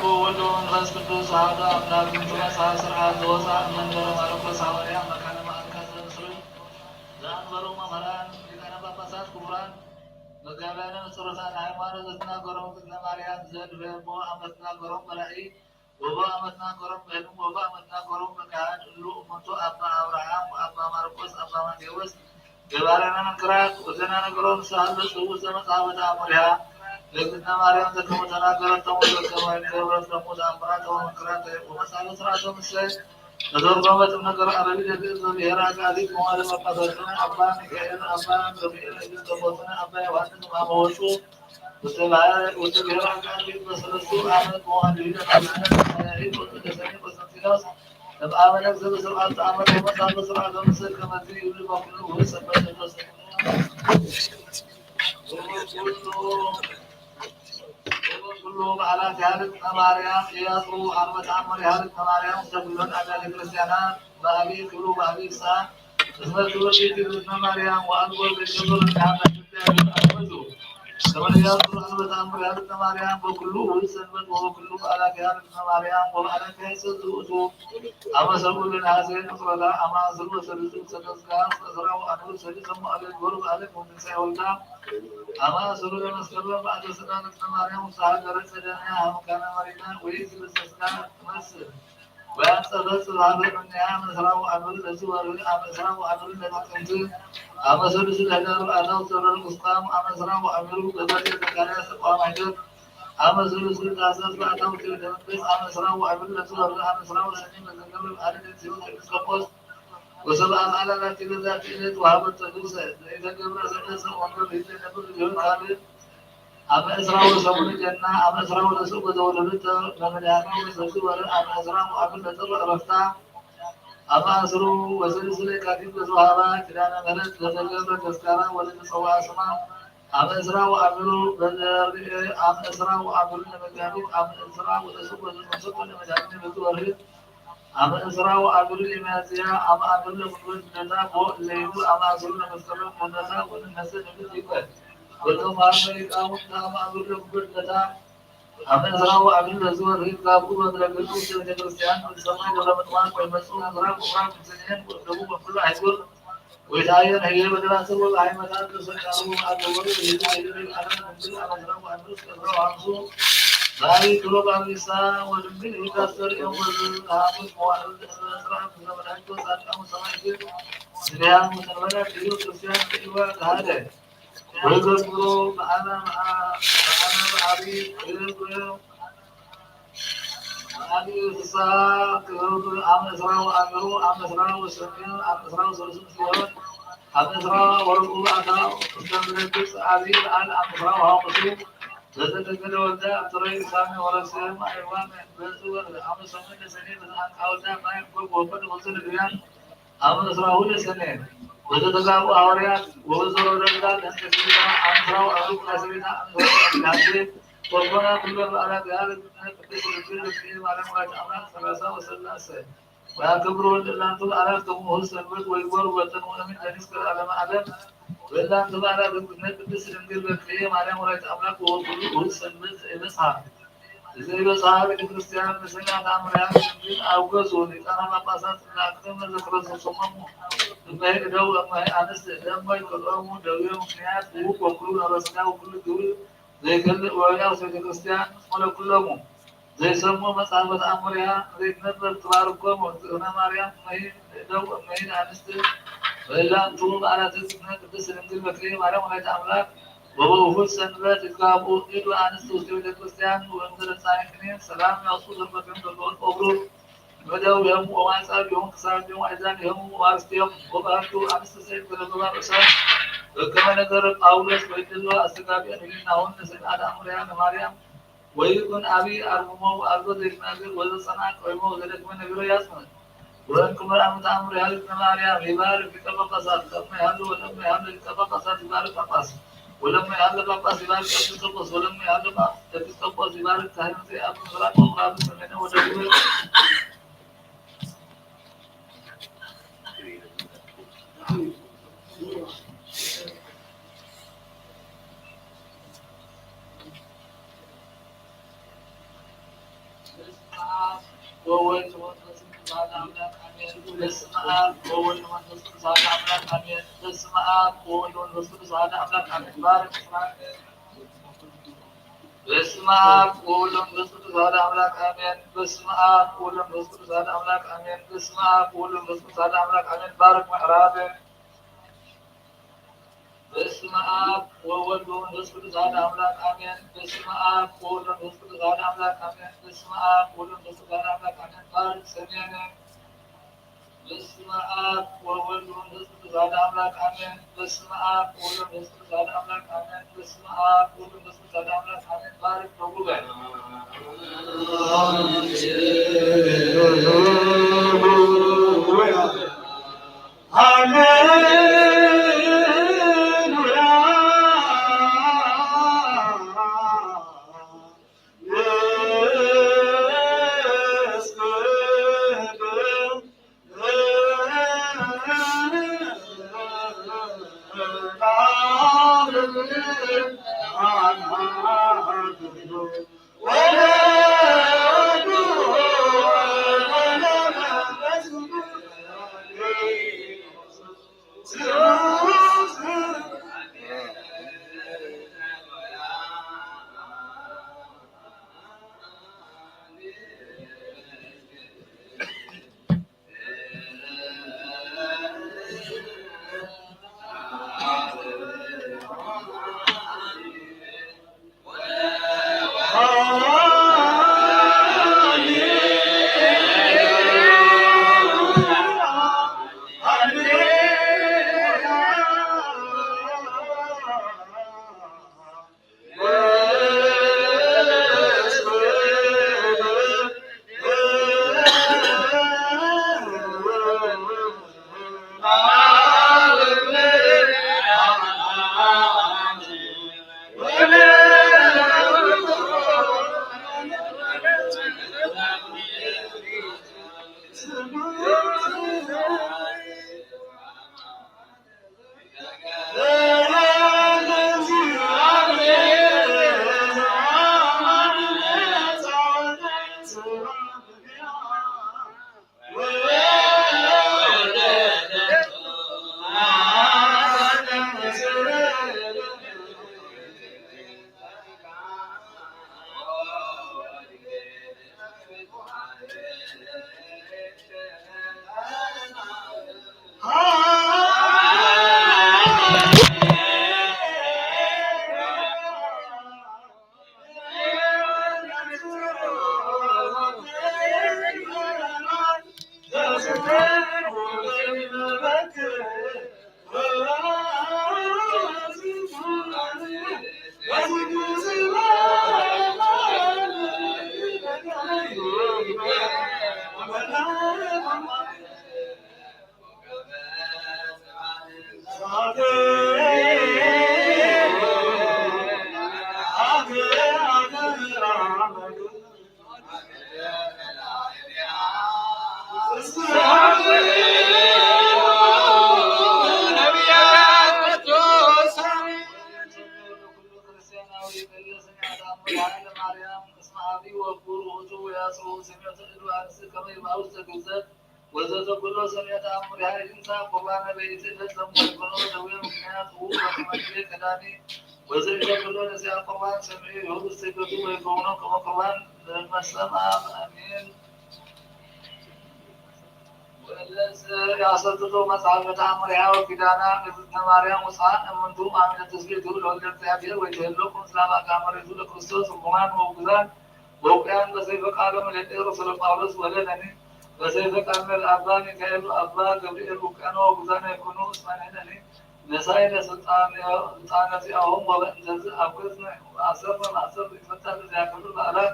ብወልድ ወመንፈስ ቅዱስ ኣሐዱ ኣምላክ። ምጽባሕ ስርዓት ዝወፃ መንበረ ማርቆስ ሃዋርያ መካነ መዓርካ ዘምስሉ ዘኣንበሩ መምህራን ሊቃነ ጳጳሳት ክቡራን መጋብያነ ንጽሩታን ሃይማኖት ዘትናገሮም ቅድመ ማርያም ዘድበ እሞ ኣመትናገሮም መራኢ ወቦ ኣመትናገሮም በህልም ወቦ ኣመትናገሮም መካህን እሉ እመቱ ኣባ ኣብርሃም ገባሬ መንክራት ወዘና ነገሮም ሳህለ ጽውዕ ዘመጽአ ወተኣምሪሃ ለእግዝእትነ ማርያም ዘከመ ተናገረቶም ወዘከመ ገብረቶም ተኣምራተ ወመንክራተ ወመጽአ ስርዓቶም እሰ ተተርጎመት ነገር ኣረቢ ለእግዚእብሔር ኣጋዚት መዋለ ጳጳሳትነ ኣባ ሚካኤል ኣባ ገብርኤል እግዝእተቦትነ ኣባ ዮሃንስ ማመወጹ ወተብሔር ኣጋዚት በሰለስቱ ዓመት መዋሊ ለማርያም ወተሰኒ ቆስጠንጢኖስ እምኣመነ ዘበስርዓት ተኣመነ ወመጽአ ስርዓተ ምስል ከመዚ ይብሉ በኩሉ ውህድ ሰንበት ቅዱስ ኩሉ በዓላት ያህልቅ ማርያም ኢያሱ ዓመት ዓመር ያህልቅ ማርያም ውስተ ኩለን ኣብያተ ክርስቲያናት ባህሊ ክብሩ ባህሊ ይብሳ እስመ ክብርቲ ትግዝእትነ ማርያም ወአልቦ ዘይገብር እንዲሃና ኢትዮጵያ ይብሉ ኣመቱ ከመ ኢያሱ ዓመት ዓመር ያህልቅ ማርያም በኩሉ ውህድ ሰንበት ወበኩሉ በዓላት ያህልቅ ማርያም ወበዓላት ያህልቅ ውእቱ አመ ሰብኡ ለነሐሴ ንጽሮታ አመ አስሩ ወሰሉሱ ሰለስተ እስከ እስራ ወአንዱ ሰሊሰ መዋዕለ ግብሩ በዓለ ትንሳኤ ወልዳ አመ አስሩ ለመስከረም በዓለ ሰላም እግዝእትነ ማርያም ውስተ ሀገረ ጸደንያ ሀመካነ መሪና ወይእቲ በሰስካ ትመስል ወያንጸፈ ጽባበ እምኔሃ አመ እስራ ወአንዱ ለዝወርህ አመ እስራ ወአንዱ ለጥቅምት አመ ሰሉሱ ለህዳር በዓታ ውስተ ደብረ ቁስቋም አመ እስራ ወአንዱ በበርየ ዘካርያስ ተቋም አይደር አመ ሰሉሱ ለታህሳስ በዓታ ውስተ ቤተ መቅደስ አመ እስራ ወአንዱ ለዝወርህ አመ እስራ ወሰኒ ለዘገብር በዓለ ንእስ ኤጲስቆጶስ ወሰብአ በዓል አላቲ በዛቲ ዕለት ወሀበቶ ልብሰ ለኢተገብረ ሰለሰ ወንበር ይዘነብር ሊሆን ካልእ አመ ዕስራ ወሰሙኑ ጀና አመ ዕስራ ወተስዑ በዘወለደቶ ለመድኃኒነ ወሰብሲ ወርህ አመ ዕስራ ወአንዱ ለጥር ዕረፍታ አመ አስሩ ወሰሉሱ ለየካቲት በዘወሀባ ኪዳነ ምሕረት ለተገብረ ተስካራ ወለተጸውዐ ስማ አመ ዕስራ ወአንዱ በዘርኤ አመ ዕስራ ወአንዱ ለመጋቢት አመ ዕስራ ወተስዑ በዘመንፈቆ ለመድኃኒነ በዚ ወርህ አመ ዕስራ ወአንዱ ለሚያዝያ አመ አንዱ ለጉልበት ልደታ ቦ እለ ይብሉ አመ አስሩ ለመስከረም ልደታ ወንነሰ ንብል ይበል። ወተምሃርነ ሊቃውንት አመ አንዱ ለጉልበት ልደታ አመ ዕስራ ወአንዱ ለዚ ወርህ ይጋብኡ መምለክቱ ውስተ ቤተ ክርስቲያን ቅድስተ ሰማይ ደብረ ምጥማቅ ወይመጽኡ ምስራቅ ወምዕራብ ምስሌን ወደቡብ ወኩሉ አህጉር ወይትአየን ህዬ በደራስር ወበሃይመታት ተሰቃሉ አለወሩ ይህሉ ይድረግ አለም እንግል አመ ዕስራ ወአንዱ እስከ ዕስራ ወሐምሱ በአብይ ክብረ በአብይ ንስሐ ወድንግል ይታሰር የወዝ ሐሙስ መዋዕል ዕስራ ዕስራ ምስለ መላእክት ወጻድቃን ወሰማዕት ስጋያን ወሰንበላት ይህሉ ክርስቲያን ከኢዋ ተሃደ ወይገብሮ በአነ በአነ በአብይ ክብር በአብይ ፍስሐ ክብር አመ ዕስራ ወአንዱ አመ ዕስራ ወሰሙን አመ ዕስራ ወሰሉሱ ሲሆን አመ ዕስራ ወረብኡ በአታ ውስተ ምድረ ግብፅ አብይ በዓል አመ ዕስራ ወሐሙሱ በዘተገደ ወልደ አብትረይ ሳሚ ወረሴም አይዋን በዚ ወር አመ ሰሙን ለሰኔ በዘአንቃ ወልዳ ማይ ጎግ ወፈድ ወፅን ድያን አመ ዕስራሁ ለሰኔ በዘተጋብኡ ሐዋርያት ወበዘሮ ደብዳብ ለእንተ ሰሚዳ አመ ዕስራሁ አብይ ቅዳሴ ቤታ አመ ዕስራሁ አብይ ሐምሌ ወኮና ኩሎ በዓላት ያህል ቅድስት ድንግል በክልኤ ማርያም ወላዲተ አምላክ ሰላሳ ወሰላሰ ወያከብሩ ወልድ እላንቱ በዓላት ከመ ውሁድ ሰንበት ወይግበሩ በተን ወእምን ለንስከር ዓለመ ዓለም። ወእላንቱ በዓላት እግዝእትነ ቅድስት ድንግል በክልኤ ማርያም ወላዲተ አምላክ ወወኩሉ ውሁድ ሰንበት ዘይበጽሐ ዘይበጽሐ ቤተ ክርስቲያን ንሰማዕት አምርያን ድንግል አውገዙ። ሊቃነ ጳጳሳት ለአክትም ለዘክረ ዘሰመሙ እመሄ እደው እመሄ አንስት ለእመ ይቀጥዖሙ ደዌ ምክንያት ውብ ወኩሉ ነረስና ወኩሉ ግብር ዘይከልእ ወያውስ ቤተ ክርስቲያን ወለኩሎሙ ዘይሰሙ መጽሐፈ ተአምሪሃ ዘይትነበር ትባርኮሙ እግዝእትነ ማርያም እመሂ እደው እመሂ አንስት በእላንቱ በዓላት እግዝእትነ ቅድስት ድንግል በክልኤ ማርያም ወላዲተ አምላክ ወበውሁድ ሰንበት ይትጋብኡ እድ ወአንስት ውስተ ቤተ ክርስቲያን ወእምድረ ጻንቅኔ ሰላም ያውሱ ዘርበትም ዘርበወርቅ ወብሩር እደዊሆሙ ወማንጻቢሆሙ ክሳዲሆሙ አእዛኒሆሙ ወአርስትሆሙ ወባህቱ አንስት ሰይፍ ተለበባ ርእሰን በከመ ነገረ ጳውሎስ ወይድሎ አስተጋብአን ህሊናሆን ለሰማዕት አምርያ ለማርያም ወይኩን አብይ አርምሞ ወአልቦ ዘይትናገር ወዘጸንዐ ቀዊሞ ወዘደክመ ነቢሮ ያጽንዕ። ወእንክምር አመተ አምርያ ለእግዝእትነ ማርያም ይባርክ ሊቀ ጳጳሳት ለእመ ይሃሉ ወለእመ ይሃሉ ሊቀ ጳጳሳት ይባርክ ጳጳስ ወለእመ ይሃሉ ጳጳስ ይባርክ ኤጲስቆጶስ ወለእመ ይሃሉ ኤጲስቆጶስ ይባርክ ካህናተ አብ ምስራቅ ወምዕራብ ሰሜነ ወደቡብ። በስመ አብ ወወልድ ወመንፈስ ቅዱስ አሐዱ አምላክ አሜን። በስመ አብ ወወልድ ወመንፈስ ቅዱስ አሐዱ አምላክ አሜን። በስመ አብ ወወልድ ወመንፈስ ቅዱስ አሐዱ አምላክ አሜን። ባርክ እስራኤል። በስመ አብ ወወልድ ወመንፈስ ቅዱስ አሐዱ አምላክ አሜን። በስመ አብ ወወልድ ወመንፈስ ቅዱስ አሐዱ አምላክ አሜን። በስመ አብ ወወልድ ወመንፈስ ቅዱስ አሐዱ አምላክ አሜን። ባርክ ምዕራብ። በስመ አብ ወወልድ ወመንፈስ ቅዱስ አሐዱ አምላክ አሜን። በስመ አብ ወወልድ ወመንፈስ ቅዱስ አሐዱ አምላክ አሜን። በስመ አብ ወወልድ ወመንፈስ ቅዱስ አሐዱ አምላክ አሜን። ባርክ ሰሜነ። በስመ አብ ወወልድ ወመንፈስ ቅዱስ አሐዱ አምላክ አሜን። በስመ አብ ወወልድ ወመንፈስ ቅዱስ አሐዱ አምላክ አሜን። በስመ አብ ወወልድ ወመንፈስ ቅዱስ አሐዱ አምላክ አሜን። ባርክ በጉባኤ። ወዘተ ኩሎ ሰሚዐ ተአምሪሃ ይንሳ ቁርባነ በይትእለት ለምወድበኖ ደዌ ምክንያት ው በተመልኬ ቀዳሚ ወዘተ ኩሎ ነዚኣ ቁርባን ሰሚዑ ይሁብ እስተገዱ ወይከውኖ ከመ ቁርባን ለመሰማ አሜን። ወለሰ ያሰጥቶ መጽሐፈ ተአምሪሃ ወኪዳና እግዝእትነ ማርያም ውፅዓን እምንቱ አሚነ ተስቤቱ ለወልደ እግዚአብሔር ወይተህልቁ ምስላ ማእካ መሬቱ ለክርስቶስ ርጉማን ወውጉዛን ወውቅያን በሰይፈ ቃለ ምልእቲ ርእሱ ለጳውሎስ ወለነኒ በሰይፈ ቃለ ለአባ ሚካኤል አባ ገብርኤል ውቅያኖ ወውጉዛነ ይኩኑ እስመ ንሕነኒ ነሳይ ለስልጣን ዚአሆም ወበእንተዝ አብገዝነ አሰርነ ማእሰር ይፈታ ለዚያከብር በዓላት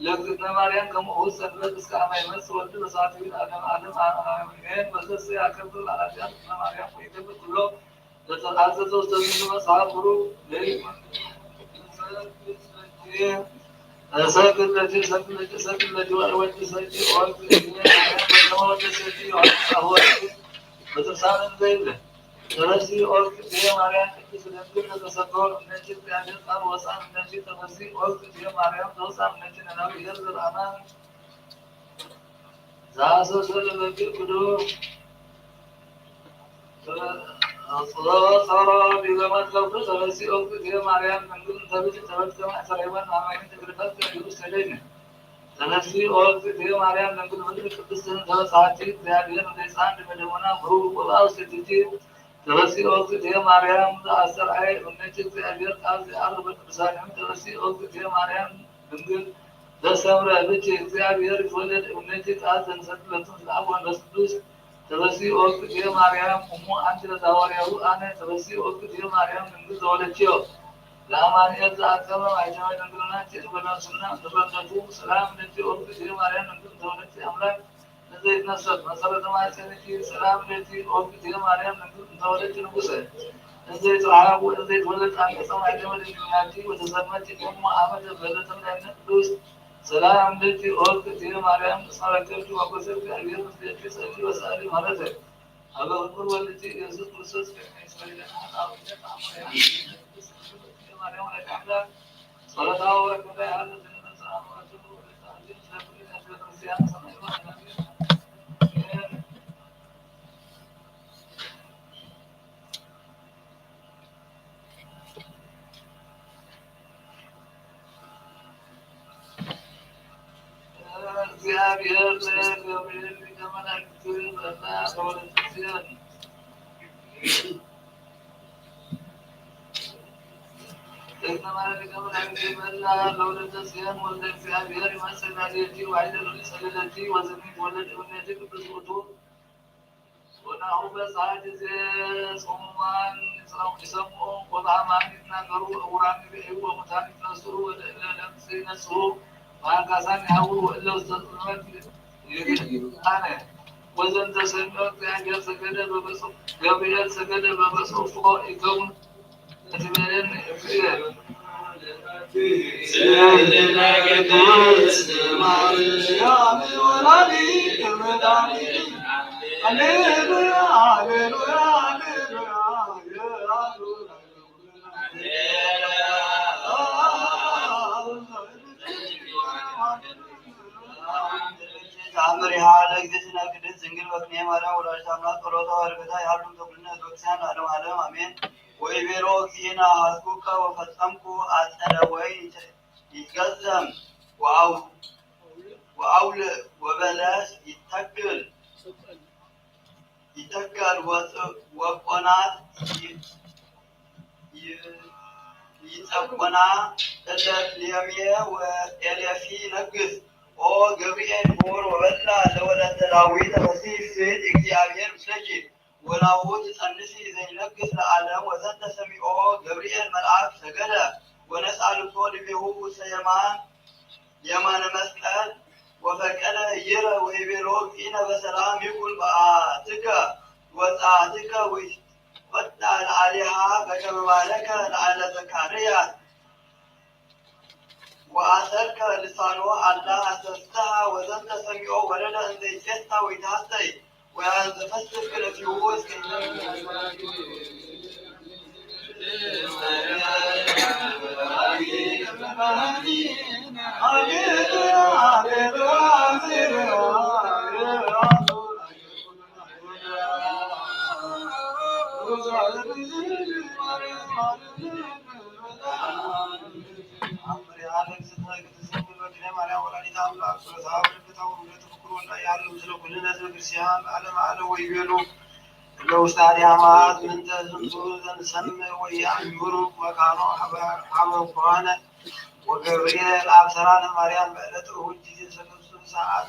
ለእግዝእትነ ማርያም ከመኡ ሰንበት እስከ አመ ይመጽእ ወልድ በሳቱ ለዓለመ ዓለም አሜን። በዘዝ ያከብር በዓላት እግዝእትነ ማርያም ወይገብር ኩሎ ለተአዘዘ ውስተ ዝንቱ መጽሐፍ ብሩክ እሰግድ ለኪ እሰግድ ለኪ እሰግድ ለኪ ወእወድሰኪ ኦ እግዝእትየ ማርያም በከመ ወደሰኪ ዮሐንስ አፈወርቂ በትርሳነ እንዘ ይብል። ስለዚህ ኦ እግዝእትየ ማርያም ቅድስት ድንግል ለተሰገወ እምኔኪ እግዚአብሔር ቃል ወፃ እምኔኪ ተፈሲ ኦ እግዝእትየ ማርያም ዘውፃ እምኔኪ ነናዊ ኄር ዘበአማን ዘአሰሰ ለመግብ ቅዱስ ጸሮ ዲበ መትከፍቱ ተፈሲ ኦ እግዝእትየ ማርያም ድንግል እንተ ብእሲ ተወልድ ከመ አሰረ ሔዋን አማኒ ተግርፈት ቅዱስ ተደይነ። ተፈሲ ኦ እግዝእትየ ማርያም ድንግል ምድር ቅድስት እንተ በጽሐኪ እግዚአብሔር እንተ ይጽአን ዲበ ደሞና ብሩክ ወበአብ ሴትኪ ተበሲኦ እግዝእትየ ማርያም ዘኣስተርኣየ እምነኪ እግዚኣብሔር ቃል ዚኣርግ በቅዱሳኒሁ። ተበሲኦ እግዝእትየ ማርያም ድንግል ዘሰምረ ብኪ እግዚኣብሔር ይትወለድ እምነኪ ቃል ዘንሰት ለቱ ለአብ ወመንፈስ ቅዱስ። ተበሲኦ እግዝእትየ ማርያም እሙ አንቲ ለዘሐዋርያሁ አነ። ተበሲኦ እግዝእትየ ማርያም ድንግል ዘወለድኪዮ ለአማኑኤል ዘአቀመ ማይተመ ድንግልና ኪ በለንሱና ንረነቱ። ሰላም ለኪ ኦ እግዝእትየ ማርያም ድንግል ዘወለድኪ አምላክ እንዘ ይትነሰት መሰረተ ማሕፀንኪ። ሰላም ለኪ ኦ እግዝእትየ ማርያም ድንግል እንተ ወለድኪ ንጉሰ እንዘ ይትረሃብ ወእንዘ ይትወለድ አንቀጸ ማይተመ ድንግልናኪ ወተሰመኪ እሙ አመተ በለተ መድኃኒነ ቅዱስ። ሰላም ለኪ ኦ እግዝእትየ ማርያም እስመ ረከብኪ ሞገሰ እግዚአብሔር ምስሌኪ ጸሊ ወሰአሊ ምህረተ ሀበ ፍቁር ወልድኪ ኢየሱስ ክርስቶስ ከመ ይስረይ ለነ ኃጣውኢነ ተአምረ። ቅድስት ድንግል እግዝእትየ ማርያም ወላዲተ አምላክ ጸሎታ ወበረከታ ያህል ለነ። እግዚአብሔር ለገብርኤል ሊቀ መላእክት በላ ለወለተ ጽዮን። ለወለተ ጽዮን ወልደ እግዚአብሔር ይመጽእ ላዕሌኪ ወኃይለ ልዑል ይጸልለኪ ወዘኒ ትወለድ እምኔኪ ቅዱስ ውእቱ። ወናሁ በጽሐ ጊዜ ጽሙማን ይሰምዑ ወበአማን ይትናገሩ ወዕውራን ይርእዩ ወሙታን ይትነስኡ ወለእለ ለምጽ ይነስኡ ወአንካሳን ይሐውሩ ወእለ ውስተ ጽልመት ይርእዩ። አነ ወዘንተ ሰሚዖ እግዚአብሔር ሰገደ በገጹ ገብርኤል ሰገደ በገጹ እፎ ይከውን ተአምሪሃ ለእግዝእትነ ቅድስት ድንግል በክንየ ማርያም ወላዲተ አምላክ ጸሎታ ወበረከታ ይሃሉ ምስለ ኩልነ ህዝበ ክርስቲያን ለዓለመ ዓለም አሜን። ወይቤሎ እግዚእነ ሀዝኩከ ወፈጸምኩ አጸደ ወይን ይትገዘም ወአውልዕ ወበለስ ይተክል ይተከል ወቆናት ይጸቆና እለ ሌሜ ወኤሌፊ ይነግስ። ኦ ገብርኤል ሆር ወበላ ለወለተ ዳዊት ተፈሲ ስል እግዚአብሔር ምስለኪ ወናሁ ትጸንሲ ዘይነግስ ለዓለም። ወዘንተ ሰሚዖ ገብርኤል መልአክ ሰገደ ወነስአ ልብሶ ዲቤሁ ውስተ የማን የማነ መስቀል ወፈቀደ ይረ ወይቤሎ እግዚእነ በሰላም ይኩን በአትከ ወጸአትከ ወይትቆጣ ለአሌሃ በከመ ባረከ ለአለ ዘካርያስ ወአሰርከ ልሳኖ አላ አስተፍስሐ። ወዘንተ ሰሚዖ ወረደ እንዘ ይሴሳ ወይትሐሰይ ወያንዘፈስስ ክነፊሁ እስከ ለውስተ አድያማት ምንተ ዝንቱ ዘንሰምዕ ወየአንብሩ መካኖ ሀበ ኮነ ወገብርኤል አብሰራ ለማርያም በዕለተ እሑድ ጊዜ ሰለስቱ ሰዓት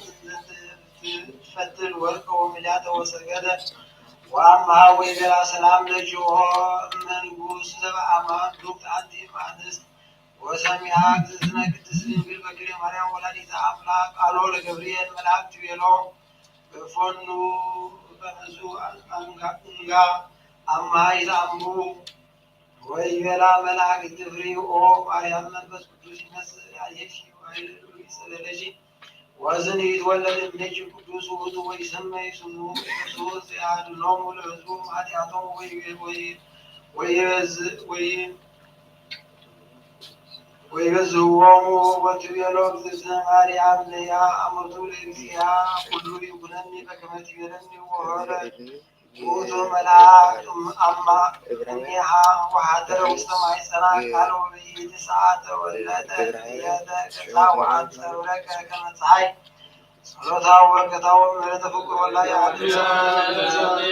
ትፈትን ወርቀ ወሚላተ ወሰገደ ወአምሃ ወይቤላ ሰላም ለኪ ኦ እመ ንጉሥ ዘበአማን ዱክት አንቲ እምአንስት ወሰሚዐ እግዝእትነ ቅድስት ድንግል በክልኤ ማርያም ወላዲተ አምላክ ቃሎ ለገብርኤል መልአክ ትቤሎ እፎኑ በእዙ አንጋ አማ ይትአምሩ ወይቤላ መልአክ ትፍሪ ኦ ማርያም መንፈስ ቅዱስ ይመጽእ ላዕሌኪ ወኃይለ ልዑል ይጸለለኪ ወዝን ይትወለድ እምኔኪ ቅዱስ ውእቱ ወይሰመይ ስሙ ኢየሱስ ያድኖሙ ለሕዝቡ ኃጢአቶም ወይቤ- ወይ- ወይቤዝ- ወይ- ወይቤዝህዎሙ ወትቤሎ እግዝእትነ ማርያም ነያ አመቱ ለእግዚአ ኩሉ ይኩነኒ በከመ ትቤለኒ ወሆረ ውእቱ መልአክ አማ እምኔሃ ወሐደረ ውስተ ማሕፀና ቃል ወበይእቲ ሰዓተ ወለደ እየተ ገጻ ወአንጸብረቀ ከመ ፀሐይ ጸሎታ ወበረከታ ወምሕረተ ፍቁር ወላ የዓልም ሰማይ።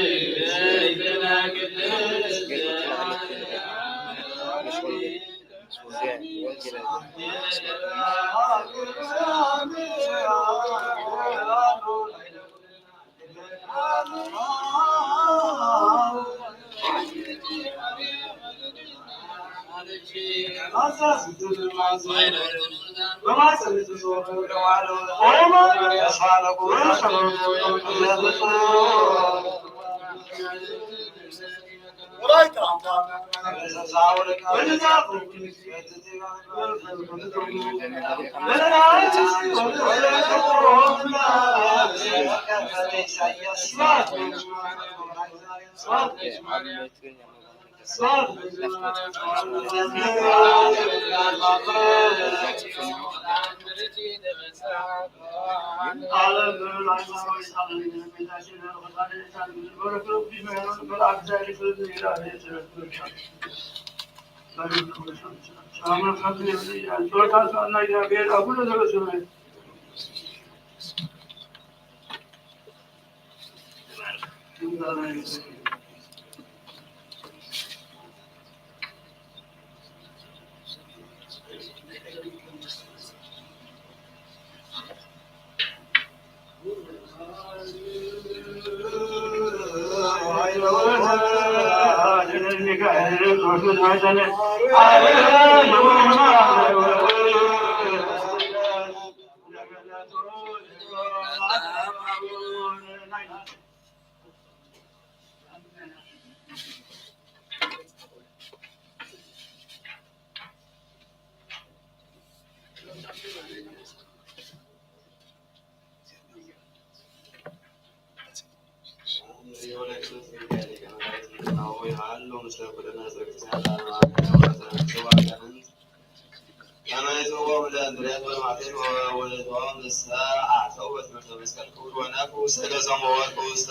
ከመይትዎም ለእንድርያስ ወለማርያም ወለቶም ንስሐ ኣዕተው በትምህርተ መስቀል ክብሉ ወነፍሑ ውስተ ገጾም ወወድቁ ውስተ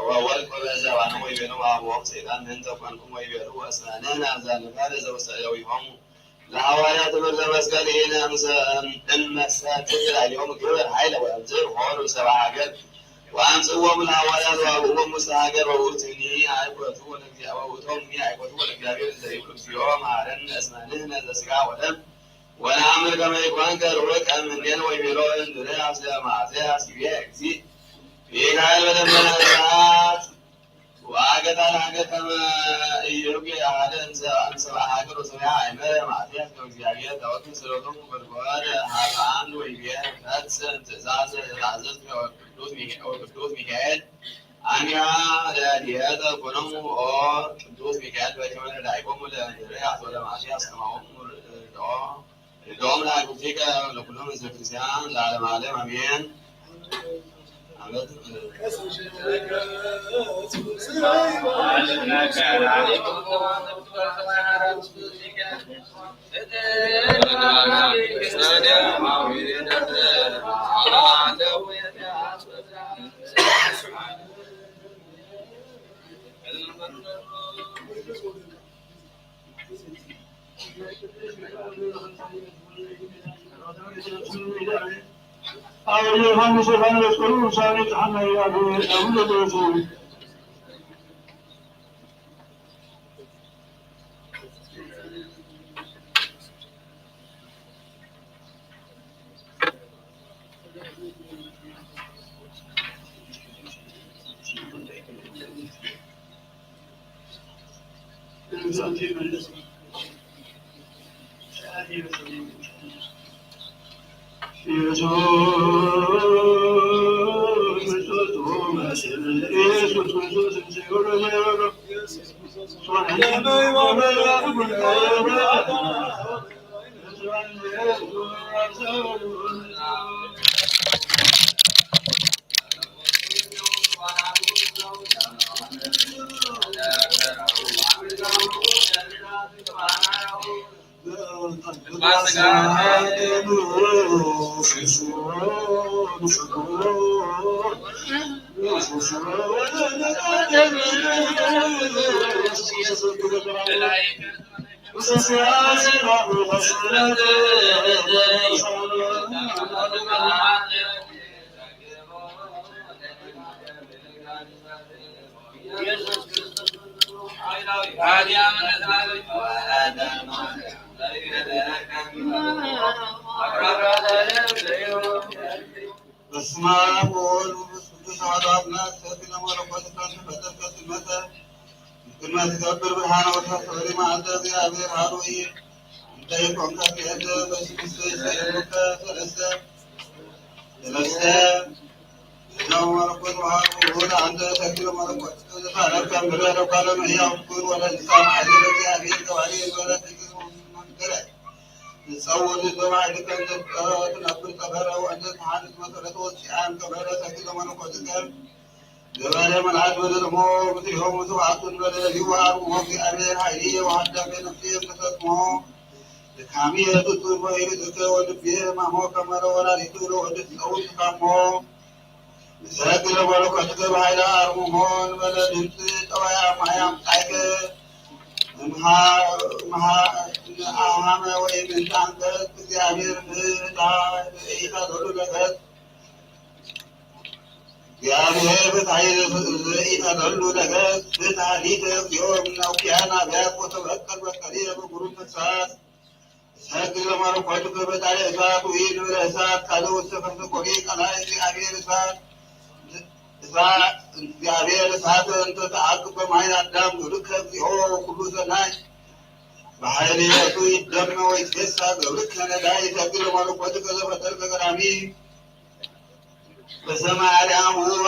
ወወድቁ በዘባኖም ወይቤሎም አቡሆሙ ሰይጣን ምንተ ኮንኩም ወይቤሉ እስመ ንሕነ አምሳልከ ለዘውስተ እደዊሆሙ ለሐዋርያ ትምህርተ መስቀል ኢነ እምሰ እመሰ ትዝ ላዕሌሆሙ ግበር ኃይለ ወእምዝ ሆሩ ሰብአ ሀገር ወአምጽእዎሙ ለሐዋርያት ወአብእዎሙ ውስተ ሀገር ወውእቱኒ አይኮቱ ወለእግዚአ-፣ ወውእቶምኒ አይኮቱ ወለእግዚአብሔር እንዘ ይብሉ እግዚኦ መሐረነ እስመ ንሕነ ዘሥጋ ወደም ወነአምን ከመ ይኮንከ ርሑቀ እምኔነ ወይቤሎ እንድርያስ ለማትያስ ይቤ እግዚእ ሚካኤል በደመና እሳት ወአገታ ለሀገር ከመ ኢዮቤ አሐደ እምሰብአ ሀገር ወሰማያ አይመረ ማትያስ ከመ እግዚአብሔር ተወክል ጸሎቶሙ ወልጓደ ሀበ አንድ ወይቤ ፈጽም ትእዛዘ ዘተአዘዝከ ወቅዱስ ሚካ-፣ ወቅዱስ ሚካኤል አንያ ረድኤተ ኩኖሙ ኦ ቅዱስ ሚካኤል በከመ ረዳኢኮሙ ለእንድርያስ ወለማትያስ ከማሆሙ ርድኦ ርድኦም ለአግብቲከ ለኩሎም ህዝበ ክርስቲያን ለዓለመ ዓለም አሜን። አሜን። በስመ አብ ወወልድ ወመንፈስ ቅዱስ አሐዱ አምላክ። ሰፊነ መለኮት ከመ ፈጠርከ ጽልመተ፣ ምስጢር ትገብር ብርሃነ ወትፈጥር መዓልተ እግዚአብሔር ሀሩ። ዘይኮንካ ክእለ በስብሰ ይሰይሙከ ሰለስተ ሰለስተ እዞም መለኮት ወሃቡ ውሁድ ኣንተ ተክለ መለኮት ዝፋለጥ ከም ብረ ለኳሎም ህያው ኩን ወለ ልሳን ሓይል እግዚኣብሔር ገባሪ የግበረ ትግዝ መንገረ ንጸውር ንዘባዕድ ከም ዘፍቀረ ትነብር ጠፈረ ወእንተ ተሓንስ መሰረት ወፂኣን ከበረ ተክለ መለኮት ገር ገበረ መልዓት በደለሞ ምስሌሆሙ ስብሐቱ ንበደለዩ ወአርምሞ እግዚአብሔር ኃይልየ ወሃዳሜ ነፍስየ ተሰጥሞ ድካምየ ፍጹም ወኢርትዕከ ወልብየ ሕማሞ ከመረ ወላዲቱ ለወድት ጸውት ካሞ ንሰግድ ለመለኮትከ በኃይለ አርምሞ ንበለ ድምፅ ጠዋያ ማያም ጣይከ እምሃ- እምሃ- እምሃመ ወይም እንተ አንቀጽ እግዚአብሔር ፍትሐ ዘኢታደሉ ለገጽ እግዚአብሔር ፍትሐ ዘኢታደሉ ለገጽ ፍትሐ ሊተ እግዚኦ እምነ ውቅያን አብያት ወተበቀል በቀልየ በብሩክ ተግሳጽ እሳት ለመለኮትከ በጣለ እሳት ወኢንብረ እሳት ካልእ ውስተ ፈንሰኮሪ ቀላይ እግዚአብሔር እሳት እሳት እግዚአብሔር እሳት እንተ ተአቅብ በማይ አዳም ገብርከ እግዚኦ ኩሉ ሰናይ በኃይል የቱ ይደመ ወይትፌሳ ገብርከ ነዳይ እሳት ለመለኮትከ ዘፈጠርከ ቀዳሚ በሰማይ አርያም ውእቱ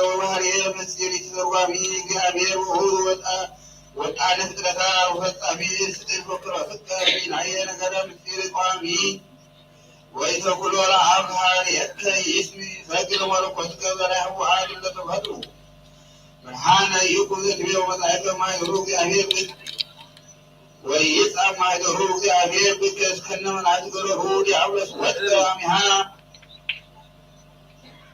ወባህርየ ምስጢር ተርጓሚ እግዚአብሔር ውእቱ ወጣ- ወጣነ ፍጥረታ ወፈጻሚ ስዕል ወክረ ፍቅር ናየ ነገረ ምስጢር ቀዋሚ ወይተ ኩሎ ለአብ ሀርየከ ይስሚ ሰግድ መለኮትከ በላይ ህወሓት ለተፈጥሩ ብርሃነ ይኩን እድሜ ወመጻእከ ማይሩ እግዚአብሔር ወይጻእ ማይደሩ እግዚአብሔር ብከ እስከነ መልአክ ገረሩ ዲያብሎስ ወድቀ አሚሃ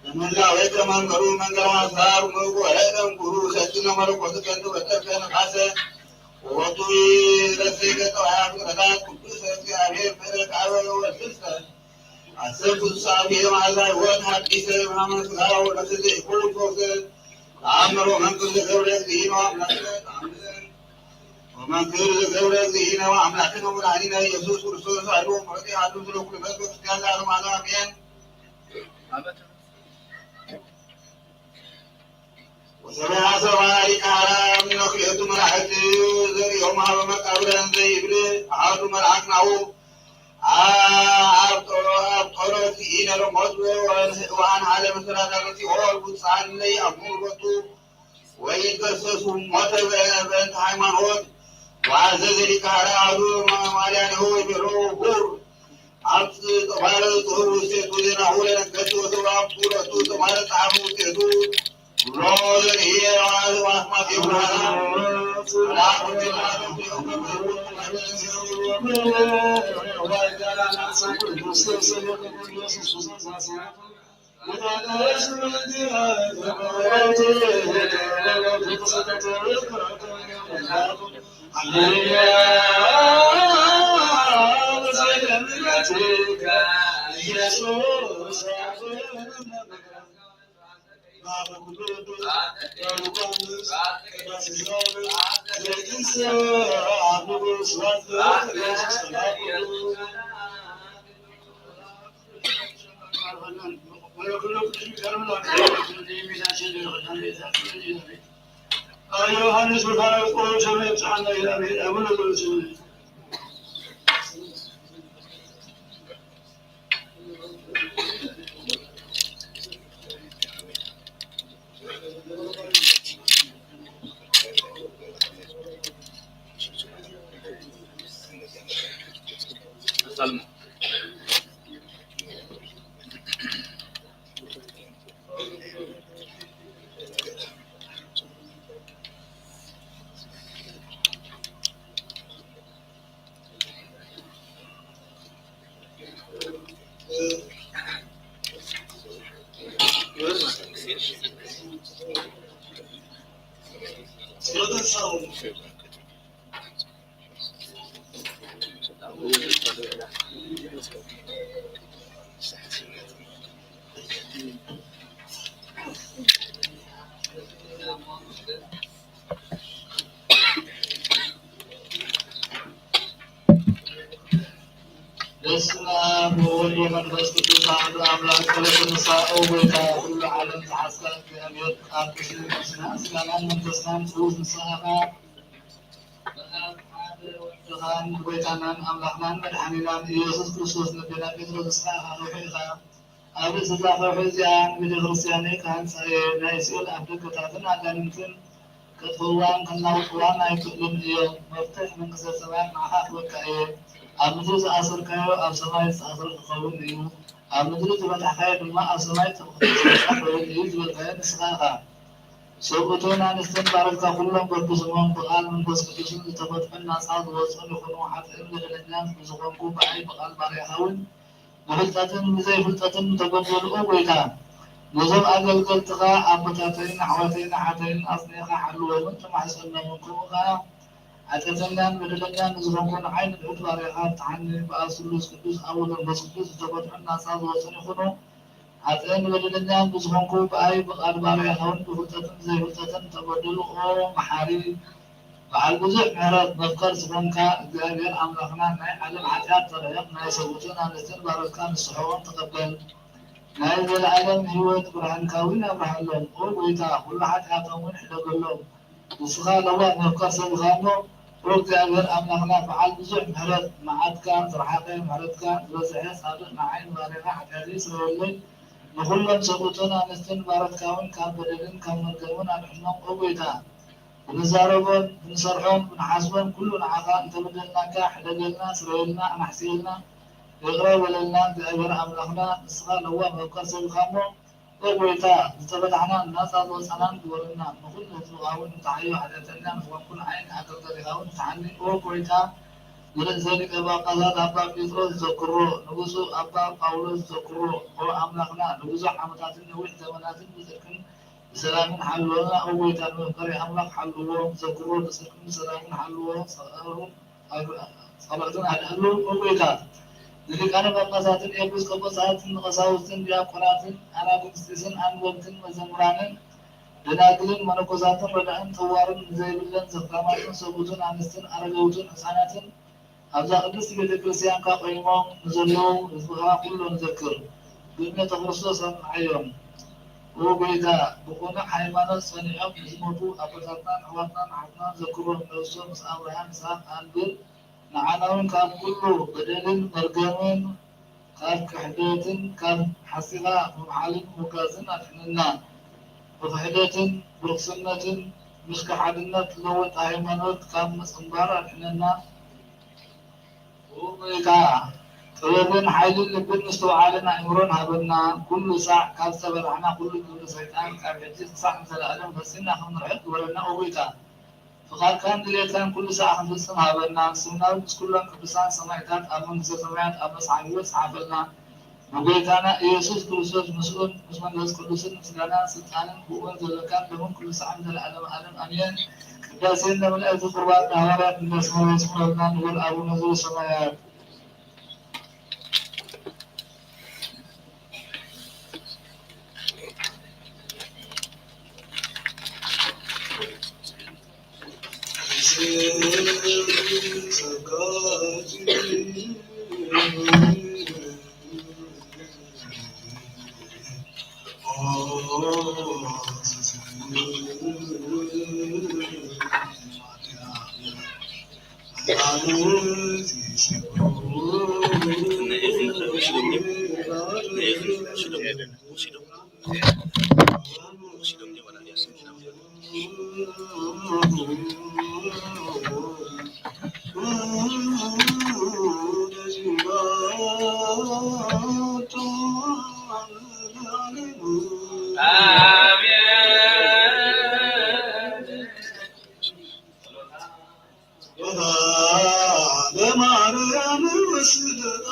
ለመላው የተመንገሩ መንገድ ሐሳብ መውቆ ለእደም ጉሩ ሰጅነ መለኮት ከንቱ በተርከ ነፋሰ ወወቱ ረሴ ገጠዋያ ፍጥረታት ቅዱስ እግዚአብሔር ምሕረት አበ ወልድሰ አሰብ ፍጹም የማዛ ሕይወት ሐዲስ ማመስጋው ለስለ ይኩን ፎክስ ተአምሮ መንክር ለገብረ እግዚእነ ወአምላክነ ተአምር ወመንክር ለገብረ እግዚእነ ወአምላክነ ወመድኃኒነ ኢየሱስ ክርስቶስ አሐዱ ወምሕረት አሐዱ ስለ ኩሉ ሕዝበ ክርስቲያን ለዓለመ ዓለም አሜን። ወሰብአ ሰብአ ሊቃነ አርያም እምነ ክልኤቱ መላእክት ዘርእዮም ሀበ መቃብር እንዘ ይብል አሐዱ መልአክ ናሁ አብጠሎት ይእነ ለሞት ወአንሃለ መሰላታተ ሲኦል ውፅአን ለይአምኑ ሎቱ ወይትከሰሱ ሞተ በእንተ ሃይማኖት ወአዘዘ ሊቃነ አሐዱ ማልያኒሁ ይቤሎ ሁር አምጽእ ጠባለ ጽሑፍ ውስቴቱ ዜናሁ ለነገሥት ወሰብአ አምጽኡ ሎቱ ጠባለ ጸሐፉ ውስቴቱ ዮሐንስ ወፋርስ ቆሎ ሰማይ ብጽሓና ይላል። አቡነ ቆሎ ሰማይ በስመ አብ ወወልድ ወመንፈስ ቅዱስ አሐዱ አምላክ። ጸሎተ ንስሐ። ኦ ጎይታ ኩሉ ዓለም ዝሓዝካ እግዚኣብሔር፣ ኣብ ቅድስና ስጋናን መንፈስናን ጽውት ንስሐኻ በአብ ሓደ ወልድ ንጎይታናን ኣምላኽናን መድሓኒናን ኢየሱስ ክርስቶስ ነቤና ጴጥሮስ ንስኻ ኢኻ ከውሒ ኢኻ። ኣብ ርእሲ እዛ ከውሒ እዚኣ ንቤተ ክርስቲያነይ ክሃንጻ እየ፣ ናይ ሲኦል ኣፍ ደገታትን ኣጋንንትን ከጥፍእዋን ከናውጽዋን ኣይክእሉን እዮም። መፍትሕ መንግስተ ሰማያት ንዓኻ ክህበካ እየ። ኣብ ምድሪ ዝኣሰርካዮ ኣብ ሰማይ ዝተኣስረ ክኸውን እዩ፣ ኣብ ምድሪ ዝፈታሕካዮ ድማ ኣብ ሰማይ ክኸውን እዩ ዝበልካዮ ንስኻ ኢኻ። ሰብኡትን ኣንስትን ባረትካ፣ ኩሎም በብስሞም ብቓል መንፈስ ቅዱስን ዝተፈትሑን ናጻ ዝወጹን ይኹኑ። ሓጥእን በደለኛን ብዝኾንኩ ብኣይ ብቓል ባርያኻ እውን ብፍልጠትን ብዘይፍልጠትን ተበደሉ። ኦ ጐይታ፣ ነዞም ኣገልገልትኻ ኣቦታተይን ኣሕዋተይን ኣሓተይን ኣጽኒዕኻ ሓልዎምን ተማሕጸኖምን፣ ከምኡ ኸኣ ሓጢኣተኛን በደለኛን ንዝኾንኩ ንዓይ ንትሑት ባርያኻ ፍትሓኒ። ብኣብ ስሉስ ቅዱስ ኣብ ወልድ መንፈስ ቅዱስ ዝተፈትሑን ናጻ ዝወጹን ይኹኑ። ሓጥእን በደለኛን ብዝኾንኩ ብኣይ ብቓል ባርያኻውን ብፍልጠትን ብዘይፍልጠትን ተበደሉ። ኦ መሓሪ በዓል ብዙሕ ምሕረት መፍቀር ዝኾንካ እግዚኣብሔር ኣምላኽና ናይ ዓለም ሓጢኣት ተርሕቕ ናይ ሰብኡትን ኣንስትን ባሮትካ ንስሕኦም ተቐበል። ናይ ዘለኣለም ህይወት ብርሃንካ እውን ኣብርሃሎም። ኦ ጐይታ ኩሉ ሓጢኣቶም እውን ሕደገሎም። ንስኻ ለዋህ መፍቀር ሰብ ኢኻ እሞ ኦ እግዚኣብሔር ኣምላኽና በዓል ብዙሕ ምሕረት መዓትካ ዝረሓቐ ምሕረትካ ዝበዝሐ ጻድቕ ንዓይ ንባርያኻ ሓጢኣተይ ስረየለይ። ንኹሎም ሰብኡትን ኣንስትን ባሮትካ እውን ካብ በደልን ካብ መርገምን ኣድሕኖም ኦ ጐይታ። ብንዛረቦን ብንሰርሖን ብንሓስቦን ኩሉ ንዓኻ እንተበደልናካ ሕደገልና፣ ስረየልና፣ ኣናሕስየልና፣ ይቕረ በለልና እግዚኣብሔር ኣምላኽና ንስኻ ለዋህ መፍቀር ሰብ ኢኻ እሞ ኦ ጐይታ ዝተፈታሕናን ናጻ ዝወጻናን ግበረልና። ንኹሉ ህዝብኻ እውን ንተሓዮ ሓጢኣተኛ ንዝኾንኩ ንዓይን ኣገልጋሊኻ እውን ፍትሓኒ ኦ ጐይታ። ንርእሰ ሊቀ ጳጳሳት ኣባ ጴጥሮስ ዘክሮ፣ ንብፁዕ ኣባ ጳውሎስ ዘክሮ ኦ ኣምላኽና ንብዙሕ ዓመታትን ነዊሕ ዘመናትን ብጽድቅን ብሰላምን ሓልወና ኦ ጐይታ ንመፍቀሪ ኣምላኽ ሓልዎ ዘክሮ ብጽድቅን ብሰላምን ሓልዎ ጸቕሩን ጸሎትን ኣድሕኑ ኦ ጐይታ። ንሊቃነ ጳጳሳትን ኤጲስቆጶሳትን ንቀሳውስትን ዲያቆናትን ኣናጉንስጢስን ኣንበብትን መዘምራንን ደናግልን መነኮሳትን ረዳእን ጠዋርን ንዘይብለን ዘኽራማትን ሰብኡትን ኣንስትን ኣረገውትን ሕፃናትን ኣብዛ ቅድስቲ ቤተ ክርስቲያንካ ቆይሞም ንዘለዉ ህዝብኻ ኩሎም ዘክር። ብእምነተ ክርስቶስ ኣጽንዓዮም። ኦ ጐይታ፣ ብቕኑዕ ሃይማኖት ጸኒዖም ንዝሞቱ ኣቦታትናን ኣሕዋትናን ኣሓትናን ዘክሮም። ነብሶም ምስ ኣብርሃም፣ ይስሐቅ፣ ኣንብር። ንዓና እውን ካብ ኩሉ በደልን መርገምን ካብ ክሕደትን ካብ ሓሲኻ ምምሓልን ምውጋዝን ኣድሕነና። ብክሕደትን ብርክስነትን ምስ ከሓድነት ለወጥ ሃይማኖት ካብ ምጽንባር ኣድሕነና። ኦ ጐይታ፣ ጥበብን ሓይልን ልብን ምስትውዓልን ኣእምሮን ሃበና። ኩሉ ሳዕ ካብ ዝተበላዕና ኩሉ ግብሪ ሰይጣን ካብ ሕጂ ክሳዕ ንዘለኣለም ፈጺምና ከም ንርሕቅ ግበረና። ኦ ጐይታ፣ ፍቓድካን ድሌትካን ኩሉ ሳዕ ክንፍጽም ሃበና። ስምና እውን ምስ ኩሎም ቅዱሳን ሰማዕታት ኣብ መንግስተ ሰማያት ኣብ መጽሓፍ ህይወት ጸሓፈልና። ብጎይታና ኢየሱስ ክርስቶስ ምስኡን ምስ መንፈስ ቅዱስን ምስጋናን ስልጣንን ብእኡን ዘለካን ሎምን ኩሉ ሳዕን ዘለዓለመ ዓለም ኣሜን። ቅዳሴ እንደ መላእክት ቁርባን እንደ ሃዋርያት እንደ ሰማያዊ ስፍራና ንበል ኣቡነ ዘበሰማያት። ጸሎታ ለማርያም ወስለታ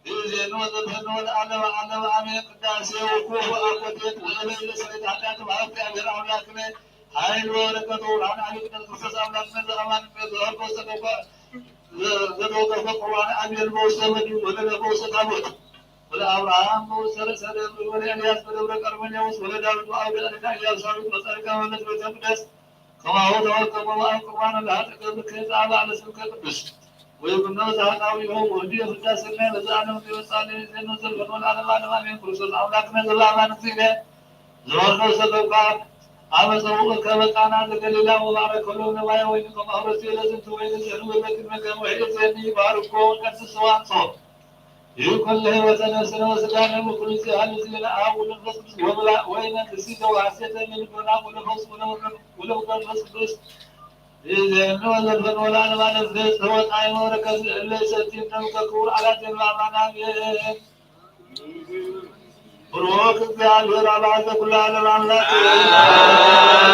ግእዜኑ ወዘልፈኑ ወለዓለመ ዓለም ኣሜን። ቅዳሴ ወኩፉ አኮቴት ወለለ ሰሬት ኃጢአት ወሀብተ እግዚአብሔር አምላክነ ኃይል ወበረከት ወብርሃን አብ ቅዱስ ክርስቶስ አምላክነ ዘአማን ዘወርዶ ሰደባ ዘተወቀፈ ቁርባን አቤል በውስተ መድዩ ወለለ በውስተ ታቦት ወለአብርሃም በውስተ ርእሰ ደብር ወለኤልያስ በደብረ ቀርሜሌዎስ ወለዳዊት ወአውደ አሊዳ ኢያቡሳዊት ወጸድቀ ወለት ቤተ መቅደስ ከማሁ ተወከሞ በአብ ቁርባን ለኃጥእ ገብርከ ጻባ ለስምከ ቅዱስ ወይኩኖ ዛህናዊ ሆ ወዲ የፍዳ ስሜ ለዘአለም ዘይወጻ ለይዜኖ ዘልፈኖ ለዓለም ዓለም አሜን። ክርስቶስ አምላክነ ዘበአማን እግዚእነ ዘወርዶ ሰበካ አመፀውእከ በቃና ዘገሊላ ወባረከ ሎም ነባየ ወይን ከማሁ ረስዮ ለዝንቱ ወይን ዘህኑ በበቅድመከ ወሕደ ዘኒ ባርኮ ቀድስ ዋንሶ ይህ ኩሉ ሕይወተ ነፍስነ ወሥጋነ በኩሉ ዚአሉ ዜና አብ ወመንፈስ ቅዱስ ወብላ ወይነ ንሲ ዘወሐሴተ ለልቦና ወለፈውስ ወለመንፈስ ቅዱስ ይዜኑ ወዘልፈን ወለዓለመ ዓለም ፍሬ ተወጣይ መወረከት ለእለ ይሰቲን ደምከ ክቡር አላት የማማና አሜን። ብሩክ እግዚአብሔር አብ ሀዘ ኩሉ ዓለም አምላክ አሜን።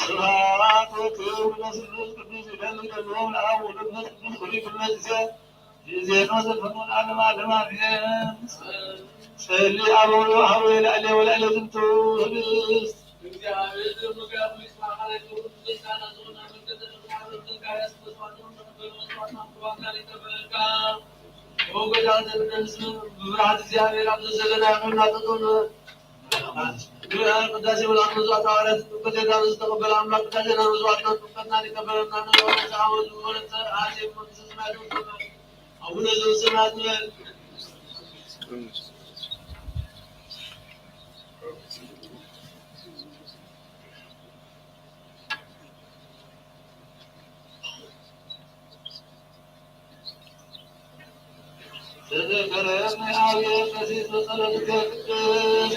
ስብሐት ወክብር ለስሉስ ቅዱስ ይደሉ ይደሉ ለአብ ወወልድ ወመንፈስ ቅዱስ ይደሉ ይደሉ ጊዜ ጊዜን ወዘልፈን ወለዓለመ ዓለም አሜን። ጸሊ አበው ሀበ ላዕሌ ወላዕሌ ዝንቱ ህብስት ብፍርሃት እግዚአብሔር ኣብ ዘዘለና ይኹንና። ጥጡን ቅዳሴ መልአክ መስዋዕት ሐዋርያት ጥምቀት ዮርዳኖስ ዝተቀበለ አምላክ ቅዳሴና መስዋዕትና ጥምቀትና ሊቀበለና ንዘወረሰ አወዝ ወረሰ አዜብ መንግስተ ሰማያት ወሰማያት አቡነ ዘበሰማያት ንበል። ተዘከረኒ አብየ ቀሲስ በጸሎትከ ቅድስት።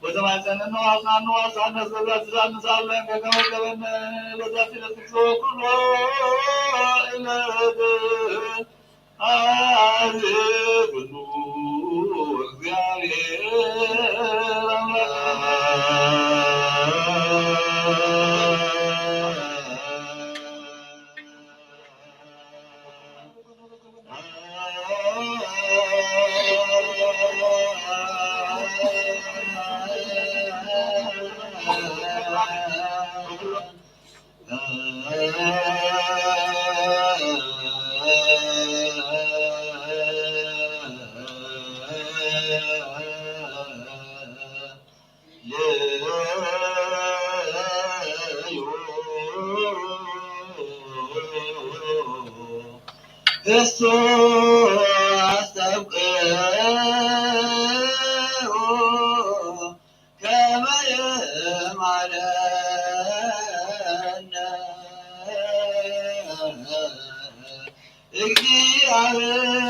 ወተማጸነኖ አጽናኖ አሳነስ በዛቲ ሰዓት ንስአለነ ከመ ገበነ በዛቲ ለትክሶ ኩሎ ዕለት አዜብኑ እግዚአብሔር አምላክ። እሱ አስተብቅዑ ከመ ይማረነ እግዚአብሔር።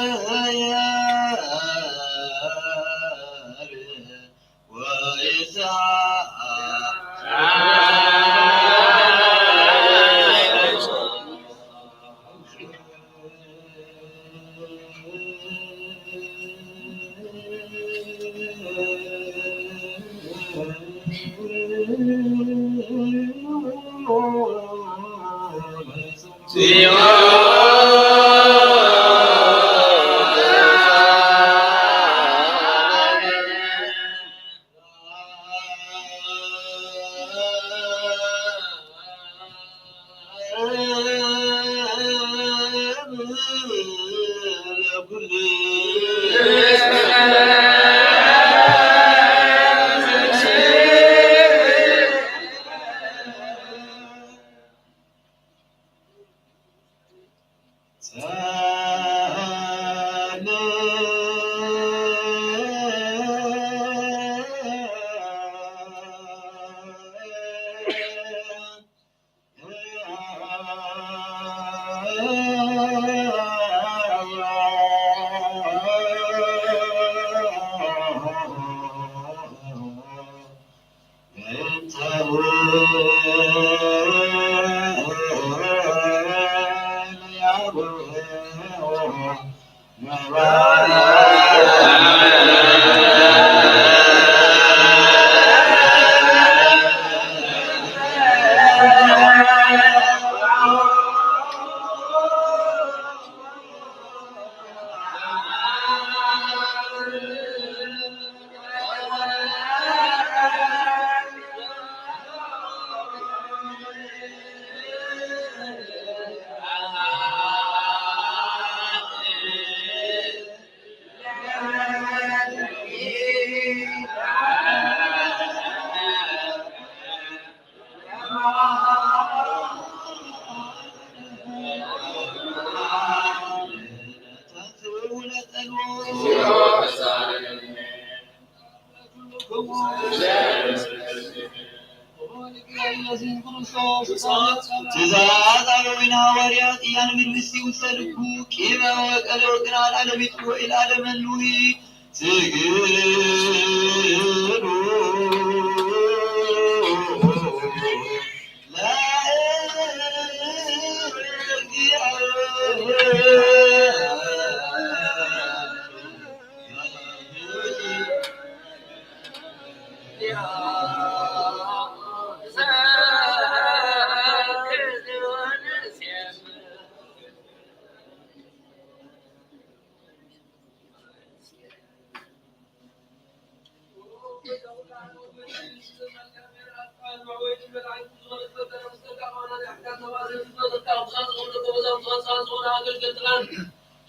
ትእዛዝ ኣበዊነ ሃዋርያት እያንብር ምስቲ ውስተ ልቡ ቂመ ወቀለ ወቅንዓ ለዓለሚቱ ወኢለዓለመ ንዊ ስግዱ ለእግዚአብሔር።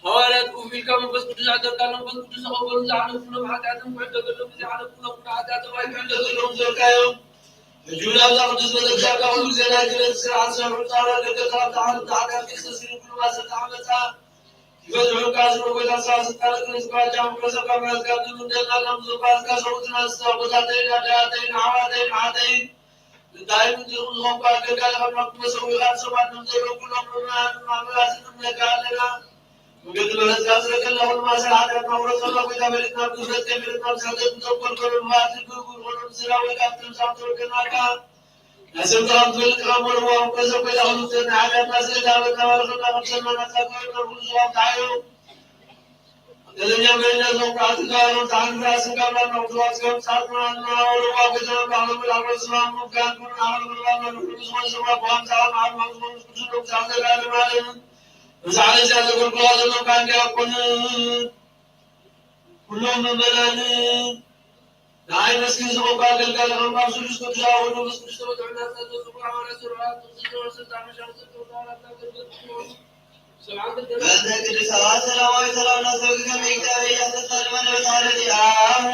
ሃዋርያት ኮፍ ኢልካ መንፈስ ቅዱስ ኣገርካ ኣሎ። መንፈስ ቅዱስ ተቐበሉ። ዝሓለፉሎም ሓጢኣቶም ክሕደገሎም፣ ብዘይሓለፉሎም ኩሉ ሓጢኣቶም ኣይክሕደገሎምን ዝበልካዮም። ሕጂ እውን ኣብዛ ቅዱስ ቤተክርስትያን ካብ ኩሉ ግዜ ናይ ክህነት ስርዓት ዝሰርሑ ጻውራ ደቂ ተባብቲ ሓንቲ ሓጢኣት ክሰስኑ ኩሉ ማሰርቲ ዓመጻ ይፈትሑ። ካብ ዝብሎ ጎይታ ስብሐት ስልጣነ ክህነት ባጃ ምክሮ ሰብ ካብ ምሕረት ካብ ዝብሉ እንደና ካብ ብዙ ባዝ ካብ ሰብኡትን ኣንስቲ ኣቦታተይን ኣደያተይን ኣሕዋተይን ኣሓተይን እንታይ ምንድኹም ዝኾንኩ ኣገልጋሊ ካብ ናብቲ መሰዊኻ ንሰባት ንዘለዉ ኩሎም ምእመናን ማእመናትን ንብለካ ኣለና። ወገን ዝበለጽካ ዝረከልና ኩሉ ማእሰር ሓጢኣትና ምሕረት ጸሎት ጎይታ መሬትና ብድፍረት ከይምሕረትና ብስሕተት ንዘብቆልኮሎ ምኽንያት ልቢ ብርኾኖም ዝራዊ ካብ ትምሳም ተወከልናካ። ናይ ሰብ ጥራም ትፈልጥ ካብ ሞልዋ ወገን ሰብ ጎይታ ክልተ ናይ ሓጢኣትና ስእለት ኣበ ተባረኸና ከም ሰማና ጻድቃን ናብ ኩሉ ዝዋም ተዓዮ። ገለኛ መለኛ ዞም ከዓት ጋር ታን ራስ ጋር ነው ዞም ጻድቃን ወለዋ ጎይታ ባሕሎ ብላሎ ዝዋም ሙካን ኩሉ ዓለም ብላሎ ኩሉ ዝዋም ዘማ ቧን ጻም ዓለም ዝዋም ኩሉ ጻም ዘጋር ማለት ብዛዕባ እዚኣ ዘገልግልዋ ዘለዉ ካህን ዲያቆን፣ ኩሎም ምእመናን፣ ንዓይ መስኪን ዝኾንኩ ኣገልጋሊ ከም ኣብ ስሉስ ቅዱስ ኣወልድ መንፈስ ቅዱስ ተወልደ ናዝሬት ዘዝኽሩ ሓዋርያት ስሩዓት ጥቕሲ ጀመር ስልጣን መሻርክቲ ተወልደ ኣራታ ኣገልገልቲ ዝኾኑ ሰብዓን ክልተ በእንተ ቅዱሳን ሰላማዊ ሰላም ናስረግከም እግዚአብሔር ያስተሳልመን በታረዲያሁ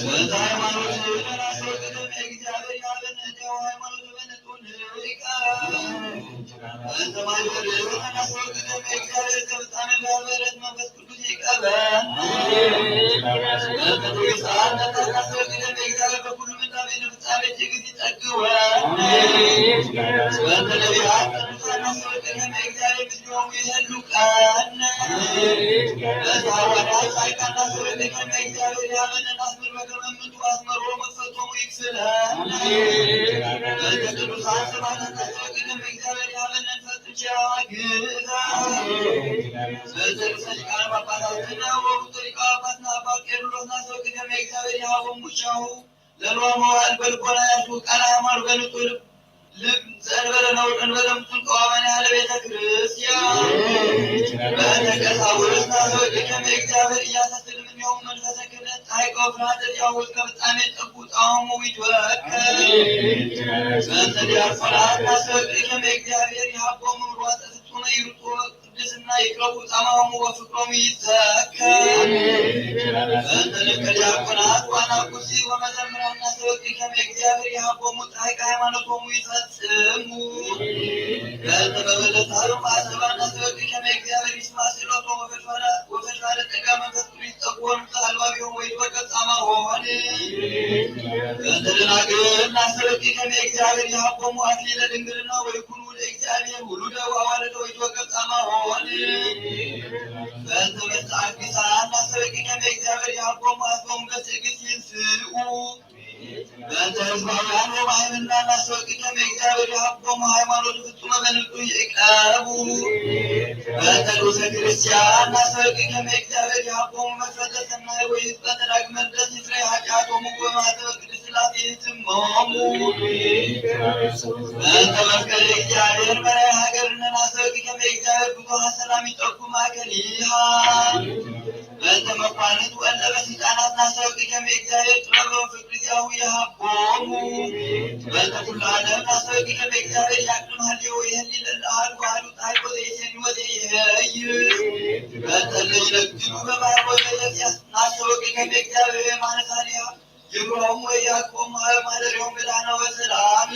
በእንተ ሃይማኖት ናስረግከም እግዚአብሔር ያበነ ሃይማኖት በነቱ ንሪቃ በእንተ ማይበር ናስረግከም እግዚአብሔር ከብጣነ በህበረት መንፈስ ቅዱስ ይቀበል። በእንተ ቅዱሳን ነቢያት ናስረግከም እግዚአብሔር በኩሉ ምንዳቤ ንፍጻሜ ትዕግስት ይጸግወን። በእንተ ነቢያት ቅዱሳን ናስረግከም እግዚአብሔር ምስሌሆሙ ይህሉ ቀን። በእንተ ሐዋርያት ጻድቃን ናስረግከም እግዚአብሔር ያበነ ናስምር በከመ እምንቱ አስመሮ መክፈቶሙ ይክስለን። በእንተ ቅዱሳን ሰማዕታት ናስረግከም እግዚአብሔር ያበነ ፈጽም ቸር ግዛ። በእንተ ርእሰ ሊቃነ ጳጳሳት ወውእቱ ሊቀ ጳጳስና አባ ቄርሎስ ናስረግከም እግዚአብሔር ይሃቦሙ ሻሁ ለሎሙ መዋዕል በልቦና ያስቡ ቃለ ሃይማኖት በንጹህ ልብ ልብ ዘእንበለ ነውር እንበለ ምጹን ቀዋማን ያህለ ቤተ ክርስቲያን በእንተ ቀሳውስት ናስረግከም እግዚአብሔር እያሰስል እምኔሆሙ መንፈሰ ክህነት ጣይቀ ወፍርሃተ ዲያብሎስ ከፍጻሜ ጸጉ ጣዕሙ ይትወከል። በእንተ ዲያቆናት ናስረግከም እግዚአብሔር ይሃቦሙ ሩዋጸ ፍጹመ ይሩጡ ቅድስና ይቅረቡ ጻማሆሙ ወፍቅሮሙ ይዘከር። በእንተ ደቀ ዲያቆናት ዋና ኩሲ ወመዘምራን ናስረግከም እግዚአብሔር ይሃቦሙ ጣይቀ ሃይማኖቶሙ ይፈጽሙ። በእንተ መበለታት ማሰባ ናስረግከም እግዚአብሔር ይስማ ስእለቶም ወፈድፋደ ጸጋ መንፈስ ቅዱስ ይጸግቦም ቃል ባቢሆም ወይትወከል ጻማሆን። በእንተ ደናግል ናስረግከም እግዚአብሔር ይሃቦሙ አክሊለ ድንግልና ወይኩኑ ለእግዚአብሔር ውሉደ ወአዋልደ ወይትወከል ጻማሆን። በእንተ መስተአግሳን ናስረግከም እግዚአብሔር ይሃቦሙ አስቦሙ በትዕግስት ይንስኡ። በእንተ ህዝባውያን ወማህበርና እናስተወቅከም እግዚአብሔር ይሃቦሙ ሃይማኖት ፍጹመ በንጹህ ይዕቀቡ። በእንተ ንዑሰ ክርስቲያን እናስተወቅከም እግዚአብሔር ይሃቦሙ መፍረተ ሰናይ ወይህዝበ ተዳግመ ልደት ይስረይ ኃጢአቶሙ ወማህተበ ቅድስት ሥላሴ ይትመሙ። በእንተ መፍቀሪ እግዚአብሔር መራሒ ሃገርነ እናስተወቅከም እግዚአብሔር ብዙኃ ሰላም ይጠጉ ማእከሊሃ። በእንተ መኳንንት ወእለ በስልጣናት እናስተወቅከም እግዚአብሔር ጥበበ ፍቅር ዚአሁ ይሃቦሙ። በእንተ ኩሉ ዓለም እናስተወቅከም እግዚአብሔር ያቅድም ሀልዮ ወይሀሊ ለለ አሐዱ አሐዱ ጻድቅ ወዘይሴኒ ወዘይሄይ። በእንተ እለ ይነግዱ በባሕር ወዘይበጽሕ እናስተወቅከም እግዚአብሔር የማነ ሳሊሃ ይብሮም ወያዕቆብ ማረ ማደሪያውን በዳህና ወሰላም።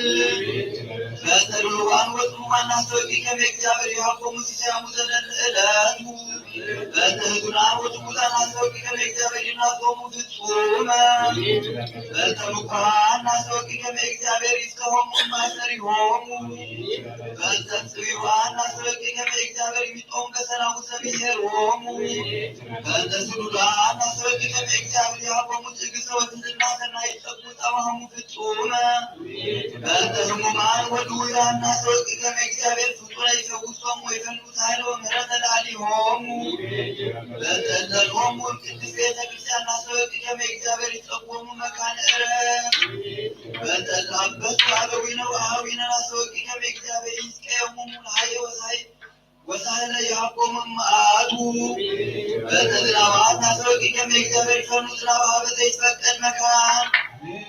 በእንተ ድሉዋን ወጽሙማን እናስተወቅከም እግዚአብሔር ይሃቦሙ ሲሳዮሙ ዘለለ ዕለቱ። በእንተ ህጉናን ወትኩታን አስተወቂ ከመ እግዚአብሔር ይናገሙ ፍጹመ። በእንተ ምኩራን አስተወቂ ከመ እግዚአብሔር ይስከሆሙ ማሰሪሆሙ። በእንተ ጽቢባን አስተወቂ ከመ እግዚአብሔር ይሚጦሙ ከሰላሙ ሰሚሄሮሙ። በእንተ ስዱዳን አስተወቂ ከመ እግዚአብሔር ያቆሙ ትዕግስተ ወትሕትና ሰናይ ጸጉ ጸባሆሙ ፍጹመ። በእንተ ህሙማን ወድውያን አስተወቂ ከመ እግዚአብሔር ፍጹመ ይፈውሶሙ ወይፈኑ ኃይለ ወምህረተ ለአሊሆሙ። በእንተ እለ ሎሙ ቅድስት ቤተ ክርስቲያን አስተወቂ ከመ እግዚአብሔር ይጸውሙ መካነ ዕረፍት። በእንተ እለ አበሱ አበዊነ ወአሃዊነ አስተወቂ ከመ እግዚአብሔር ይስቀዮሙ ለሃየ ወሳይ ወሳህለ ይሃቦሙ እምአቱ። በእንተ ዝናባት አስተወቂ ከመ እግዚአብሔር ይፈኑ ዝናብ ሀበ ዘይትፈቀድ መካን።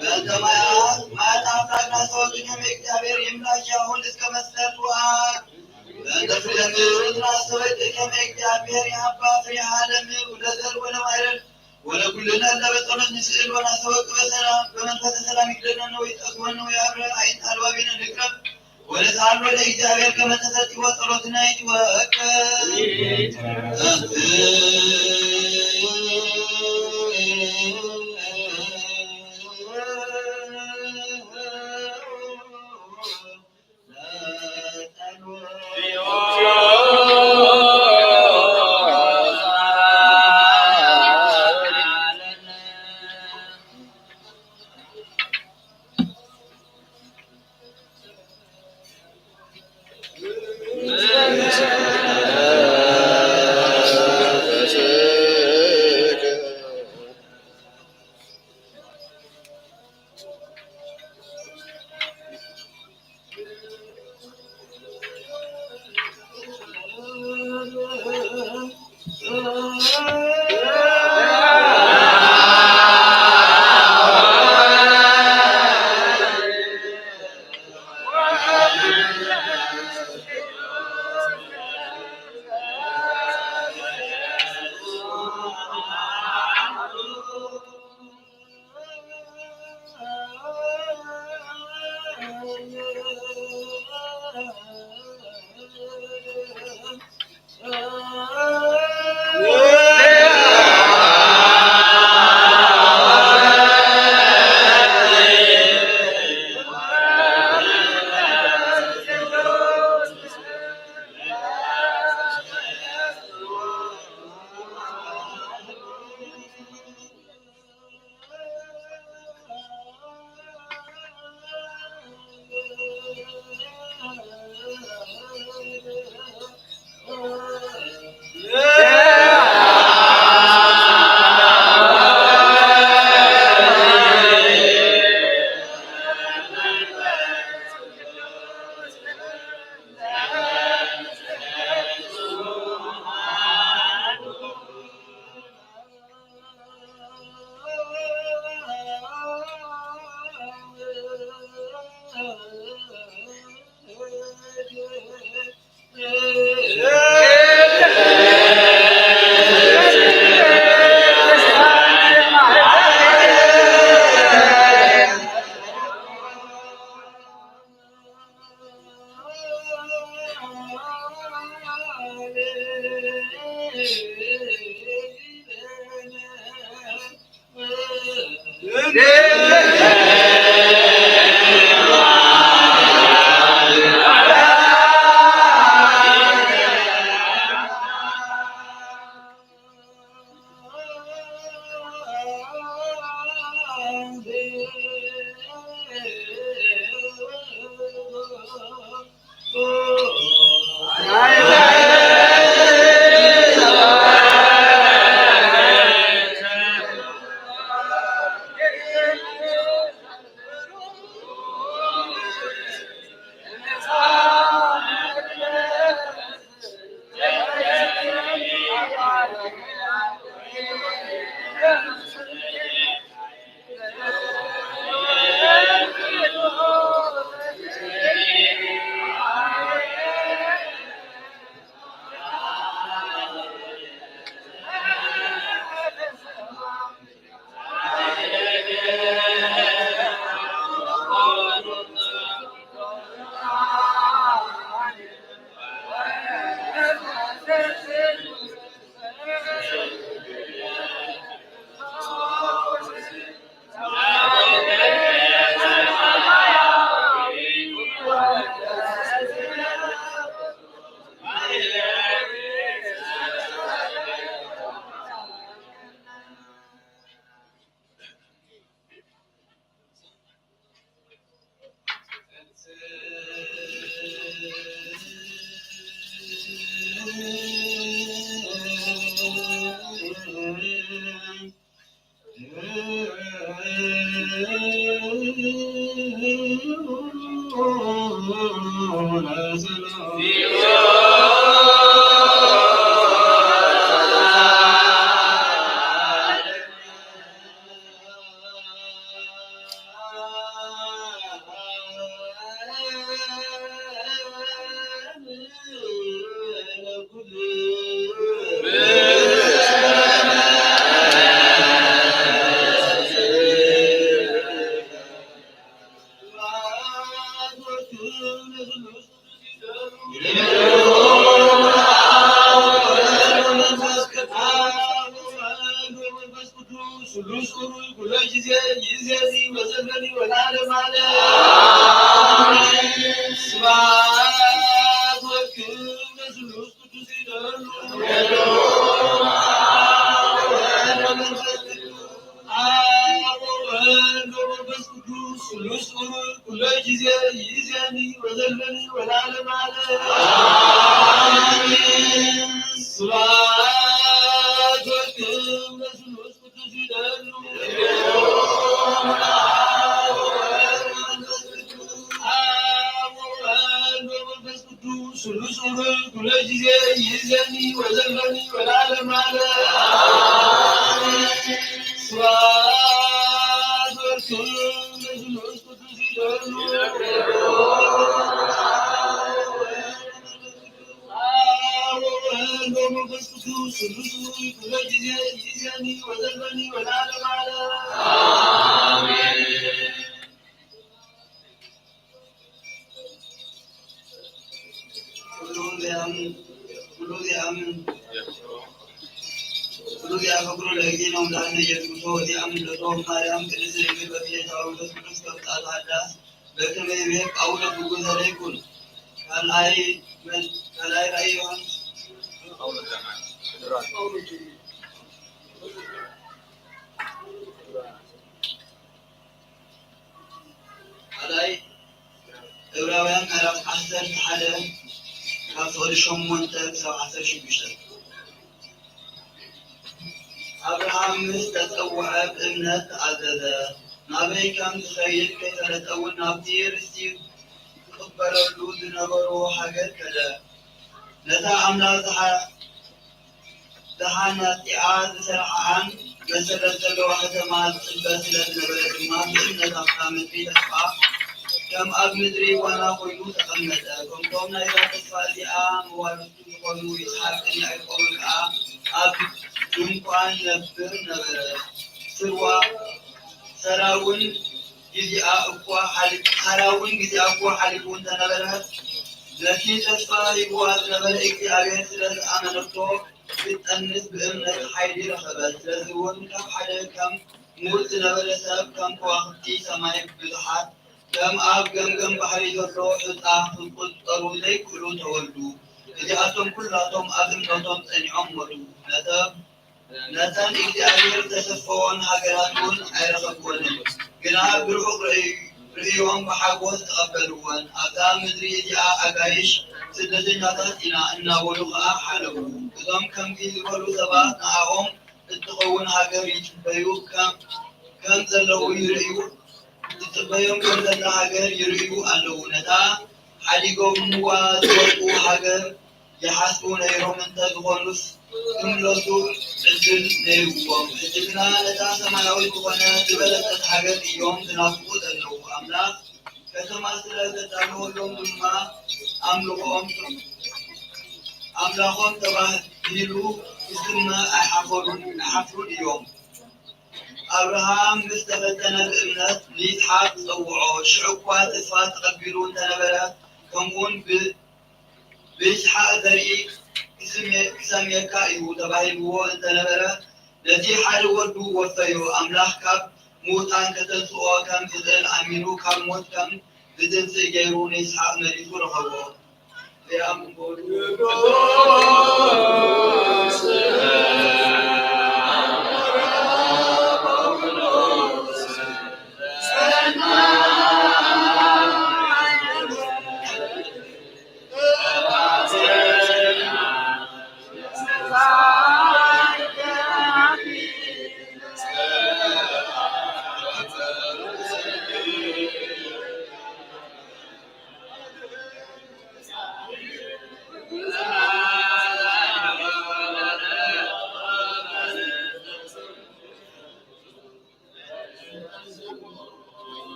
በእንተ ማያት ማያት አፍላግ አስተወቂ ከመ እግዚአብሔር ይምላኪ አሁን እስከ መስፈርት ውሃት። በእንተ ፍሬ ምድር አስተወቂ ከመ እግዚአብሔር የሀባ ፍሬሃ ለምድር ወለዘር ወለማይረር ወለኩልነ እለ በጸሎት ንስእል ወናስተወቅ በሰላም በመንፈሰ ሰላም ይግደለነ ወይጠግወነ ወያብረ አይንት አልባቢነ ንቅረብ ወነስአሎ ለእግዚአብሔር ከመ ተሰጥኦ ጸሎትነ ይትወከል። ስሉስ ቁሩብ ኩሎ ግዜ ይእዜኒ ወዘልፈኒ ወለዓለመ ዓለም። ስብሐት ወክብር ለስሉስ ቅዱስ ይደሉ። አብ ወወልድ ወመንፈስ ቅዱስ ስሉስ ቁሩብ ኩሎ ግዜ ይእዜኒ ወዘልፈኒ ወለዓለመ ዓለም። አሜን። ስብሐት ወክብር ለስሉስ ቅዱስ ይደሉ። አብ ወወልድ ወመንፈስ ቅዱስ ስሉስ ቁሩብ ኩሎ ግዜ ይእዜኒ ወዘልፈኒ ወለዓለመ ዓለም። አሜን። ስብሐት ወክብር ለስሉስ ቅዱስ ይደሉ። አብ ወወልድ ወመንፈስ ቅዱስ ስሉስ ቁሩብ ኩሎ ግዜ ይእዜኒ ወዘልፈኒ ወለዓለመ ዓለም። አሜን። ኩሉ ዚኣምን ኩሉ ዚኣምን ኩሉ ዚኣፈቅሩ ለእግዚእነ ወመድኃኒነ ኢየሱስ ክርስቶስ ዚኣምን ለቶም ማርያም ቅድስት ድንግል በክሌታ ወመንፈስ ቅዱስ ከብጣት ሃዳስ በከመ ይቤ ጳውሎስ ግጉዘ ለይኩን። ካልኣይ መን-፣ ካልኣይ ራእይ ዮሐንስ። ካልኣይ ዕብራውያን ምዕራፍ ዓሰርተ ሓደ ካብ ፍቕዲ ሸሞንተ ክሳብ ዓሰርተ ሽዱሽተ። ኣብርሃም ምስ ተጸውዐ ብእምነት ተኣዘዘ፣ ናበይ ከም ዝኸይድ ከይፈለጠ እውን ናብቲ ርስቲ ክቕበለሉ ዝነበሮ ሃገር ከደ። ነታ ኣምላኽ ዝሓ-፣ ዝሓነጺኣ ዝሰርዓኣን መሰረት ዘለዋ ከተማ ዝጽበ ስለ ዝነበረ ድማ ብእምነት ኣብታ ምድሪ ተስፋ ከም ኣብ ምድሪ ዋና ኮይኑ ተቐመጠ። ከምቶም ናይዛ ተስፋ እዚኣ መዋርስቱ ዝኾኑ ይስሓቅን ያዕቆብን ከኣ ኣብ ድንኳን ይነብር ነበረ። ስርዋ-፣ ሰራውን ግዜኣ እኳ ሓሊ-፣ ሳራውን ግዜኣ እኳ ሓሊፉ እንተነበረ፣ ነቲ ተስፋ ሂብዋ ዝነበረ እግዚኣብሔር ስለ ዝኣመነቶ፣ ክትጠንስ ብእምነት ሓይሊ ረኸበት። ስለዚ እውን ካብ ሓደ ከም ሙት ዝነበረ ሰብ፣ ከም ከዋኽብቲ ሰማይ ብዙሓት፣ ከም ኣብ ገምገም ባሕሪ ዘሎ ሑጻ ክቁጸሩ ዘይክእሉ ተወልዱ። እዚኣቶም ኩላቶም ኣብ እምነቶም ጸኒዖም ሞቱ። ነተን ነተን እግዚኣብሔር ዝተሰፈወን ሃገራት እውን ኣይረኸብወንን። ግና ብርሑቕ ርእይ-፣ ርእዮም ብሓጎስ ተቐበልወን። ኣብዛ ምድሪ እዚኣ ኣጋይሽ ስደተኛታት ኢና እናበሉ ኸኣ ሓለፉ። እዞም ከምዚ ዝበሉ ሰባት ንኣኦም እትኸውን ሃገር ይጽበዩ ከም፣ ከም ዘለዉ ይርእዩ፣ ይጽበዮም ከም ዘላ ሃገር ይርእዩ ኣለዉ። ነታ ሓዲጎምዋ ዝወጹ ሃገር ይሓስቡ ነይሮም እንተ ዝኾኑስ፣ ክምለሱ ዕድል ነይርዎም። ሕጂ ግና ነታ ሰማያዊት ዝኾነ ዝበለጸት ሃገር እዮም ዝናፍቑ ዘለዉ። ኣምላኽ ከተማ ስለ ዘዳለወሎም ድማ ኣምልኾኦም፣ ኣምላኾም ተባሂሉ ክስመ ኣይሓፈሩን፣ ኣይሓፍሩን እዮም። ኣብርሃም ምስ ተፈተነ ብእምነት ንይስሓቅ ጸውዖ። ሽዑ እኳ ተስፋ ተቐቢሉ እንተነበረ፣ ከምኡውን ብ-፣ ብይስሓቅ ዘርኢ ክስሜ-፣ ክሰምየካ እዩ ተባሂልዎ እንተነበረ፣ ነቲ ሓደ ወዱ ወፈዮ። ኣምላኽ ካብ ምዉታን ከተንስኦ ከም ዝኽእል ኣሚኑ፣ ካብ ሞት ከም ዝትንስእ ገይሩ ንይስሓቅ መሊሱ ረኸቦ።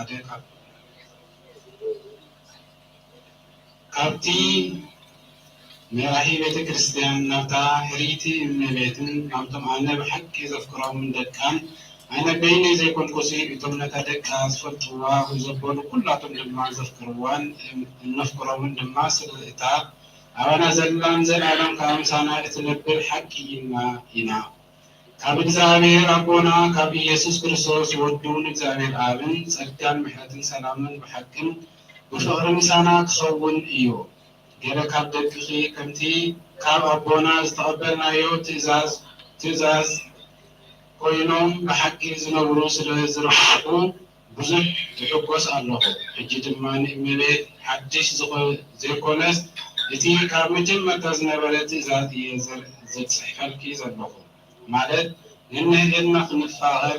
ካብ-፣ ካብቲ መራሒ ቤተ ክርስቲያን ናብታ ሕርይቲ እመቤትን ናብቶም ኣነ ብሓቂ ዘፍቅሮምን ደቃን፣ ኣነ በይነይ ዘይኮንኩሲ እቶም ነታ ደቃ ዝፈልጥዋ ዘበሉ ኩላቶም ድማ ዘፍቅርዋን እነፍቅሮምን ድማ ስለ እታ ኣባና ዘላን ዘላለም ከኣ ምሳና እትነብር ሓቂ ኢልና ኢና። ካብ እግዚኣብሔር ኣቦና ካብ ኢየሱስ ክርስቶስ ወዱን እግዚኣብሔር ኣብን ጸጋን ምሕረትን ሰላምን ብሓቅን ብፍቕሪ ምሳና ክኸውን እዩ። ገለ ካብ ደቅኺ ከምቲ ካብ ኣቦና ዝተቐበልናዮ ትእዛዝ፣ ትእዛዝ ኮይኖም ብሓቂ ዝነብሩ ስለ ዝረኸብኩ ብዙሕ ይሕጎስ ኣለኹ። ሕጂ ድማ ንእመቤት ሓድሽ ዝኾ-፣ ዘይኮነስ እቲ ካብ መጀመርታ ዝነበረ ትእዛዝ እየ ዘ-፣ ዘጽሕፈልኪ ዘለኹ። ማለት ንንሕድሕድና ክንፋቐር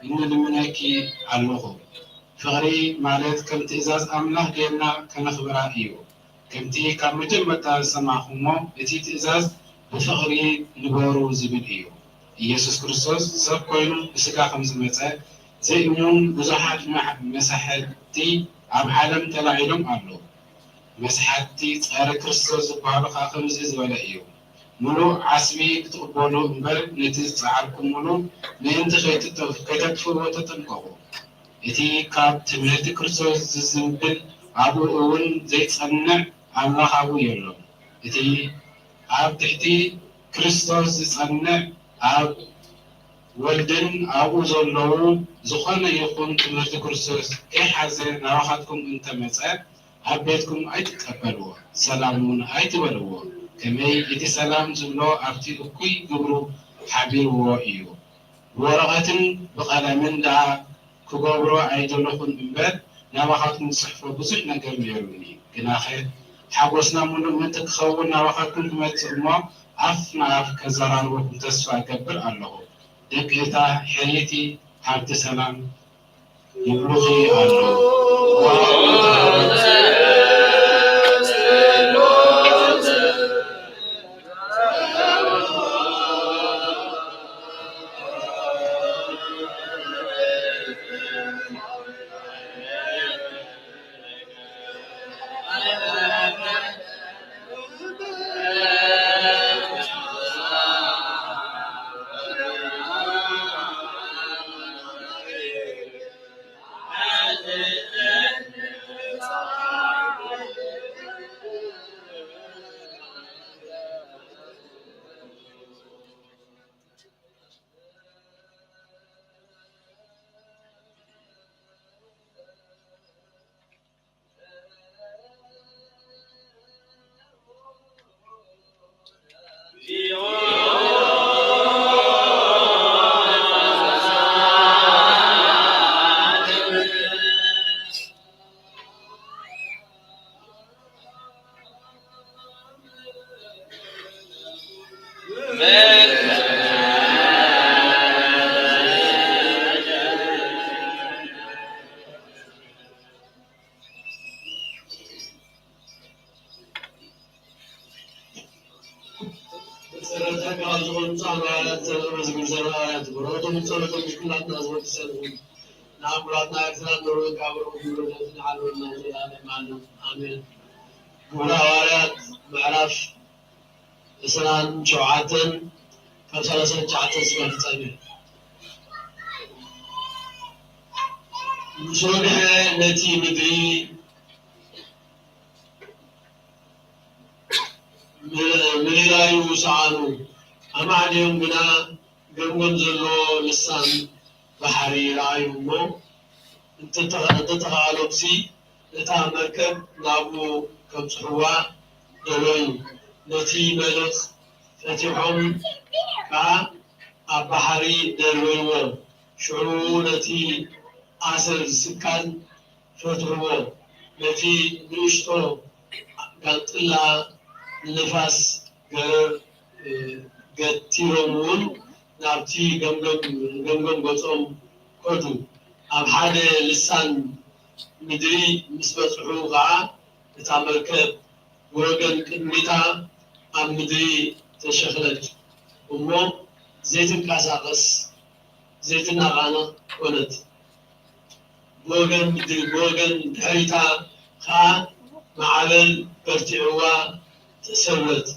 እንልምነኪ ኣለኹ። ፍቕሪ ማለት ከም ትእዛዝ ኣምላኽ ጌርና ከነኽብራ እዩ። ከምቲ ካብ መጀመርታ ዝሰማዕኹሞ እቲ ትእዛዝ ብፍቕሪ ንበሩ ዝብል እዩ። ኢየሱስ ክርስቶስ ሰብ ኮይኑ ብስጋ ከም ዝመጸ ዘይእምኑን ብዙሓት መሕ-፣ መሳሕድቲ ኣብ ዓለም ተላዒሎም ኣለዉ። መስሓትቲ ጸረ ክርስቶስ ዝበሃሉ ከኣ ከምዚ ዝበለ እዩ። ምሉእ ዓስቢ ክትቕበሉ እምበር ነቲ ዝጸዓርኩምሉ ምእንቲ ከይትጠፍ-፣ ከይተጥፍእዎ ተጠንቀቑ። እቲ ካብ ትምህርቲ ክርስቶስ ዝዝንብል ኣብኡ እውን ዘይጸንዕ ኣምላኽ ኣብኡ የሎን። እቲ ኣብ ትሕቲ ክርስቶስ ዝጸንዕ ኣብ ወልድን ኣብኡ ዘለዉ ዝኾነ ይኹን ትምህርቲ ክርስቶስ ከይሓዘ ናባኻትኩም እንተመጸ ኣብ ቤትኩም ኣይትቀበልዎ፣ ሰላም እውን ኣይትበልዎ። ከመይ እቲ ሰላም ዝብሎ ኣብቲ እኩይ ግብሩ ሓቢርዎ እዩ። ብወረቐትን ብቐለምን ደኣ ክገብሮ ኣይደለኹን እምበር፣ ናባኻትኩም ዝጽሕፎ ብዙሕ ነገር ነይሩኒ። ግናኸ፣ ሓጎስና ምሉእ ምእንቲ ክኸውን ናባኻትኩም ክመጽእ እሞ፣ ኣፍ ንኣፍ ከዘራርበኩም ተስፋ እገብር ኣለኹ። ደቂ እታ ሕርይቲ ሃብቲ ሰላም ይብሉኺ ኣለዉ። መሰረተ ካብ ዝኾኑ ጻማያት ተመዝግብ ዘርኣያት ብረኸቶም ጸሎቶም ኩላትና ዝወድሰን ይኹን። ንኣምራትና ኤርትራ ንርወን ካብ ርኹብ ምረደትን ዓለወና ዘላለም ዓለም። ኣሜን። ግብረ ሃዋርያት ምዕራፍ ዕስራን ሸውዓተን ካብ ሰላሳን ትሽዓተን እስካብ ፍጻሜ። ምስ ወግሐ ነቲ ምድሪ ም-፣ ምልላዩ ሰኣኑ። ኣማዕድዮም ግና ገምገም ዘለዎ ልሳን ባሕሪ ረኣዩ እሞ፣ እንተተ-፣ እንተተኻእሎምሲ ነታ መርከብ ናብኡ ከብጽሕዋ ደለዩ። ነቲ መልእኽ ፈቲሖም ከኣ ኣብ ባሕሪ ደርበይዎ። ሽዑ ነቲ ኣሰር ዝስካል ፈትሕዎ። ነቲ ንእሽቶ ጋንጥላ ንንፋስ ገረር፣ እ፣ ገቲሮም እውን ናብቲ ገምገም፣ ገምገም ገጾም ከዱ። ኣብ ሓደ ልሳን ምድሪ ምስ በጽሑ ኸኣ እታ መርከብ ብወገን ቅድሚታ ኣብ ምድሪ ተሸኽለት እሞ ዘይትንቀሳቐስ፣ ዘይትነቓነቕ ኮነት። ብወገን ድሕሪታ ከኣ ማዕበል በርቲዕዋ ተሰወት።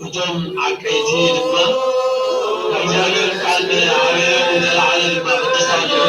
እቶም ዓቀይቲ ድማ ናይ እግዚኣብሔር ቃል ዓበዮም፣ ንዘለዓለ ድማ ቅድስት ሃገር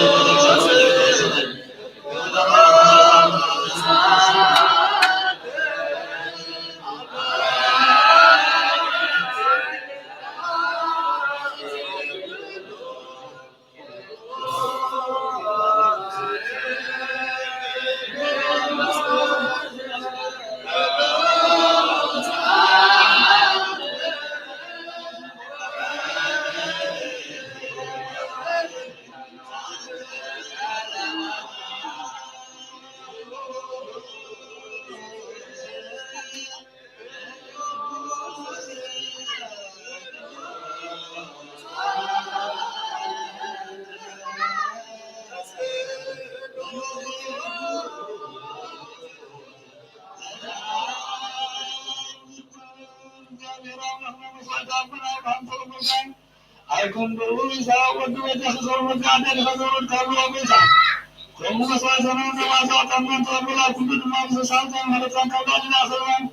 ኣይኩን ብኡ ኢሳቅ ወዲ ወዲ ክዘሩ መጋደ ንኸዘሩ ካብ ወገዛ ከምኡ መስዋዕተና ነዋዛ ቀመን ተብላ ኩሉ ድማ ብዘሳልጠን መለታን ካብ ላዕሊ ዳኸልዋን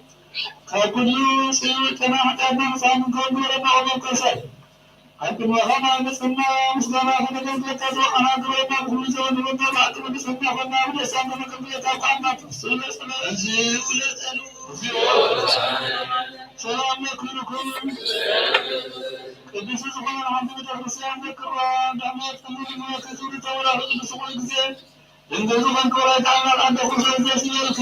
ካብ ኩሉ ጽዩ ጥና ሓጢኣትና ምሳን ከንዱ ረዳ ወመቀሰል ኣይኩን ወኸና ንጽና ምስጋና ከነገልግለካ ዝወዓና ግብረና ብኩሉ ዘበን ንወዳ ብሓቂ ቅዱስና ኾና ብደስታን ከነገልግለካ ብኣምላክ ስለ ስለ እዚ ውለጸሉ ሰላም ለኩልኩም። ቅዱስ ዝኾነ ሓንቲ ቤተክርስትያን ዘክርዋ። ብእምነት ጽሙድ እምነት ክብሪ ተወላፊ ቅዱስ ዝኾነ ግዜ ድንግል ዝኾንክ ወላዲተ ኣምላክ ኣደ ኩሉ ሰብ ደስ ይበልኪ።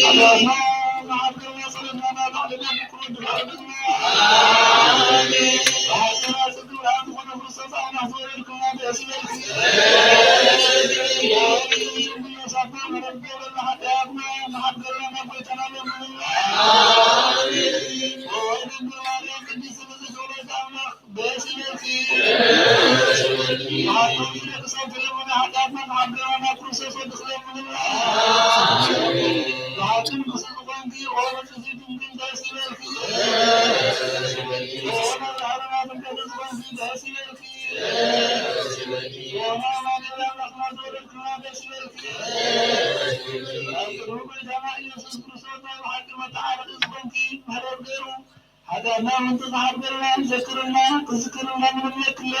ኣምላኽና መሓድርና ጸሎትና ናብ ላዕሊ ናብ ምክሩ ድፋዕ ድማ። ኣሜን። ብሓቅና ጽድቅ ብርሃን ዝኾነ ክርስቶስ ኣምላኽ ዝወለድክና ደስ ይበልኪ። ኣሜን። ሓጢኣትና መሓድርና ናብ ጎይታና ለምንና። ኣሜን። ድንግል ማርያም ቅድስት ንጽሕት ወላዲተ ኣምላኽ ደስ ይበልኪ። ንዓቶም ንደቂ ሰብ ተለምነ ሓጢኣትና ክሓድገና ናብ ክርስቶስ ወዲ ክለምንና። ብሓቂ ንጉስ ዝኾንኪ ኦ ንጽሕቲ ድንግል ደስ ይበልኪ። ኦ መድኃኒና ጥምቀት ዝኾንኪ ደስ ይበልኪ። ኦ ኣማኑኤል ኣምላኽና ዝወለድክና ደስ ይበልኪ። ኣብ ቅድሚ ጎይታና ኢየሱስ ክርስቶስ ናይ ብሓቂ መተዓረቂ ዝኾንኪ ምሕረት ገይሩ ሓጢኣትና ምንጽጻር ገርና ንዘክርና ክዝክርና ንምንየክልና።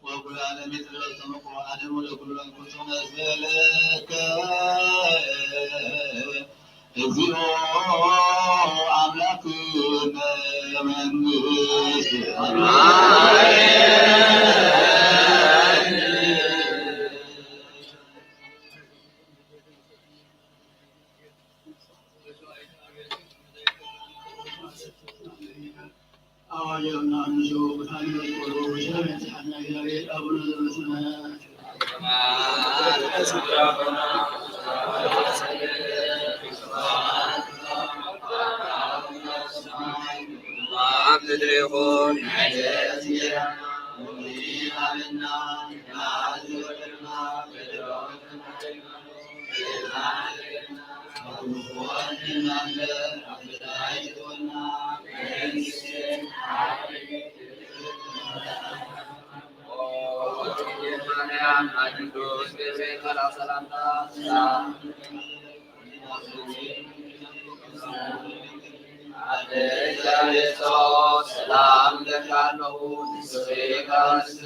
ወኩሉ ዓለም ይትረፍ ስምኩ ዓለም ወለኩሉ ፍጹም ስእለከ እግዚኦ አምላክነ መንግስት ኣብ ምድሪ ይኹን ሰላም እልኪ ኣለኹ፣ ንስኺ ካብ ኣንስቲ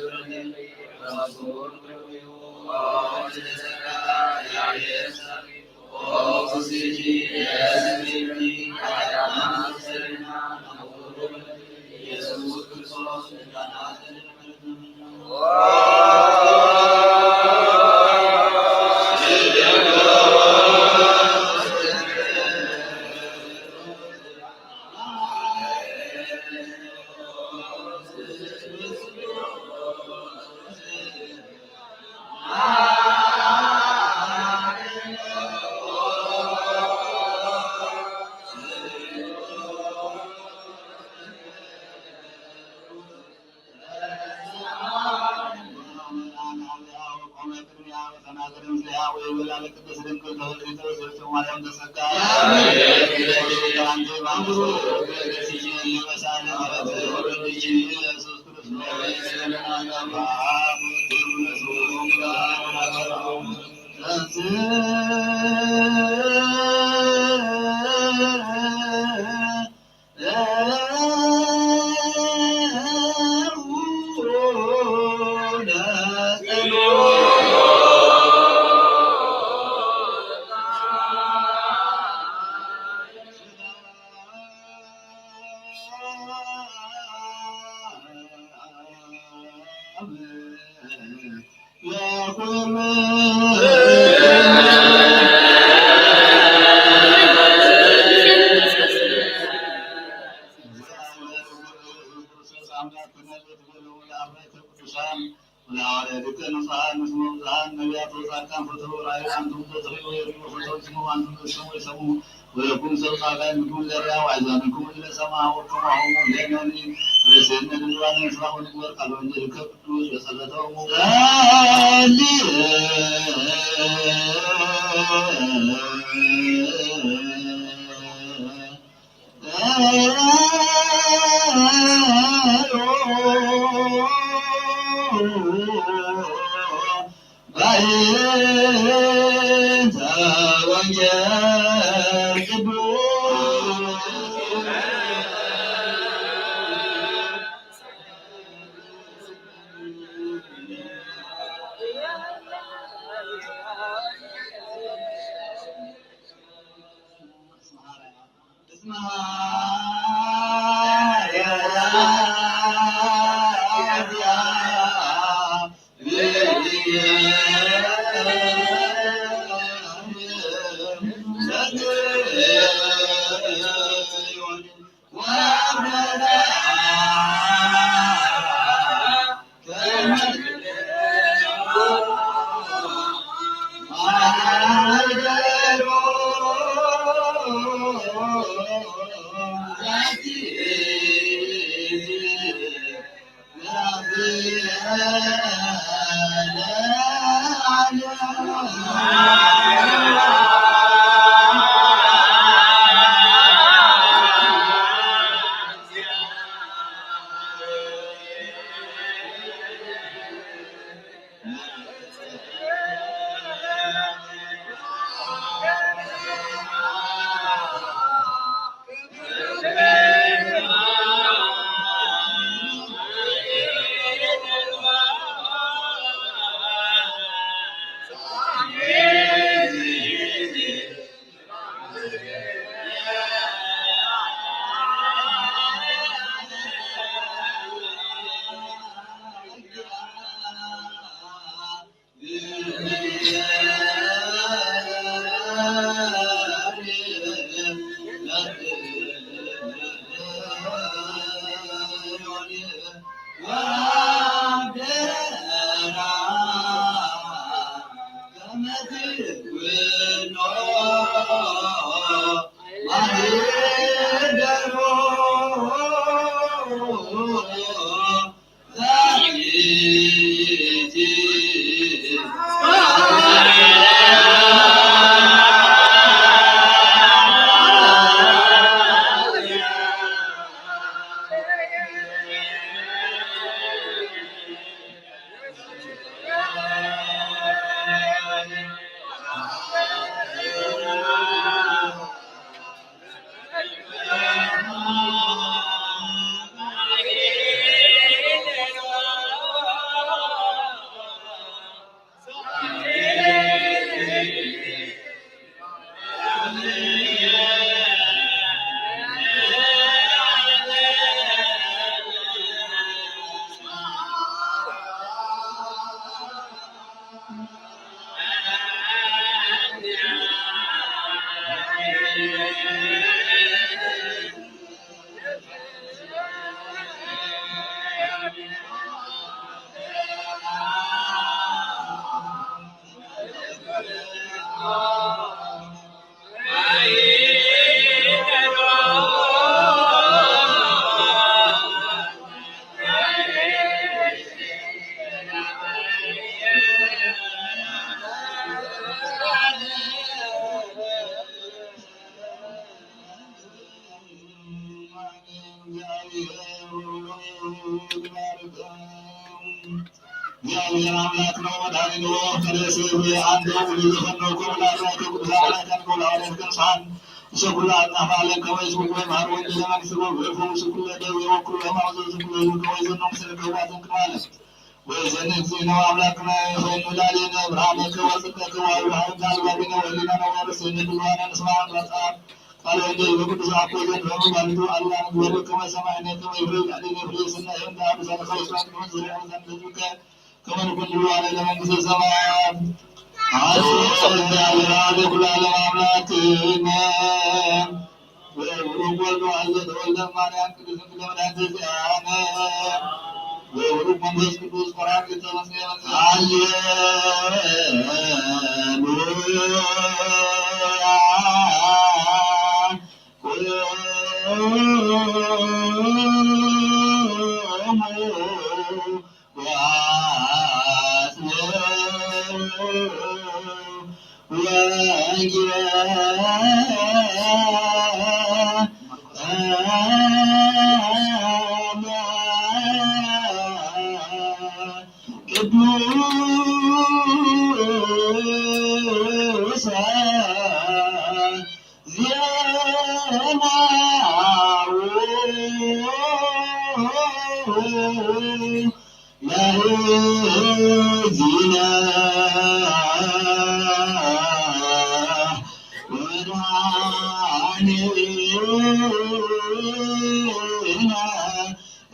ኣምላክ ኮነ ዘትገለሙ ለኣርባዕተ ቅዱሳን ወለሐዋርያትከ ንጹሐን እስመ ብዙኃን ነቢያት ወጻድቃን ፈተው ራእየ አንትሙ ዘትርእዩ ወየርእዩ ፈተው ይስምዑ አንትሙ ዘትሰምዑ ይሰምዑ ወለኩም ሰብ ጻድቃን ይኩን ለርእያ ወአሕዛንኩም ለሰማ ወከማሆሙ ለነኒ ርእስነ ድንግላነ ስራ ወንግበር ቃለ ወንጌልከ ቅዱስ በጸሎቶሙ። እግዚአብሔር አምላክ ነው መድኃኒነ ወመፍቀሬ ስብ አንተ ሁሉ ዘፈነውኩም ለአርባዕተ ቅዱሳን መላእክት ወለሐዋርያት ቅዱሳን እስከ ኩሉ አጽናፈ ዓለም ከመ ይስብኩ ወይምሃሩ ወንጌለ መንግሥትከ ወይፈውሱ ኩለ ደዌ ወኩሉ ሕማም ዘውስኩ ለሉ ከመ ይዘኑ ምስለ ከዋትን ቅድመ ዓለም ወይዘን እግዚእነ አምላክነ ይፈኑ ላሌነ ብርሃነከ ወጽድቀከ ወአብርሃም ዳልባቢነ ወሊናነ ወርስነ ድልዋነ ንስማ ቃል ቃል ወንጌል በቅዱስ አኮ ዘንድ በመባልቱ አላ ንግበሩ ከመ ሰማይነ ከመ ይፍሬ ላሌነ ፍሬ ስና ይሁን ዳሩ ዘንድ ከወስራት ከመ ዝሪያ ዘንድ ህዝብከ ከመ ንኩን ድልዋነ ለመንግስተ ሰማያት አስብ እግዚአብሔር አብ ለኩሉ ዓለም አምላክነ ወወልድ ዋሕዶ ተወልደ ማርያም ቅድስት ድንግል መድኃኒተ ዚአነ። ወብሩክ መንፈስ ቅዱስ ሆራ ተመስገን። ሃሌሉያ። ቅዱስ ዜማው ለእግዚእነ ወመድኃኒነ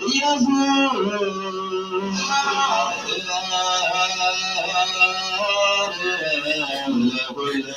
ኢየሱስ ለኩልነ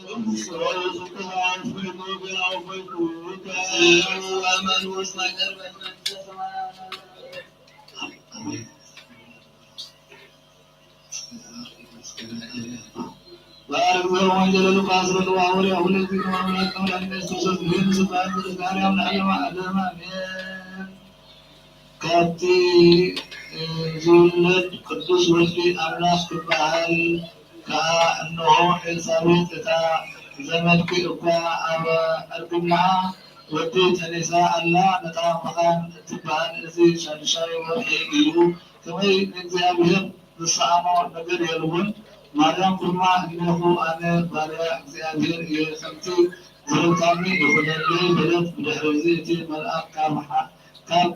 ቅዱስ ወለመዋሉ ቃሉ ወንጌል ሉቃስ በልዋ ወሪያ ሁለት ጊዜ ማምላክ ከመድኃኒነ ኢየሱስ ክርስቶስ ግን ስብሐት ለእግዚአብሔር ለዓለመ ዓለም አሜን። ካብቲ ዝውለድ ቅዱስ ወልዲ ኣምላኽ ክበሃል ከኣ እንሆ፣ ኤልሳቤጥ እታ ዘመድኪ እኳ ኣብ እርግናኣ ወዲ ጠኒሳ ኣላ። ነታ መኻን እትበሃል እዚ ሻድሻይ ወርሒ እዩ። ከመይ ንእግዚኣብሔር ዝሰኣኖ ነገር የልቦን። ማርያም ድማ፣ እነሆ ኣነ ባርያ እግዚኣብሔር እየ፣ ከምቲ ዝበልካኒ ይኹነለይ በለት። ብድሕሪ እዚ እቲ መልኣኽ ካብ ሓ-፣ ካብ፣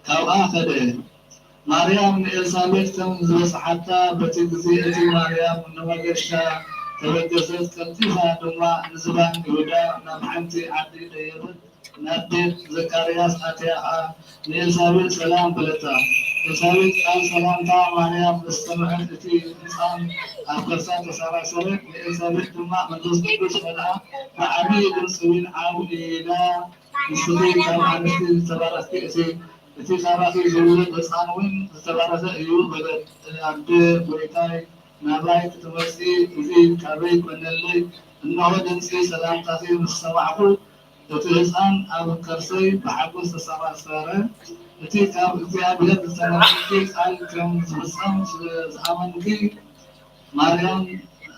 ካብኣ ከደ። ማርያም ንኤልሳቤጥ ከም ዝበጽሓታ፣ በቲ ግዜ እቲ ማርያም ንመገሻ ተበገሰት፣ ቀልጢፋ ድማ ንዝባን ይሁዳ ናብ ሓንቲ ዓዲ ደየበት። ናብ ቤት ዘካርያስ ኣትያ ንኤልሳቤጥ ሰላም በለታ። ኤልሳቤጥ ቃል ሰላምታ ማርያም ምስ ሰምዐት፣ እቲ ህጻን ኣብ ከርሳ ተሰራሰረ። ንኤልሳቤጥ ድማ መንፈስ ቅዱስ መልኣ፣ ብዓቢ ድምጺ እውን ዓው ኢላ፣ ንስኺ ካብ ኣንስቲ ዝተባረኽኪ፣ እቲ፣ እቲ ካባኺ ዝውለድ ህጻን እውን ዝተባረኸ እዩ በለት። ኣደ ጐይታይ ናባይ ክትመጺ እዚ ካበይ ኰነለይ? እንሆ ድምጺ ሰላምታኺ ምስ ሰማዕኩ፣ እቲ ህጻን ኣብ ከርሰይ ብሓጎስ ተሰራሰረ። እቲ ካብ እግዚኣብሔር ዝተነገረኪ ቃል ከም ዝፍጸም ስለ ዝኣመንኪ፣ ማርያም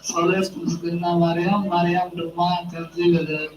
ጸሎት ምስግና ማርያም፣ ማርያም ድማ ከምዚ በለት።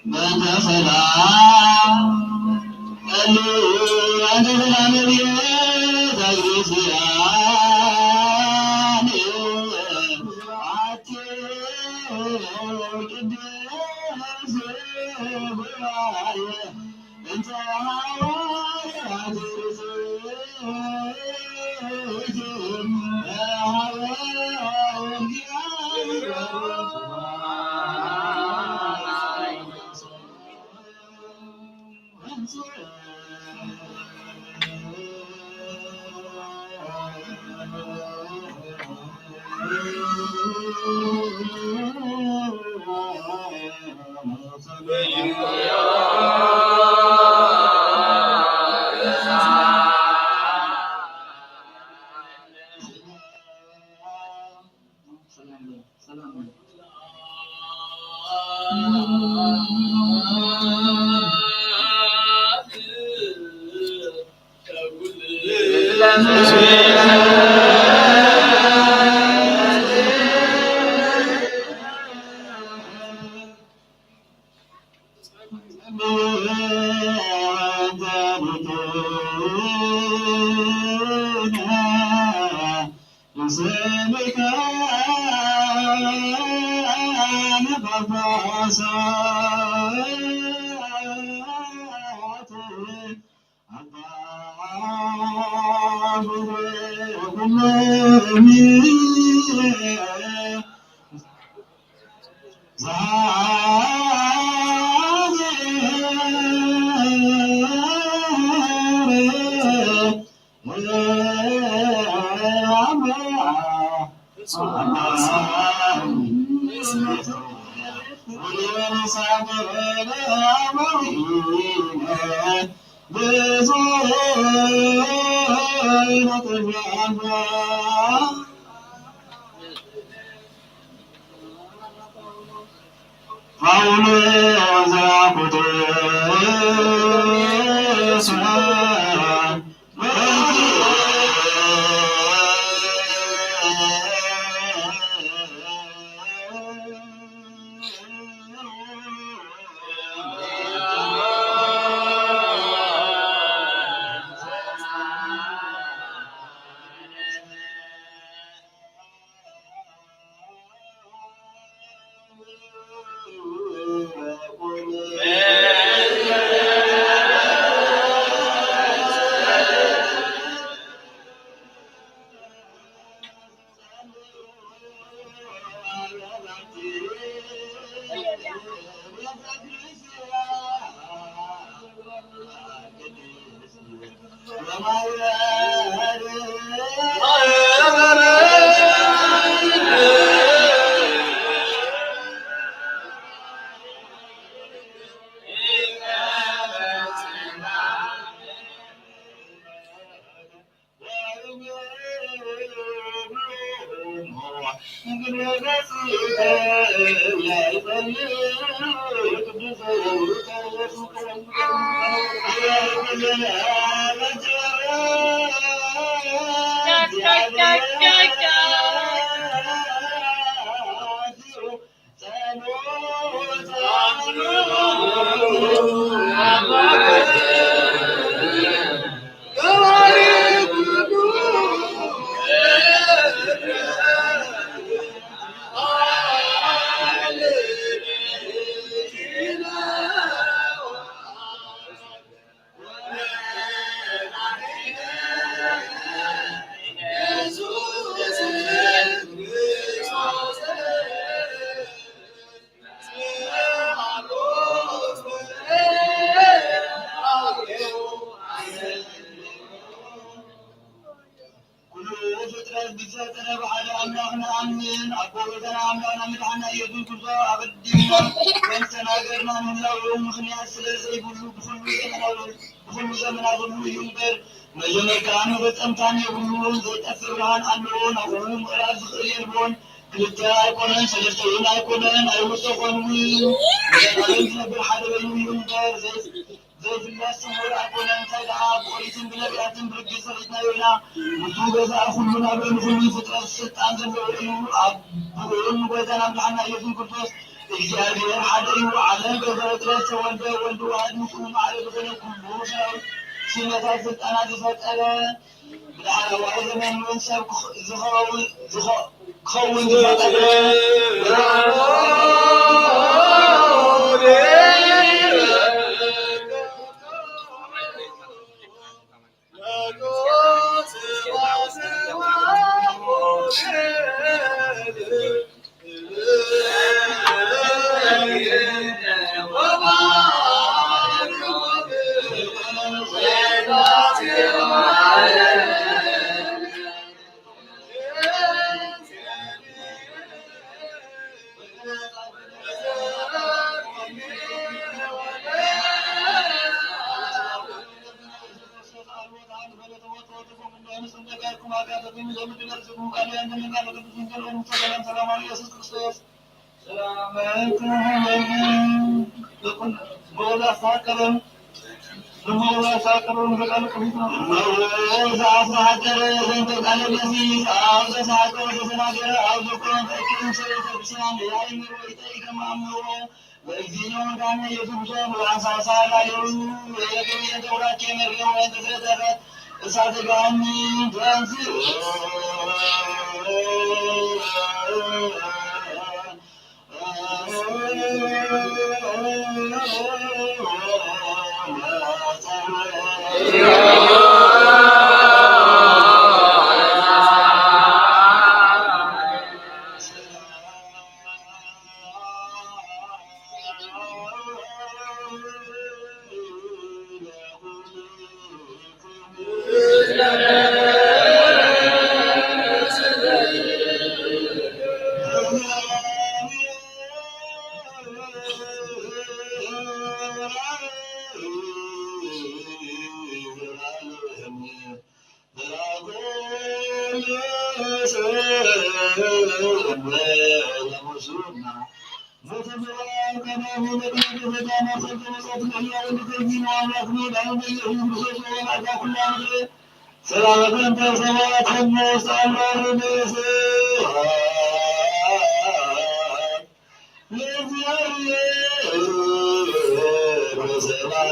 በእንተ ሰላም ቀሉ አንተ ሰላም ቤት አግሪስያን አቲ ቅድስ ጉባኤ እንተ ሐዋርያት ርዝእት ሐዋርያት ኩሉ ፍጥረት ብዝፈጠረ ብሓደ ኣምላኽ ንኣምን። ኣቦ ጎይታና ኣምላኽና መድሓና ኢየሱስ ክርስቶስ ኣቐዲምና ከም ዝተናገርና ምህላው ምኽንያት ስለ ዘይብሉ ብኹሉ ዘመናዊ-፣ ብኹሉ ዘመናት ሁሉ እዩ እምበር፣ መጀመርታ መፈጸምታን የብሉን። ዘይጠፍእ ብርሃን ኣለዎ። ናብ ኩሉ ምቕራብ ዝኽእል የልቦን። ክልተ ኣይኮነን፣ ሰለስተ እውን ኣይኮነን፣ ኣይወሰኾን እውን። ንዘለኣለም ዝነብር ሓደ በይኑ እዩ እምበር፣ ዘይ-፣ ዘይፍለስ ስሙር ኣይኮነን። እንታይ ደኣ ብኦሪትን ብነቢያትን ብርግጽ ፈሊጥናዮ ኢና። ንሱ ገዛኢ ኩሉ፣ ኣብ ልዕሊ ኩሉ ፍጥረት ስልጣን ዘለዎ እዩ። ኣብ ብኡን ጎይታና መድሓና ኢየሱስ ክርስቶስ እግዚኣብሔር ሓደ እዩ። ዓለም በዘፈጥረት ተወልደ፣ ወልድ ዋሕድ ምስኡ ማዕረ ዝኾነ ኩሉ ሰራዊት፣ ሽመታት፣ ስልጣናት ዝፈጠረ፣ ብዳሕረዋይ ዘመን እውን ሰብ ክኽ-፣ ዝኸውን፣ ዝኸ-፣ ክኸውን ዝፈጠረ፣ በእግዚእነ ወመድኃኒነ ኢየሱስ ክርስቶስ ወአንሳሳ ላዕሌሁ ወየቅሬ ተውራኬ መርገም ወይን ተስረጠፈት እሳተ ገሃነም ተንሥእ። ሰላም ለእንተ ሰባት እምነ ውስተ አምራር ንስሐ ለእግዚአብሔር በሰማይ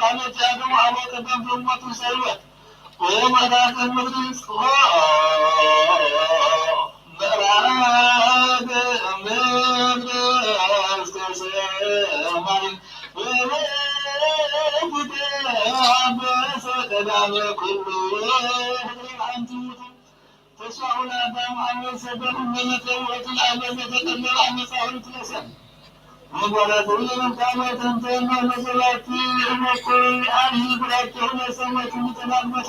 ዝተባህለት ጃዶ ኣቦ ቀደምቲ እሞቱ ሰይወት ወመራተ ምድሪ ጽፎ ምዕራግ ምድሪ እስከ ሰማይ ወለድ ኣበሰ ቀዳመ ኩሉ ፍጥረት ኣንቲ ውእቱ። ተስፋ ወለአዳም አብ መሰደዱ ለመተውት ለአለ ለተቀለለ አመፃሁን ትለሰን ወጓላት ለመንታለ ተንተን ለዘላቲ እመኮይ አብይ ብራቸው ለሰመቱ ተናግመቱ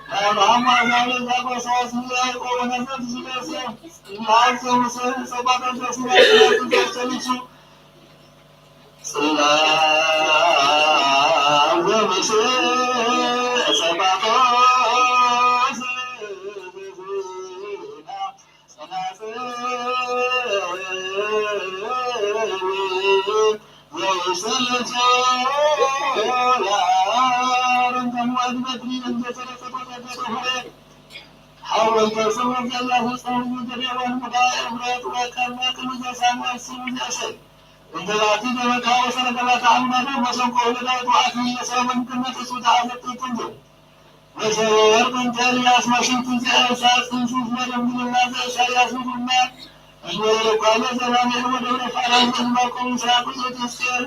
ለአብርሃም አዛለ ዛጎሳስ ለያዕቆብ ነዘት ዝለሰ ለአብሰ ሙሴ ሰባተ ዘስላ ተሰሊሱ ጽላተ ሙሴ ጸባኦት ጸናጽል ወሰለቶ ለአሮን ተምዋል በትሪ እንዘተረፈቶ ተገደፈ። ሐወልተ ስሙ ዘላ ህፃን ምድር የሆን ሙዳ እምረት ወቀመ ቅዱሰ ሳሙኤል ስሙ ዘእሰይ። እንተ ባቲ ገበታ ወሰረገላ ተአምናዶ መሰንቆ ወለዳዊት ወአቲ የሰው መንግነት እሱ ተአዘጥጥንቱ። ወሰወር እንተ ኤልያስ ማሽንቱ ዘኤልሳ ጽንሱ መደምግልና ዘኢሳያስ ምድርና። እዝወረ ለኳለ ዘራሚኤል ወደብረ ፋራን ዘእንባቆም ምስራቁ ዘትስኤል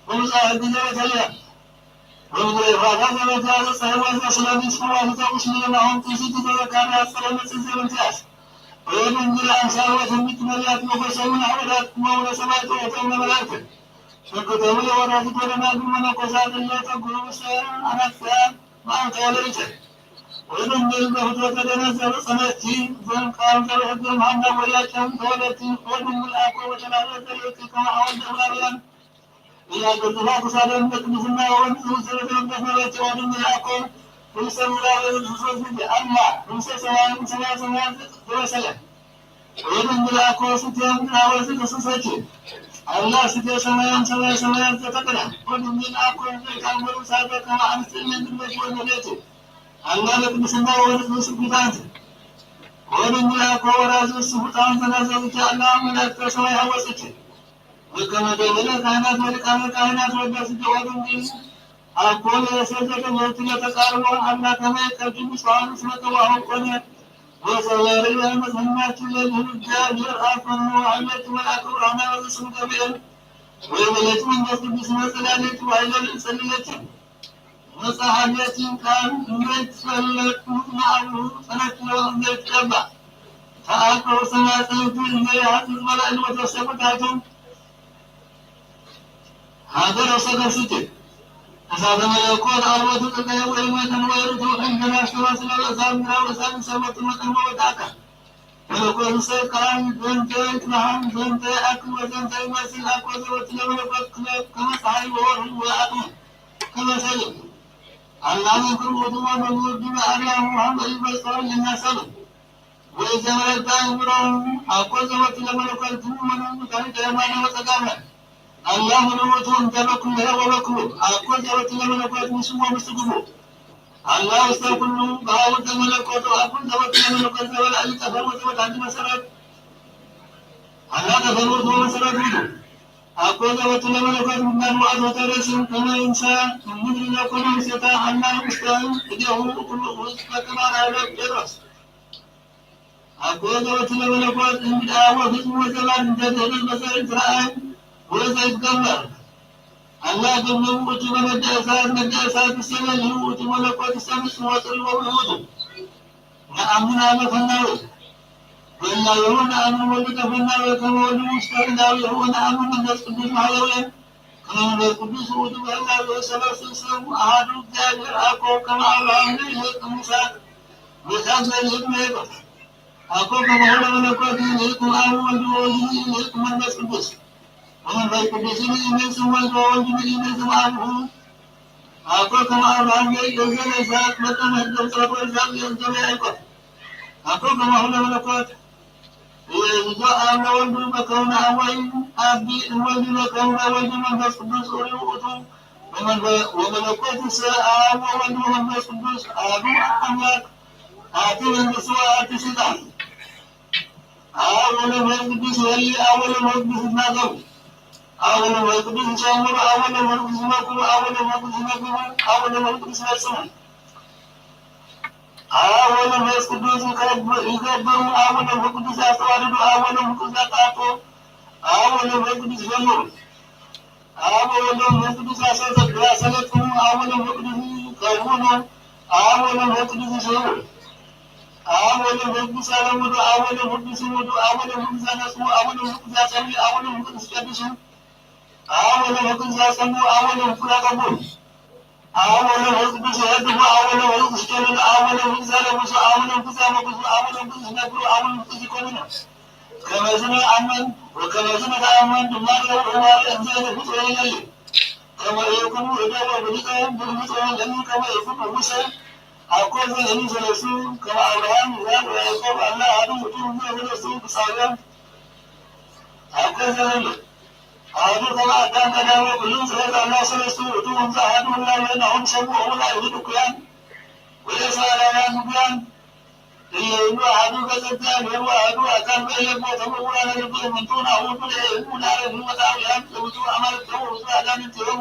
ወምጽአ ህግ ዘበተልያ። ወምድረ ኤፍራታ ዘበተያ ዘጸህወ ዘስለሚስ ፈዋሲተ ቁስሊ ለናሆም ትንሲት ዘዘካርያስ ጸረ መጽእ ዘበንትያስ። ወድንግል አምሳል ወትንቢት ነቢያት መጎሰሙ ለሐዋርያት እሞሙ ለሰማዕት ወእቶሙ ለመላእክት። ሸክተሙ ለወራዙት ወደናግል መነኮሳት እለ ተጉሩ ውስተ አናቅጽያን ማእንተ ወለሊተ። ወድንግል በፍትወተ ደነዘ ወጸነቲ ዘእምቃል ዘበሕገ እምሃና ወያጨም ተወለቲ። ወድንግል አኮ ወተላለ ዘርእቲ ከመ አወልደ ዕብራውያን። እያገዝፋ ክሳደን በቅድስና ወንጽሁ ስለ ተመቅደስ ነበርት። ወድንግል አኮ ርእሰ ምዕራብ እንስሶ ዝግ አላ ርእሰ ሰማይ ሰማይ ሰማይ ተወሰለ። ወድንግል አኮ ስቴም ናወዝ ተስሰች አላ ስቴ ሰማያን ሰማይ ሰማያን ዘተቀዳ። ወድንግል አኮ ዘይታመሩ ሳደ ከመ አንስት እለ ግድመት ወነቤት። ኣላ በቅድስና ወበንጽህ ስጉታንት ወድንግላ ኮወራዙ ስፉጣን ተናዘዙ ጃላ መላእክተ ሰማይ ሀወጽች ወከመ ገበለ ካህናት ወሊቃነ ካህናት ወዳስ ጀወ ድንግል አኮ ለሰገደ ለትለ ተቃርቦ አምላከመ ቀድም ስዋን ስመተዋሁ ኮነ ወሰበርያ መዝህናችን ለልህን እግዚአብሔር አፈኑ አለት መልአክ ብርሃና ወዘስም ገብርኤል ወይበለት መንፈስ ቅዱስ መጸላለች ዋይለል ጸልለችን መጻሐፍያችን ቃል እንዳይትፈለጡ ንዓኡ ጸናች ለወንጌል ትቀባ ተአቀው ሰማዕታት እንዳይሃትት መላእክት ወተሰሙታቱ ሀገረ ሰገስት እሳተ መለኮት አልቦቱ ጥልቀት ወይ መጠን ወይ ርቱ እንደናስተማስለ ለእሳት ምድራዊ እሳት ሰመቱ መጠን ወወዳካ መለኮት ሰይጣን ዘንተ ይትመሃን ዘንተ ይአክል ወዘንተ ይመስል አኮ ዘወትለ መለኮት ክመ- ከመ ፀሐይ ወወርህ ወአቅመ ከመ ሰልም አላመ ክርቦቱ ወመግቦቱ በአርያሙ ሀመ ይበጽሖ ልናሰሉ ወኢዘመረታ ይምሮም አኮ ዘወትለ መለኮት ክሙ መለኮት ከሪተ የማነ ወጸጋመ አላሁ ንውእቱ እንተ በኩሉ ወበኩሉ አኮ ዘወትለ መለኮት ምስዎ ምስግቡ አላሁ ውስተ ኩሉ በሀቡ ዘመለኮቱ አኩን ዘወትለ መለኮት ዘበላዕሊ ጠፈር ወዘወታሕቲ መሰረት አላ ጠፈር ወመሰረት ውእቱ አኮ ዘወትለ መለኮት ምናን ወአቶ ተረስም ከመ እንሳ ምድር ለኮነ ውስቴታ አላ ውስተ እዴሁ ኩሉ ውስጥ በከማራ ጴጥሮስ አኮ ዘወትለ መለኮት እንግዳ ወፍጹም ወዘባን እንተ ድህነት መሰረት ረአይ ወዘይትገበር አላ ግብሩ ውእቱ በመዳ እሳት መዳ እሳት ይሰለል ውእቱ መለኮት ይሰምጽ ወፅሪ ወብርሁቱ ነአምን አመ ፈናዊ ወላዊሁ ነአምን ወልድ ፈናዊ ከመ ወልድ ውስተ ህላዊሁ ነአምን መንፈስ ቅዱስ ማህያውያን ከመ መንፈስ ቅዱስ ውእቱ በህላዊሁ ሰለስቱ ስም አሐዱ እግዚአብሔር አኮ ከመ አብርሃም ይልቅ ይስሐቅ ይስሐቅ ዘልህቅ መይቆ አኮ ከማሁ ለመለኮት ይልቅ አብ ወልድ ወወልድ ይልቅ መንፈስ ቅዱስ ወመንፈስ ቅዱስ ይልቅ ወልድ ወወልድ ይልቅ አብሁ አኮ ከመ አብርሃም ይልቅ ዘለ ይስሐቅ መጠነ ህገ ፍጥረት ወይስሐቅ ይልቅ ዘለ ያዕቆብ አኮ ከማሁ ለመለኮት ወይእዝዞ አብ ለወልዱ በከውነ አብ ወይ አቢ እምወልድ በከውነ ወልድ መንፈስ ቅዱስ ኡሪ ውእቱ ወመንፈ- ወመለኮት ስ አብ ወወልድ ወመንፈስ ቅዱስ አሐዱ አምላክ አሐቲ መንግስት ወአሐቲ ስልጣን አብ ወወልድ ወመንፈስ ቅዱስ ይወሊ አብ ወወልድ ወመንፈስ ቅዱስ ይናገሩ አብ ወወልድ ወመንፈስ ቅዱስ ይሰምሩ አብ ወወልድ ወመንፈስ ቅዱስ ይመክሩ አብ ወወልድ ወመንፈስ ቅዱስ ይመግቡ አብ ወወልድ ወመንፈስ ቅዱስ ይመግቡ አብ ወወልድ ወመንፈስ ቅዱስ ይከብ- ይገብሩ አብ ወወልድ ወመንፈስ ቅዱስ ያስተዋድዱ አብ ወወልድ ወመንፈስ ቅዱስ ያጣጡ አብ ወወልድ ወመንፈስ ቅዱስ ይዘምሩ አብ ወወልድ ወመንፈስ ቅዱስ ያሰለጥኑ አብ ወወልድ ወመንፈስ ቅዱስ ይከውኑ አብ ወወልድ ወመንፈስ ቅዱስ ይስሕቡ አብ ወወልድ ወመንፈስ ቅዱስ ያለምዱ አብ ወወልድ ወመንፈስ ቅዱስ ይሙዱ አብ ወወልድ ወመንፈስ ቅዱስ ያነጽሁ አብ ወወልድ ወመንፈስ ቅዱስ ያጸልዩ አብ ወወልድ ወመንፈስ ቅዱስ ይቀድሱ አብ ወወልድ ወመንፈስ ቅዱስ ያጸምኡ አብ ወወልድ ወመንፈስ ቅዱስ ያከብሩ አብ ወወልድ ወመንፈስ ቅዱስ ይሀድፉ አብ ወወልድ ወመንፈስ ቅዱስ ይከልሉ አብ ወወልድ ወመንፈስ ቅዱስ ያለግሱ አብ ወወልድ ወመንፈስ ቅዱስ ያሞግሱ አብ ወወልድ ወመንፈስ ቅዱስ ይነግሩ አብ ወወልድ ወመንፈስ ቅዱስ ይኮንኑ ከመዝነ አመን ወከመዝነ ተአመን ድማሬ ወማሬ እንዘ ንፍጹ ይለሊ ከመ ኢይኩኑ እደወ ብሊቀ ብልሙጽ ለሊ ከመ ኢይኩኑ ሙሴ አኮ ዘእሊ ዘለሱ ከመ አብርሃም ይስሐቅ ወያዕቆብ አላ አሐዱ ውእቱ እምነ ዘለሱ ብጻውያን አኮ ዘእሊ አሐዱ ከመ አዳም ቀዳሚ ኩሉ ፍጥረት አላ ሰለስቱ ውእቱ ወምዘ አሐዱ ህላዌ ናሆም ሰብኡ ወላይሁድ እኩያን ወለእስራኤላውያን ምጉያን እለ እሉ አሐዱ ገጸ እግዚአብሔር ወአሐዱ አካል በእለ ቦተ ምውራነ ልብ እምንቱ ናሁ ብልኤ እሙ ላረግ ወጣውያን ለብዙ አማልክተ ወብዙ አጋንንት ይሆኑ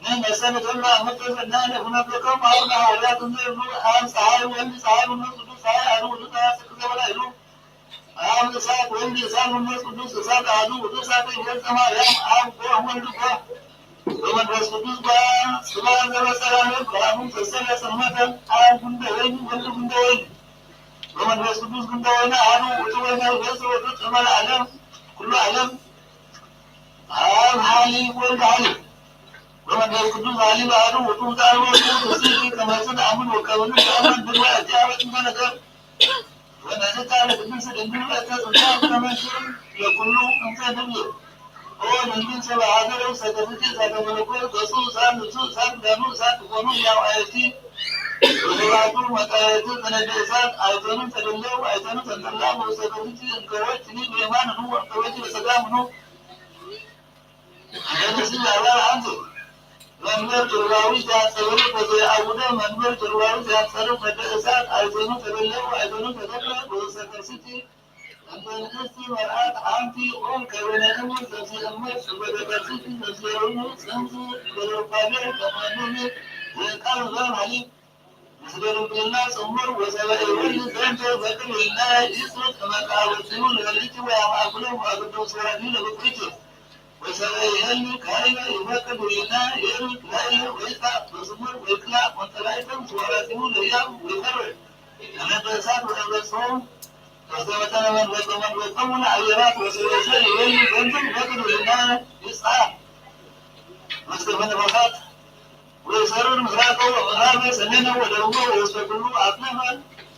ንመሰል ተላ መተዘና ለሁነገከም አቡነ ሐዋርያት እንዘ እሉ አብ ፀሐይ ወልድ ፀሐይ መንፈስ ቅዱስ ፀሐይ አሐዱ ውእቱ ፀሐይ አስር ዘበላ ይሉ አብ እሳት ወልድ እሳት መንፈስ ቅዱስ እሳት አሐዱ ውእቱ እሳት ይፈጸማ ያም አብ ጎህ ወልድ ጎህ በመንፈስ ቅዱስ ጓ ስብሐት ዘበሰላም ብርሃኑ ተሰለ ጽልመተ አብ ጉንደ ወይኒ ወልድ ጉንደ ወይኒ በመንፈስ ቅዱስ ጉንደ ወይኒ አሐዱ ውእቱ ወይኒ ይፈጽም ወይፈጽም ለዓለም ኩሉ ዓለም አብ ሀሊብ ወልድ ሀሊብ በመንፈስ ቅዱስ ሀሊብ አሐዱ ውእቱ ቃል ወልድ ውእቱ ስልኪ ከመዝን አምን ወከብን ከአመን ብንዋይ እግዚአብሔር እንተ ነገር ወነዝታ ለቅድስት ድንግል በእንተ ጽንሳ ከመንሽር ለኩሉ እንተ ድንግል ኦ ድንግል ሰብአ ሀገር ውስተ ከፍቼ እሳተ መለኮት ገጹ እሳት ልብሱ እሳት ክዳኑ እሳት ክኾኑ ያው አየቲ ወዘባቱ መጣየቱ ተነደ እሳት አይተኑ ተደለው አይተኑ ተንጠላ በውስተ ከፍቼ እንከወች ኒ በየማን ኑ ወእንከወች በጸጋም ኑ አደረሲ ያላ አንተ መንበር ጀርባዊ ዚኣጸሩ ወዘየኣውደ መንበር ጀርባዊ ዚኣጸሩ ከደ እሳት ኣይዘኑ ተበለዑ ኣይዘኑ ተተክለ ወዘሰከስቲ እንተ ንእስቲ መርዓት ሓንቲ ኦም ከበነ እምር ዘብዚ እምር ጽበደ በርሲቲ ዘብዚ ርሙ ጽምዚ በረባቤ ከመኑኒ የቃል ዘማሊ ምስለ ድንግልና ጽሙር ወሰበ ይወሊ ዘንተ በቅል ይና ይጽት መቃወቲሁ ለወሊቲ ወያማእክሎ ወአግዶ ሰራዲ ለብኩሪቲ ወሰበ ይሀሊ ካይነ ይፈቅድ ይና የሩት ላይለ ወይጣ በስሙር ወይቅላ ወንተላይተም ተዋራቲሁ ለያም ወይፈርድ ከመ በእሳት ወደበጽሖም ወሰበተነ መንበጾ መንበጾሙ ለአየራት ወሰበሰ ይወሊ ዘንተ በቅል ይና ይጽት መስከፈ ነፋሳት ወይሰሩር ምስራቀ ወምዕራበ ሰሜነ ወደቡበ ወውስተ ኩሉ አጽናፈ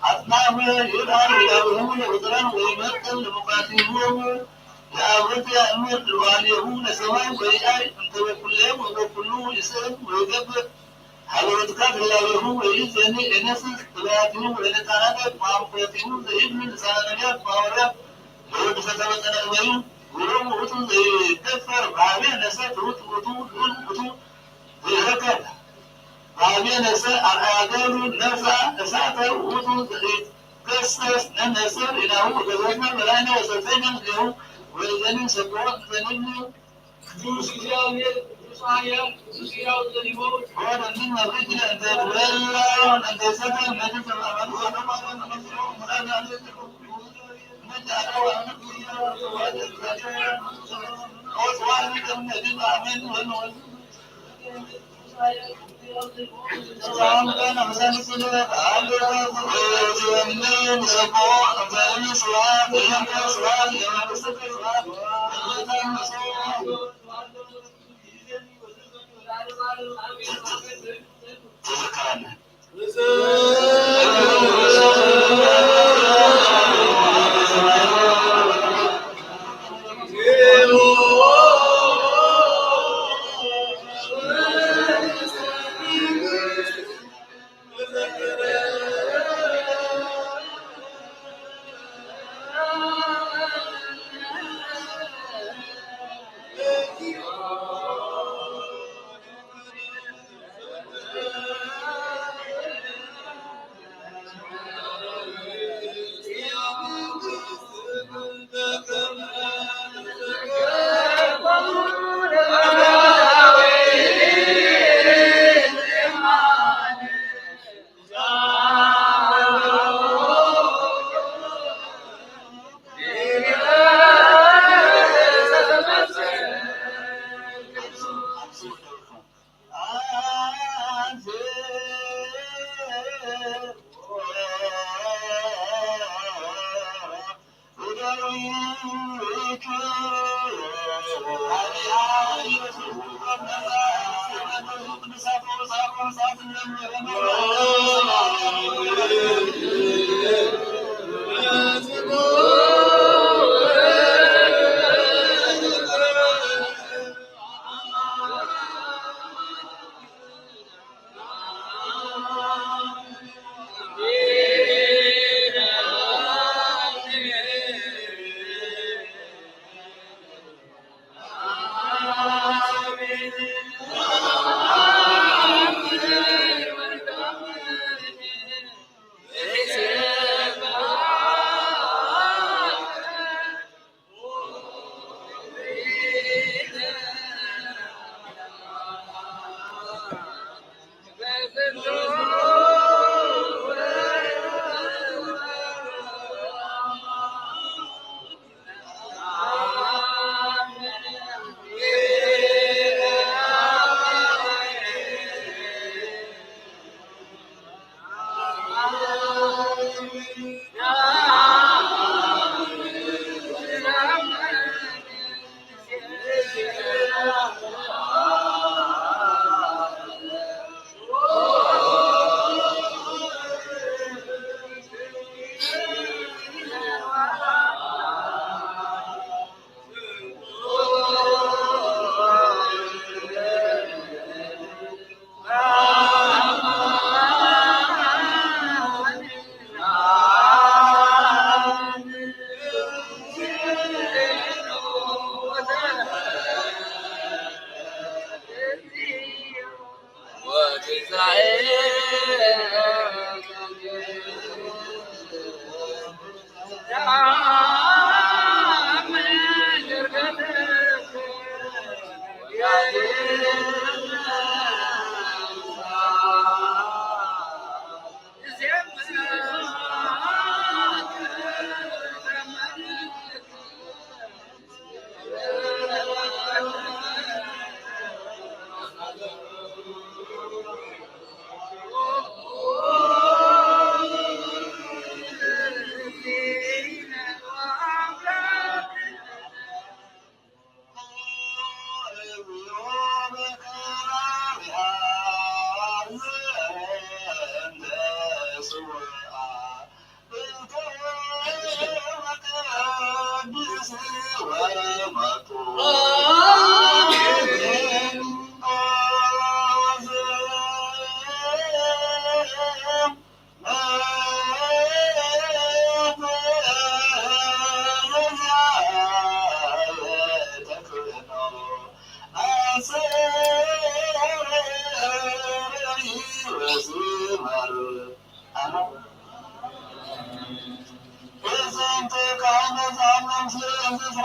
አጽናፈ ይርአዩ ለአብርሆሙ ለቁጽራን ወይመጥን ለመፋቲሆሙ ለአብርት ያእምር ለዋልየሁ ለሰማይ ወይአይ እንተ ወኩሌ ወበኩሉ ይስእል ወይገብር ሀበ ወትካት ህላዌሁ ወይእዜኒ ኤነስስ ጥበያቲሁ ወይነጻናቀ ማምኮቲሁ ዘይብል ልሳነ ነቢያት ማወርያት ለወዲ ፈተወ ጸነእበዩ ውእቱ ዘይደፈር ባህቤ ነሰ ትውት ውእቱ ልዑል ውእቱ ዘይረከብ በአብየ ነፍሰ አርአያ ገብሩ ነፍሳ እሳተ ውእቱ ዘይትገሰስ ነነስር ኢናሁ ወገዘዝነ በላይነ ወሰልጠይነ ምስሌሁ ወእዘኒ ሰብሖ እንዘ ንብሉ ቅዱስ እግዚአብሔር ቅዱስ ኃያል ቅዱስ ሕያው ዘሊሆ ወደንዲን መብሪት እንተ ትበላ እንተ ሰተ ነግር ተማመኑ ወደማመን ተመስሎ ሙላና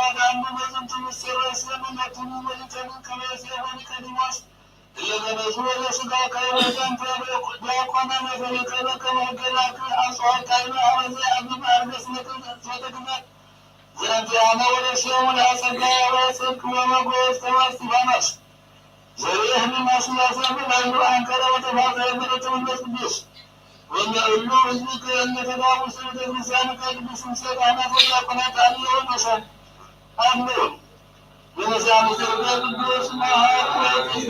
ኣዳም መዝንቱ ምስ ሴባስያን ነቱን ወሊተንን ከመ ሴባ ኒቆዲሞስ እለ ገነዙ ወለ ስጋ ከይበዛን ዲያቆና መፈሪቀ በከመ ሕገ ላክ ኣጽዋር ካይመ ኣበዘ ኣብ ማርገስ ነተግመት ዘንቲያነ ወለሲዮሙ ለአጸጋ ያበ ጽድቅ ወመጎስ ከመ እስጢፋኖስ ዘርኤ ህሊና ሥላሴ በላዕሉ አንከረ ወተፋቀረ ምሕረተ መንፈስ ቅዱስ። ወእለ እሉ ህዝብከ እለ ተጋቡ ውስተ ቤተ ክርስቲያንከ ቅድስት ምስለ ካህናት ወዲያቆናት አብየ ወንዑሳን አድምዑ። በመሳም ስርገ ቅዱስ መሐር ወቅዱስ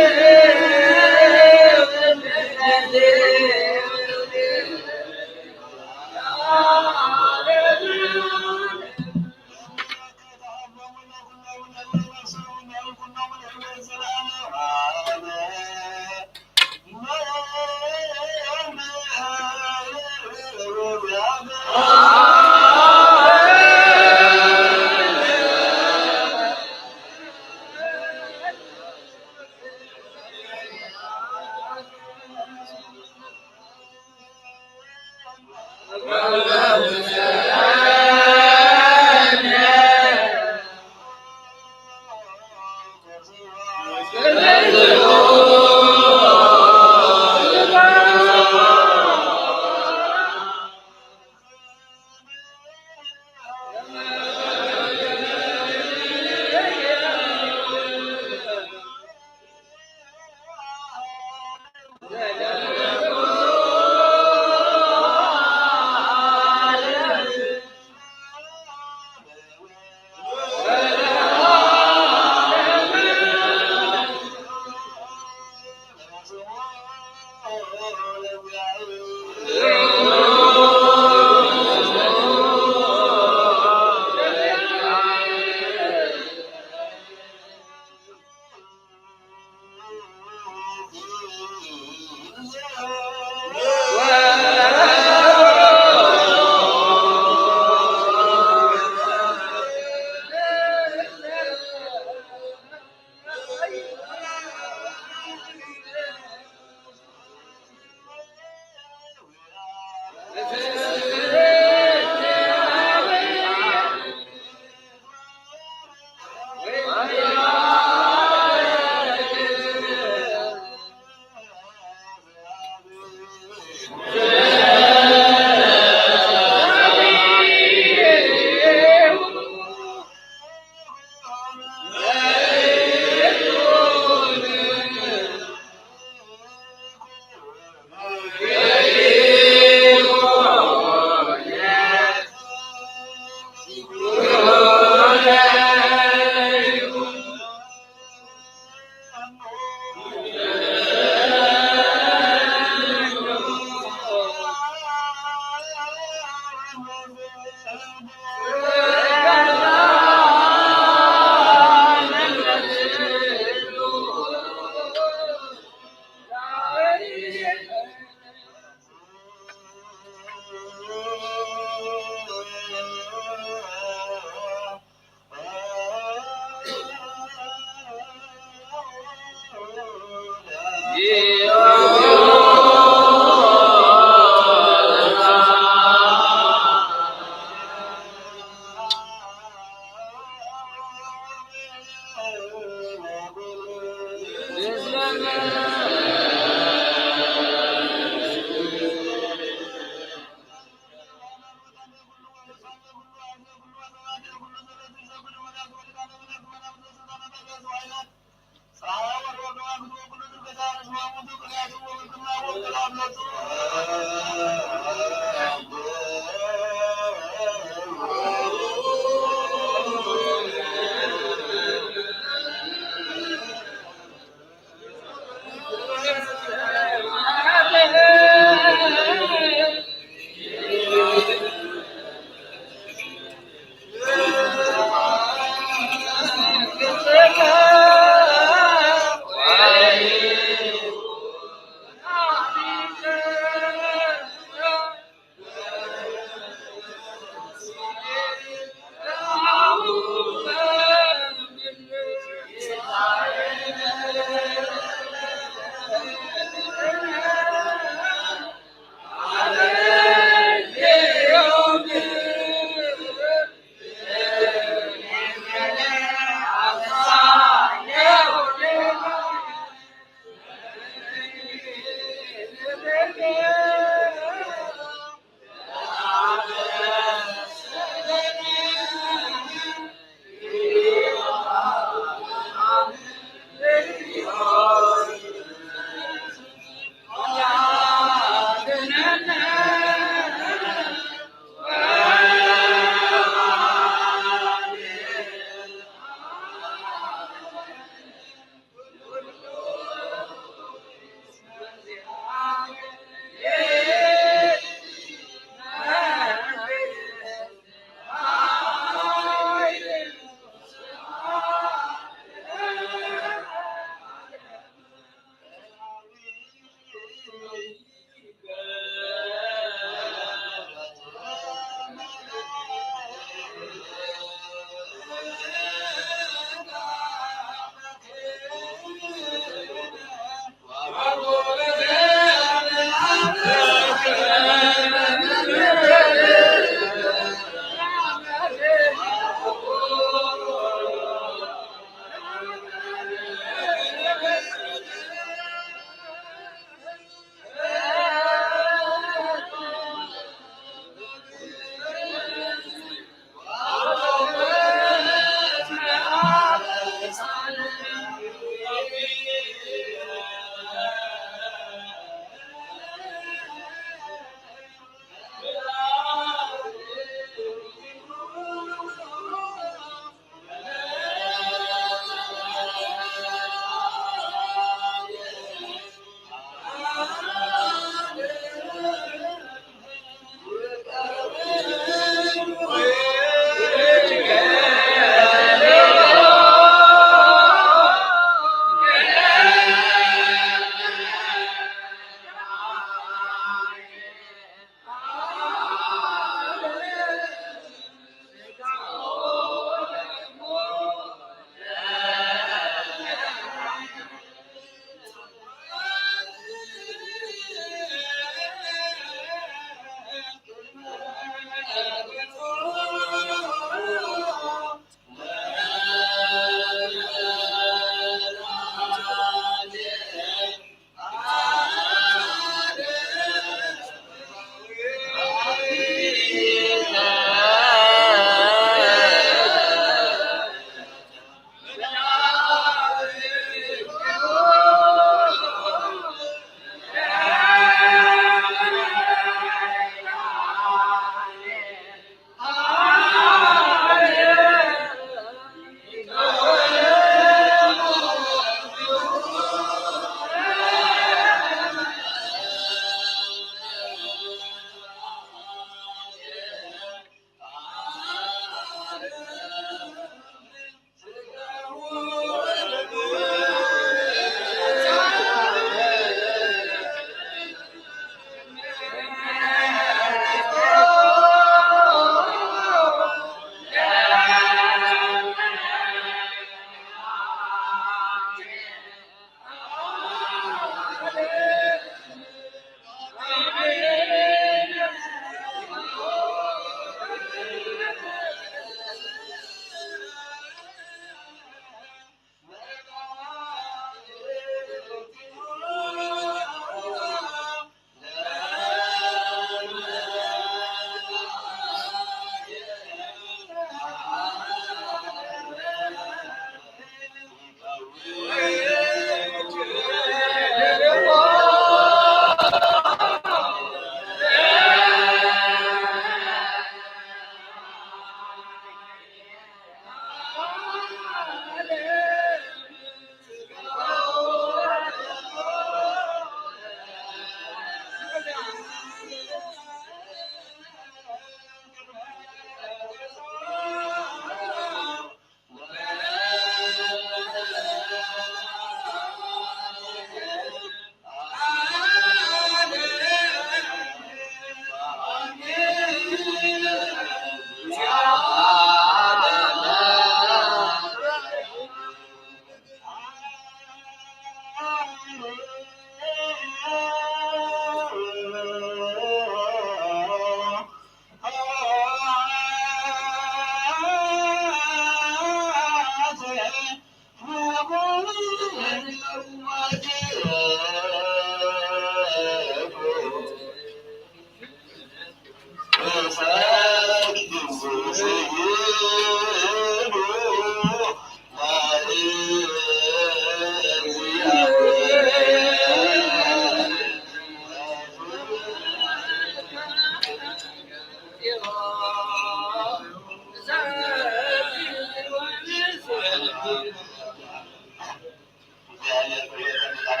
እግዚኣብሔር ብርሃን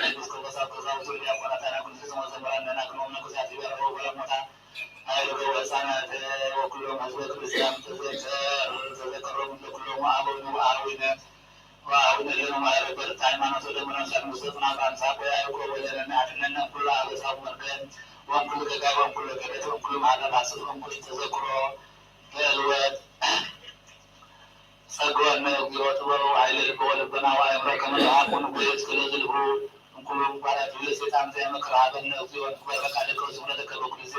ኤጲስቆጶሳት፣ ቀሳውስት፣ ዲያቆናት፣ ኣናግንስቲ፣ መዘምራን፣ ደናግል፣ መነኮሳት፣ ይበርሁ፣ ወለሞታ፣ ኣእሩግ፣ ወህፃናት፣ ወኩሎም ህዝበ ክርስቲያን ተዘከር፣ ተዘከሮም ለኩሎም አበዊነ ወአበዊነ ወአበዊነ ለነ ማሕበረ በርት ሃይማኖት ወደመ ነፍሳት ውስተ ጽናት አንሳ ወያዕቆብ ወለነ አድነነ እምኩሉ አበሳ ወመርገም ወእምኩሉ ገጋይ ወእምኩሉ ገደት ወእምኩሉ ማሕበር ሐሰት ወእምኩሉ ተዘክሮ ለእልወት ጸግወነ እግዚኦ ጥበብ ወኃይለ ልብ ወልቦና ወአእምሮ ከመ ረሃብኩ ንጉሥ እስክለ ዝልሁ እምኩሉ እምኳላት ብለ ሰይጣን ዘየመክር ሀበነ እግዚኦ ንግበር በቃልከ ወስምረተከ በኩሉ ጊዜ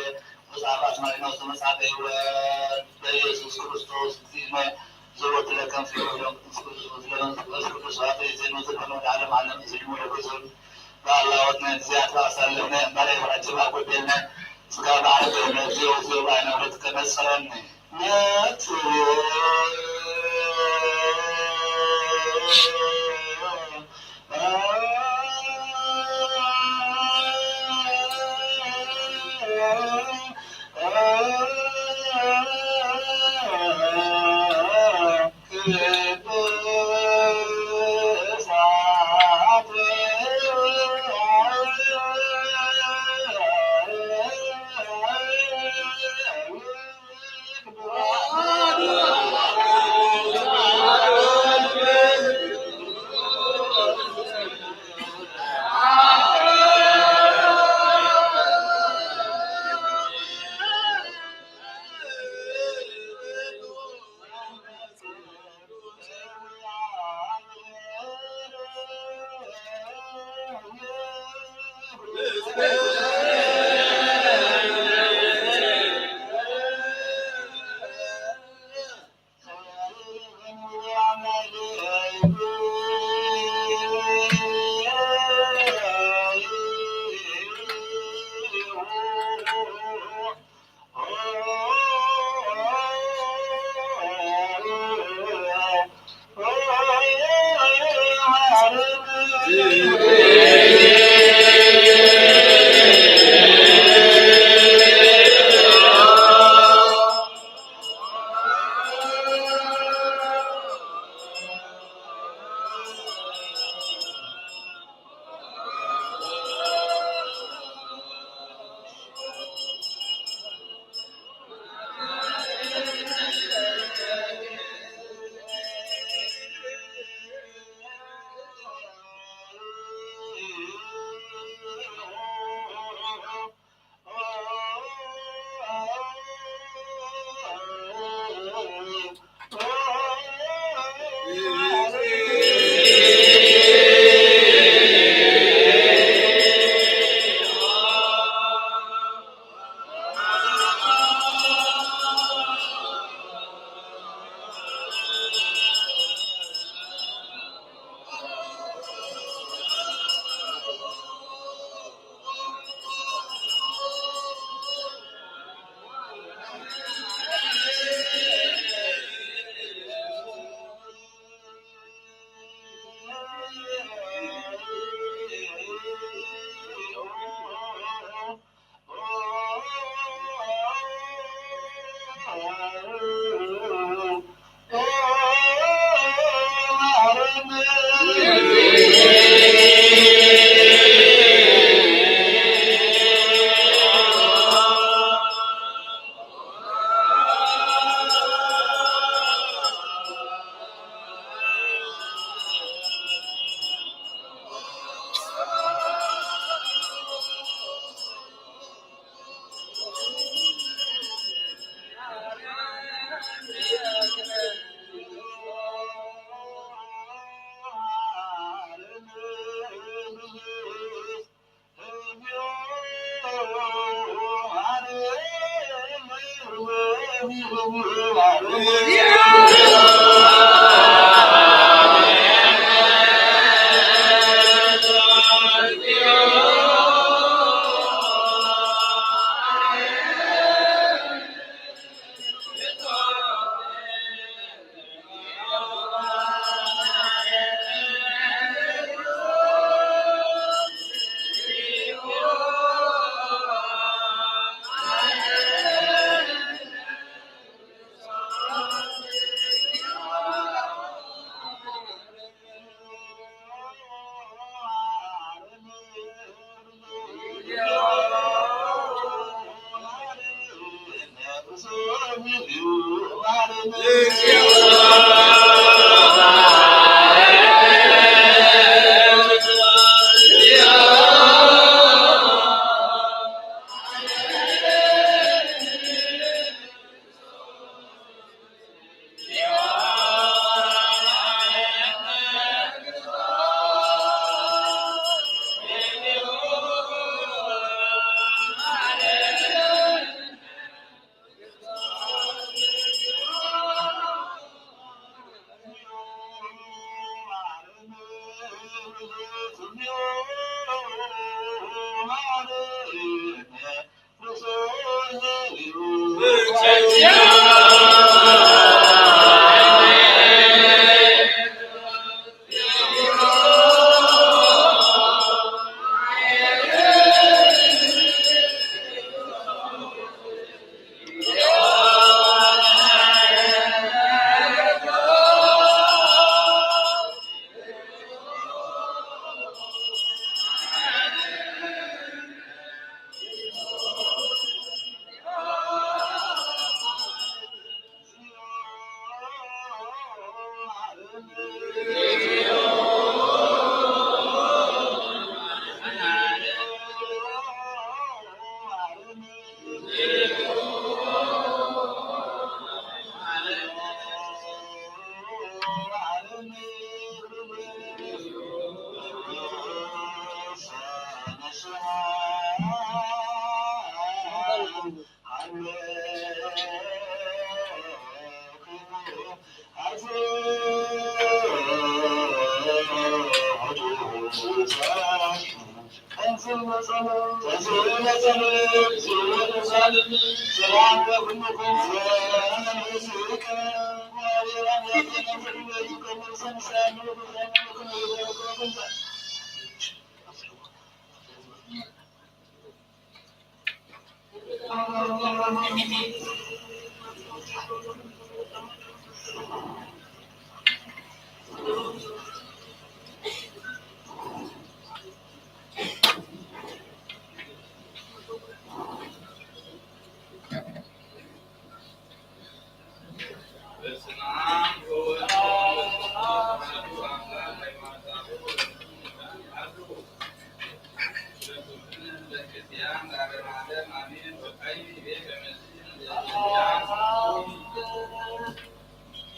ወጻፍ አስማሪኖስ ተመጻፈ ሕይወት በኢየሱስ ክርስቶስ እግዚእነ ዘወት ለከም ሲወት ለመንፈስ ቅዱስ ወት ለመንፈስ ቅዱስ ዋት ዜኑ ዘበነ ወደ ዓለም ዓለም እዝድሙ ለግዙን በአላወትነ እግዚአት ባሳለፍነ እምባላይ ወራጅብ አጎደልነ ስጋ በዓል ገርነ እግዚኦ እግዚኦ በአይነ ምሕረት ከመጸረኒ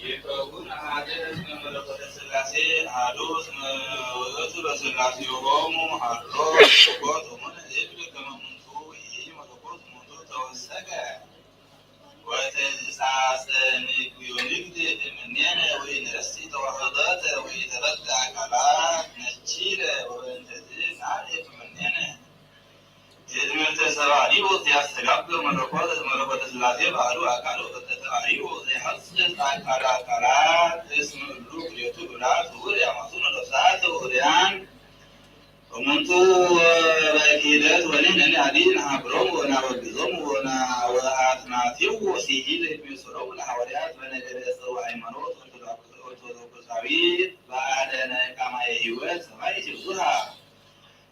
ይከውን ኣሃደ እስመ መለኮተ ሥላሴ ኣሃዱ እስመ ውእቱ በሥላሴሆሙ ሀሎ መለኮት እሙን እብል ከመ እሙንቱ ይእቲ መለኮት እሙንቱ ተወሰከ። ወተንሳሰ ንግዮ ንግድ እምኔነ ወይንረሲ ተዋህዶተ ወይተፈቅደ አካላት ነቺለ ወበእንተዝ ናርኤ እምኔነ። ትእምርተ ሰባሪዎ ዘያስተጋብእ መለኮት መለኮተ ሥላሴ ባህሩ አካሉ እተተባሪዎ ዘይሐጽጽ አካል አካላት እስመ እሉ ክልኤቱ ብላት ውር ያማቱ ነፍሳት ውርያን እሙንቱ በኪደት ወኔነኒ አዲ ነሐብሮም ወናወግዞም ወና-፣ ወአትናቲው ወሲሂል የሚወስዶም ለሐዋርያት በነገረ ጽሩ ሃይማኖት ኦርቶዶክሳዊት በአደነ ካማየ ህይወት ሰማይ ሲብዙሃ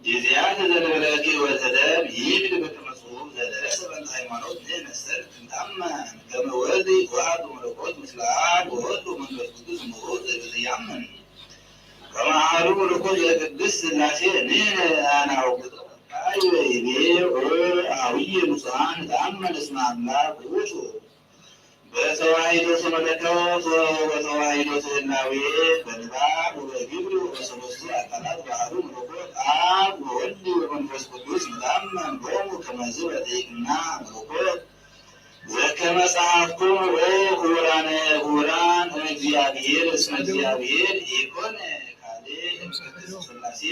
ጊዜያት ዘንበለኪ ወተደብ ይብል በከመ ጽሑፍ ዘደረሰ በእንተ ሃይማኖት ንእነሰር ክንታመን ከመ ወልድ ወአብ መለኮት ምስለ አብ ወወልድ ወመንፈስ ቅዱስ ምዑት ዘያምን ከመ አሐዱ መለኮት ዘቅድስት ሥላሴ ንሕነ አናውግዞ። ካይበ ይቤ ኦ አብየ ንጹሐን ተአመን እስመ አምላክ ውእቱ። በተዋሂዶ ተመለኮት ወበተዋሂዶ ህላዌ በንባብ ወበግብር ወበሰለስቱ አካላት በአሐዱ መለኮት አብ ወወልድ ወመንፈስ ቅዱስ ንታመን ሎሙ ከመዝ በጠይቅና መለኮት ዘከመ ጸሐፍኩም ኦ ክቡራነ ክቡራን እምእግዚአብሔር እስመ እግዚአብሔር ኢኮነ ካልእ እምቅድስት ሥላሴ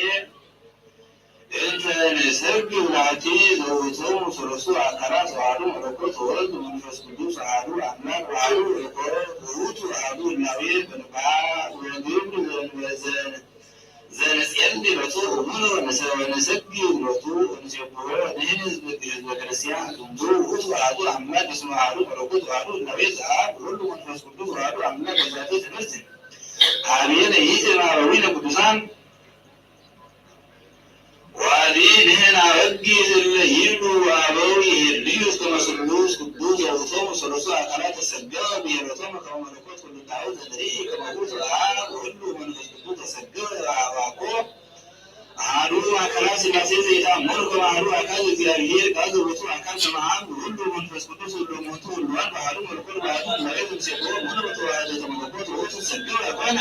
እንተ ንሰግድ ላቲ ዘውእቶሙ ሠለስቱ አካላት አሐዱ መለኮት ወወልድ ወመንፈስ ቅዱስ አሐዱ አምላክ አሐዱ መለኮት ውእቱ አሐዱ ህላዌ በንባብ ወግብር ዘንበዘን ዘንጼሊ ሎቱ እሙን ወንሰ-፣ ወንሰግድ ሎቱ ወንሴብሖ ንሕነ ህዝበ፣ ህዝበ ክርስቲያን ዝንቱ ውእቱ አሐዱ አምላክ እስመ አሐዱ መለኮት ወአሐዱ ህላዌ ዘአብ ወወልድ ወመንፈስ ቅዱስ ወአሐዱ አምላክ። በዛቲ ትምህርት አቤነ ይእቲ እምአበዊነ ቅዱሳን ወአዲ ንሕነ አበጊ እለ ይብሉ አበው ይሄልዩ እስከ መስሉስ ቅዱስ ዘውእቶሙ ሠለስቱ አካላት ተሰገወ ብሔረቶሙ ከመ መለኮት ኩሉ ዳዊት ዘንርኢ ከመ ውእቱ አብ ወወልድ ወመንፈስ ቅዱስ ተሰገወ አባኮ አሐዱ አካላት ሥላሴ ዘይተአምሩ ከመ አሐዱ አካል እግዚአብሔር ቃል ዘቦቱ አካል ከመ አብ ወወልድ ወመንፈስ ቅዱስ ወልዶሞቱ ውሉዳን በአሐዱ መለኮት በአሐዱ ሥላሴ ዘምሴኮሙ በተዋህደተ መለኮት ውእቱ ተሰገወ ኮነ።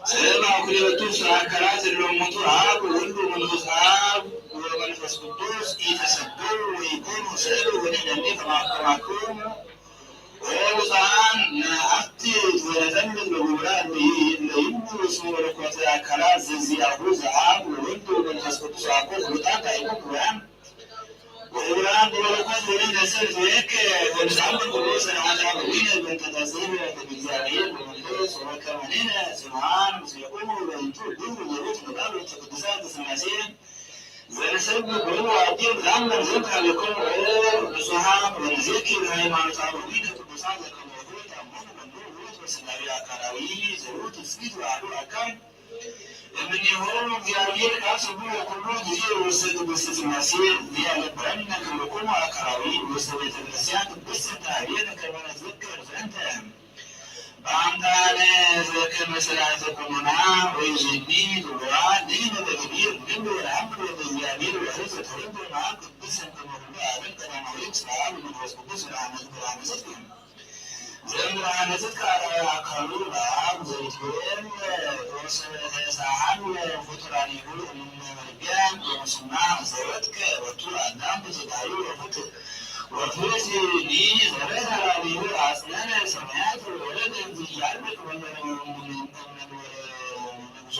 ስማ ክልኤቱ አካላት እሎሞቱ አብ ወወልድ ወመንፈስ አብ ወመንፈስ ቅዱስ ኢተሰገው ወኢኮኑ ሰብ ወንደኒ ከማከማክሙ ወብፁዓን ነአትት ወነተምት በግብራ እለ ይብሉ ርእሱ መለኮት ኣካላት ዘዚኣሁ ዘኣብ ወወልድ ወመንፈስ ቅዱስ ኣኮ ፍሉጣት ኣይኮን ክብራን ወክብራን ብመለኮት ወመንፈስ ርትብክ ወንዝኣምን ኩሉ ስርዓት ኣበዊነ በእንተ ተጽሕፍ በእግዚኣብሔር ወመንፈስ ወበከመ ንሕነ ጽኑዓን ምስሌኩም በእንቱ ግብር ዘቤት ንቃል ወተ ቅዱሳት ስላሴ ዘንሰብክ ወይኑ ኣዲም ዛመን ዘንካልኩም ንጹሃን ወንዜኪ ሃይማኖት ኣበዊነ ቅዱሳን ዘከመ ወትቤት ኣቦነ መምህር ውእቱ ወስላሴ ኣካላዊ ዘውቱ ስጊት ዋህዱ ኣካል እምኔሆሙ እግዚአብሔር ካብ ስቡሕ ኩሉ ጊዜ ውስተ ቅድስት ሥላሴ ሊያነብረነ ክብርኩሙ አካላዊ ውስተ ቤተ ክርስቲያን ቅድስት እንተ ሀቤነ ከመ ንዝክር ዘንተ። በአምጣነ ዘከመ ሥርዓተ ቀኖና ወይዜኒ ትጉሃን ንሕነ በገቢር ንብል አምር ወደ እግዚአብሔር ወሕይወት ተወልደ እምአብ ቅድስት እምቅድመ ኩሉ ዓለም ቀዳማዊ ምስለ አብ ወመንፈስ ቅዱስ ብርሃነ ጽድቅ። ዘእምብርሃነ ጽድቅ አርአያ አካሉ ለአብ ዘይትብል ወሰበ ተሳሃሉ ፍጡራኒሁ እምነ መርቢያ ወሙስና ዘወድቀ ወቱ አዳም በዘዳዩ ወፍት ወፍትኒ ዘበተ ላዕሌሁ አጽነነ ሰማያት ወረደ እንዘ ያርግ ወመንበረ ንጉሱ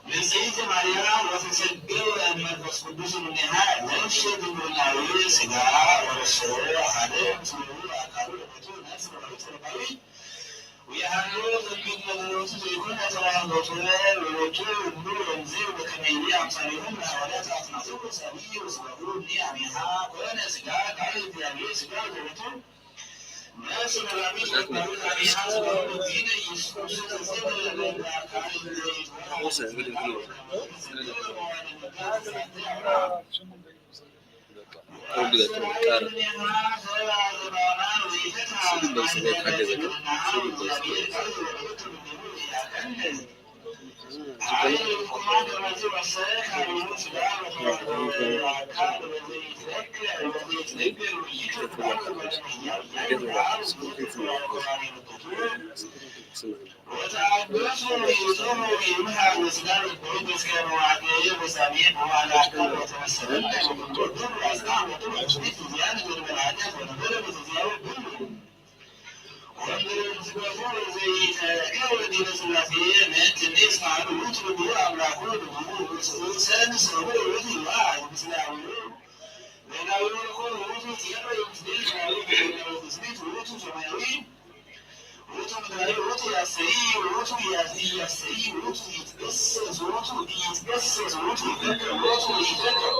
ንጽሕቲ ማርያም ወተሰገወ መንፈስ ቅዱስ እምኔሃ ለብሰ ድንግልናዊ ሥጋ ወረሰ ሓደ ምስሌሁ አካሉ ለቦቱ ነፍስ ወሕይወት ርባዊ ወየሃሎ ዘንቢት መለኮቱ ዘይኮነ ተዋህዶቱ ወሎቱ እሉ ወንዝ ወከመ ይቤ አምሳሌሆሙ ለሐዋርያት አጽናቱ ወሳቢ ወስጋሁ እምኔ አሜሃ ኮነ ሥጋ ቃል እግዚአብሔር ሥጋ ዘቦቱ ወተአገሱ ይጾሙ ይምሃር ወስጋር ወበይት እስከ መዋዕለ ወሳሜ በዋላ አካል ወተመሰለነ ወኩንቶ ድሩ አስታ ወጥሩ አስቤት እዚያን ወድበል ኃጢአት ወነበረ በዚያው ብሉ ወንድር ዝገፉ ዘይተረከ ወዲበ ሥላሴ ምእንትኒ እስመ አብ ውእቱ ብኡ አምላኩ ብኡ ሰን ሰቡ ውእቱ ይዋ ምስለ አቡሁ ለዳዊት ይኩን ውእቱ ጼረ ይምስል ዳዊት ለዳዊት ውእቱ ሰማያዊ ውእቱ ምድራዊ ውእቱ ያስተይ ውእቱ ያስተይ ውእቱ ይትገሰስ ውእቱ ይትገሰስ ውእቱ ይፈክር ውእቱ ይፈክር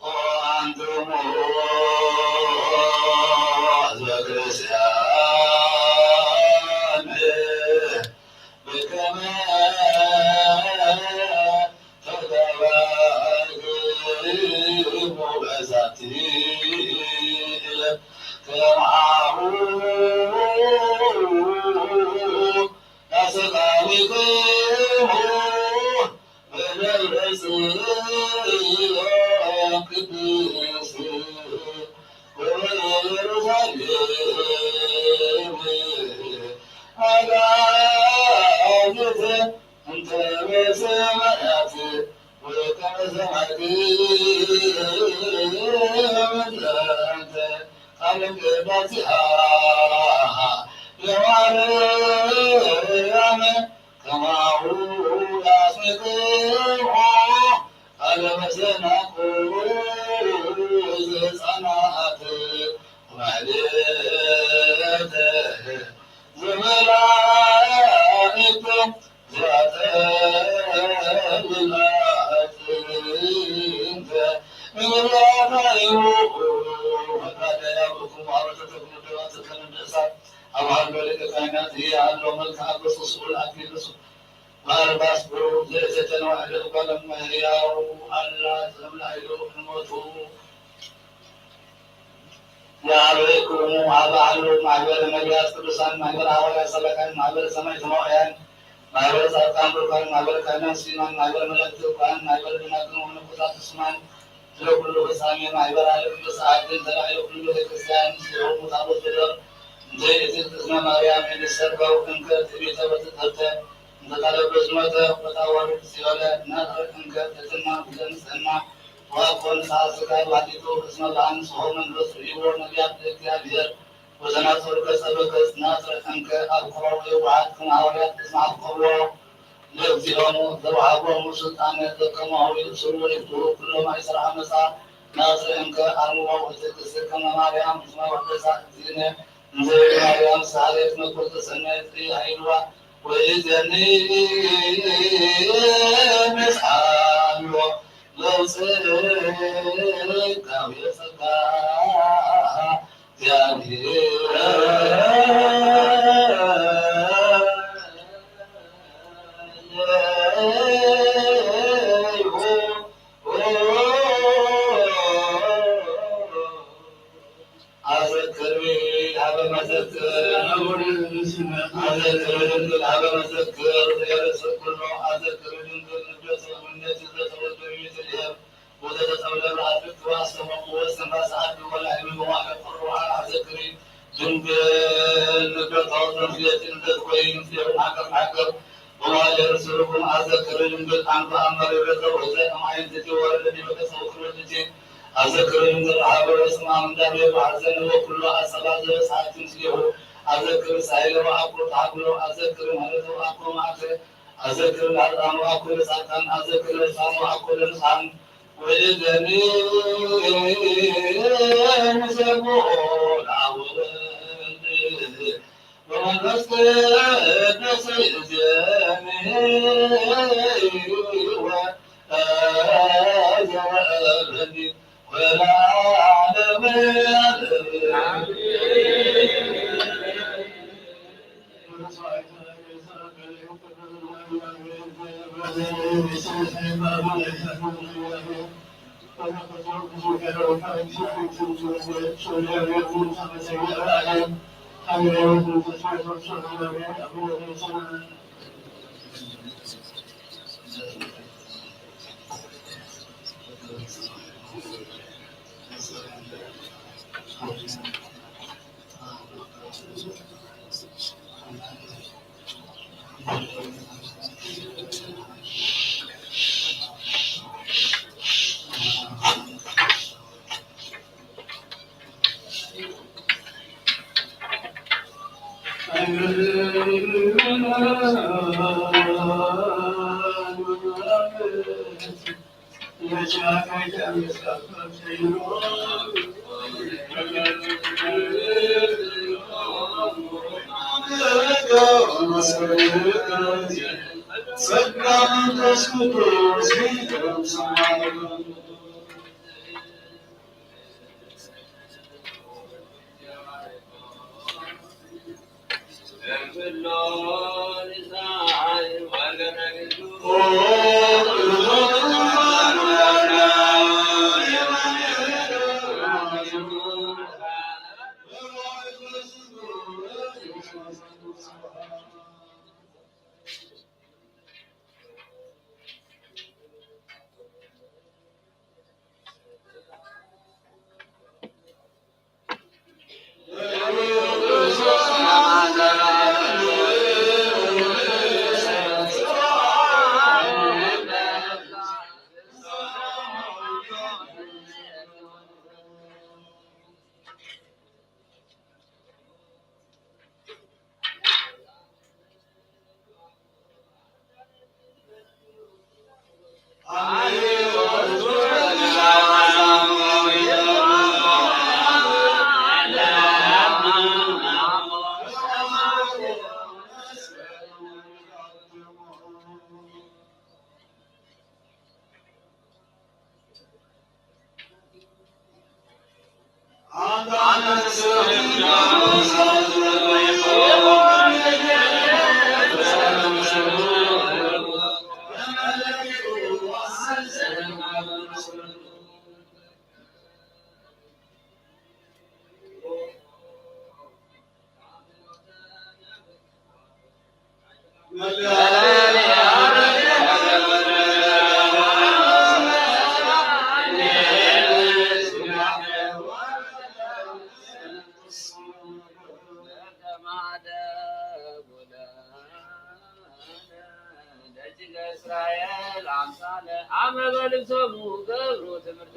ኣንትሙ ህዝበ ክርስቲያን በከመ ተጋባእክሙ በዛቲ ዕለት ከማሁ ኣሰቃሚክሙ በደብረ ጽዮን ቅድስት ወበኢየሩሳሌም አጋዕዝተ እንተ በሰማያት ወከመ ሰማዕክሙ ዘንተ ቃለ ቅዳሴሃ ለማርያም ከማሁ አስምዕክሙ ቃለ መሰናክሉ ዘጸንዐት ማሕሌተ ዘመላእክት ዘተብላእክንተ እምራታዩ ፈቃደ ያብኩም አበተተኩም ደባትከ ንደሳ ኣብ ሃሎ ሊቀ ካህናት ይሃሎ መልክዓ ገጹ ስኡል ኣኪልሱ በርባስ ብሩክ ዘእተተነዋሕደ ጓለ እመሕያው ኣላ ዘምላይሉ ንሞቱ የአበይክሙ አበ አሉ ማህበረ ነቢያት ቅዱሳን ማህበረ ሐዋርያት ሰበካን ማህበረ ሰማዕት ተማውያን ማህበረ ጻድቃን ብሩካን ማህበረ ካህናት ስዩማን ማህበረ መላእክት ትጉሃን ማህበረ ደናግል ወመነኮሳት ፍጹማን ስለ ኩሉ ፍጻሜ ማህበረ አለቅዱስ አድን ተራእዮ ኩሉ ቤተ ክርስቲያን ምስሌሆሙ ታቦት ገደር እንተ ይእቲ ቅድመ ማርያም እንዲሰርከው እንከ ትዕቢተ ወትዕቢተ እንተ ታለብስ ሞተ ወታወርድ ሲኦለ ናጥር እንከ ትሕትና ብዘንጽህና ወአኮ ንስሐ ሥጋ ባሕቲቱ እስመ በአንጽሖ መንፈስ ርእይዎ ነቢያት ለእግዚአብሔር ወተናጸሩ ገጸ በገጽ ናጥር እንከ አብቅሮም የዋሃት ከመ ሐዋርያት እስመ አፍቀርዎ ለእግዚኦሙ ዘወሃቦሙ ስልጣነ ዘከማሁ ይእስሩ ወይፍትሑ ኩሎ ማእሰረ ዓመፃ ናጥር እንከ አርምሞ ወትእግስት ከመ ማርያም እስመ ወደሳ እግዚእነ እንዘ ማርያም ሰአለት መኩርተ ሰናይ ኃይልዋ ወይዘኒ ምስአሎ ለውፅእ ካብ የፀካ ያንሄ ኣዘክሪ ሀበ መዘክር፣ ኣዘክሪ ድንግል ሀበ መዘክር፣ ዘይርስእ ኩሎ ኣዘክሪ ድንግል ንደሰ ምነት ዘተወደቢ ቤተልሔም ወዘተጸውለ ብኣድብት ወኣስተመቁ ወእስትንፋስ ዓዱ ወላይሚ መዋዕለ ቁርዋ ኣዘክሪ ድንግል ንደቶ ዘምልየት እንደትኮይ ምስሌሁም ዓቅብ ዓቅብ መዋዕለ ርስሉኩም ኣዘክሪ ድንግል ኣንባ ኣመሪ ረተው እተ እማይን ትቲ ወረደ ዲበ ተሰውክሎ ትቲ ኣዘክሪ ድንግል ረሃበ ወስማ ምንዳቤ ወሐዘን ወኩሎ ኣሰባ ዘበጽሐት ምስሌሁ ኣዘክሪ ሳይለ ወኣኩ ተሃብሎ ኣዘክሪ ምህረተ ወኣኩ ማዕተ ኣዘክሪ ላጣም ወኣኩ ለጻድቃን ኣዘክሪ ለጻም ወኣኩ ለምጻም ወእዘኒ ንሰብሖ ለአብ ወወልድ ወመንፈስ ቅዱስ እዘኒ ወእዘኒ ወለዓለመ ዓለም። ደቂቀ እስራኤል ኣምሳለ ኣመ በልብሶሙ ገብሩ ትምህርተ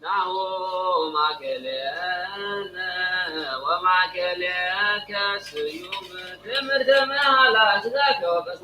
ናሁ ማእከልነ ወማእከልከ ስዩም ትምህርተ መሃላ ስጋከ ወቀስተ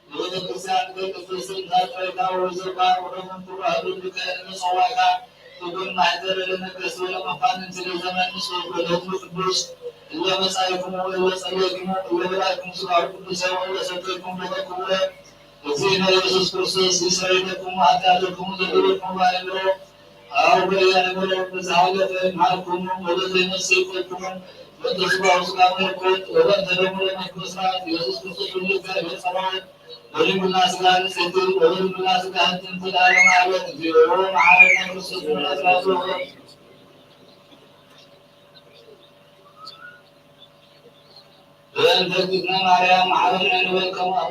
ንቤተክርስትያን ቅድስት ስንታ ጥሬታ ወዘባ ወደሙን ኩሉ ህዝብ ልከ እንጸዋካ ትኩን ማሕደር ለነገስ ወለመኳንንቲ ለዘመን ምስ ወገደሙ ቅዱስ እለ መጻኢክሙ እለ ጸለይክሙ እለ በላዕክሙ ስጋሁ ቅዱሰ ወእለ ሰተይክሙ ደመ ክቡረ እግዚእነ ኢየሱስ ክርስቶስ ይስረይ ለክሙ ኃጢአተክሙ ዘድለክሙ ባእምሮ አው በያእምሮ በዝሓለፈ ይምሃርክሙ ወለዘይመጽእ ይቆልክሙ በእንተ ስጋሁ ስጋ መለኮት ወበእንተ ደሙ ለመንፈስ ስርዓት ኢየሱስ ክርስቶስ ሁሉ እግዚአብሔር ጸባኦት በድንግልና ስጋ ንጽሕቲ ወበድንግልና ስጋ ህትምቲ ለዓለመ ዓለም እግዚኦ መሐረነ ክርስቶስ ምሕረት ራሱ በእንተ እግዝእትነ ማርያም መሐረነ ንበል ከማሁ።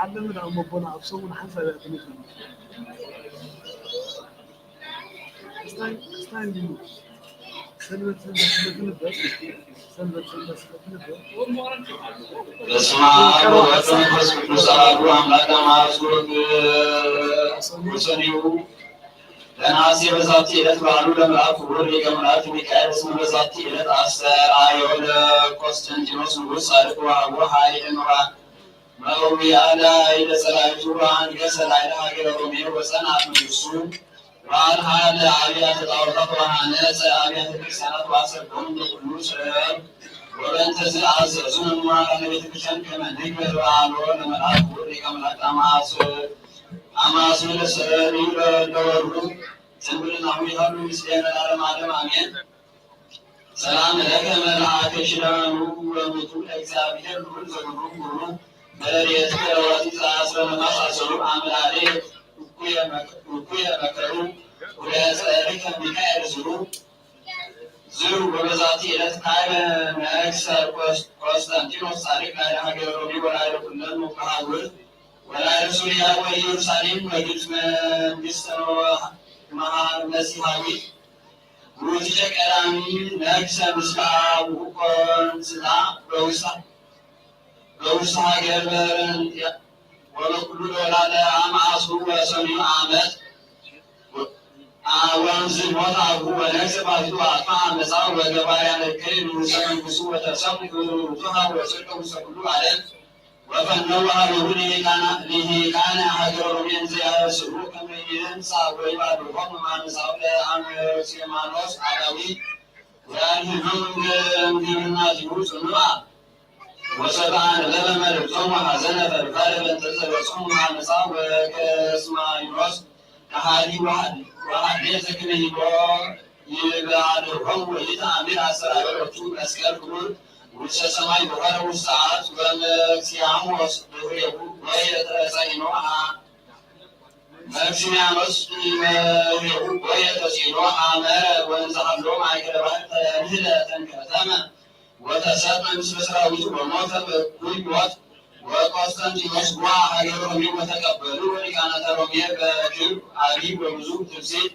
ዓለምና እሞ ኣቦና ኣብ ሰሙን ሓንሳብ እያ ትመጽእ። ክስታይ ክስታይ እንዲሉ ሰንበት ሰንበት ስለ ትንበር፣ ሰንበት ሰንበት ስለ ትንበር። በስመ አብ ወወልድ ወመንፈስ ቅዱስ አሐዱ አምላክ። አማስወግ ወሰኒሁ ለነሐሴ በዛቲ ዕለት በዓሉ ለመልአኩ ክቡር ሊቀ መላእክት ሚካኤል እስመ በዛቲ ዕለት አስተርአዮ ለቆስጠንጢኖስ ንጉሥ ጻድቅ ወሀቦ ኃይለ መዋ መእውያ ለኃይለ ጸላእቱ ወአንገሠ ላዕለ ሀገረ ሮሜ ወጸንዐት መንግሥቱ። ወአድኃነ አብያተ ጣዖታት ወሐነጸ አብያተ ክርስቲያናት ወአሰዶሙ ለኩሉ ሰብ። ወበእንተዝ አዘዙ መምህራነ ቤተ ክርስቲያን ከመ ንግበር በዓሎ ለመልአኩ ክቡር ሊቀ መላእክት አማስል አማስል ሰሪ ለወሩ ስንኩልናሁ ይሃሉ ምስሌነ ለዓለመ ዓለም አሜን። ሰላም ለከ መልአከ ኪዳኑ ወምቱ ለእግዚአብሔር ልዑል ዘግሩም ግሩም በረድኤትከ ለዋቲ ዘአስረ ነፋስ አሰሩ አምላሌ እኩየ መከሩ ወለጸሪከ ሚካኤል ዝሩ ዝሩ ወበዛቲ ዕለት ካይበ ነግሰ ቆስጠንጢኖስ ጻድቅ ላዕለ ሀገረ ሮሜ ወላዕለ ኩለን መካሃውር ወላዕለ ሱርያ ወኢየሩሳሌም ወግብጽ መንግስተ መሲሐዊት ውእቱ ቀዳሚ ነግሰ ምስለ አቡሁ ቆንስላ በውስተ በውስተ ሀገር በረንትያ ወበኩሉ ለወላለ አመ አስሩ ወሰኑዩ ዓመት ወንዝ ሞት አቡሁ ወነግሰ ባሕቱ አጥፋ አመፃ ወገባርያ ለከይ ንጉሰ መንግስቱ ወተሰሙ ክብሩ ውእቱ ሀብ ወፅድቅ ውስተ ኩሉ ዓለም ወፈነው ሀበሁ ሊቃነ ሀገረ ሮሜ እንዘ ያበስሩ ከመ ይንሳ ወይባርኮሙ ማንሳው ለአንሲማኖስ አላዊ ወአድህኖሙ እምግብርናቲሁ ጽኑዓ ወሰብአ ነበበ መልእክቶሙ ሐዘነ ፈድፋደ በእንተ ዘበጽሖሙ አመፃ ወገስማዩኖስ ከሃዲ ወሐዴ ዘክንይቦ ይባርኮሙ ወይተአምር አሰራገሮቹ መስቀል ክቡር ውስተ ሰማይ ወሆረ ውስተ አርት ወመክሲያሞስ ድህሬሁ ወየተጸይኖ መክሲሚያኖስ ድህሬሁ ወየተጸይኖ አመረ ወንዘሃሎ ማእከለ ባሕር ተምህለ ተንከተመ ወተሰጥመ ምስለ ሰራዊቱ ወሞተ በእኩይ ሞት ወቆስጠንጢኖስ ጓ ሀገረ ሮሜ ወተቀበሉ ወሊቃናተ ሮሜ በክብር አቢይ ወብዙ ትፍስሕት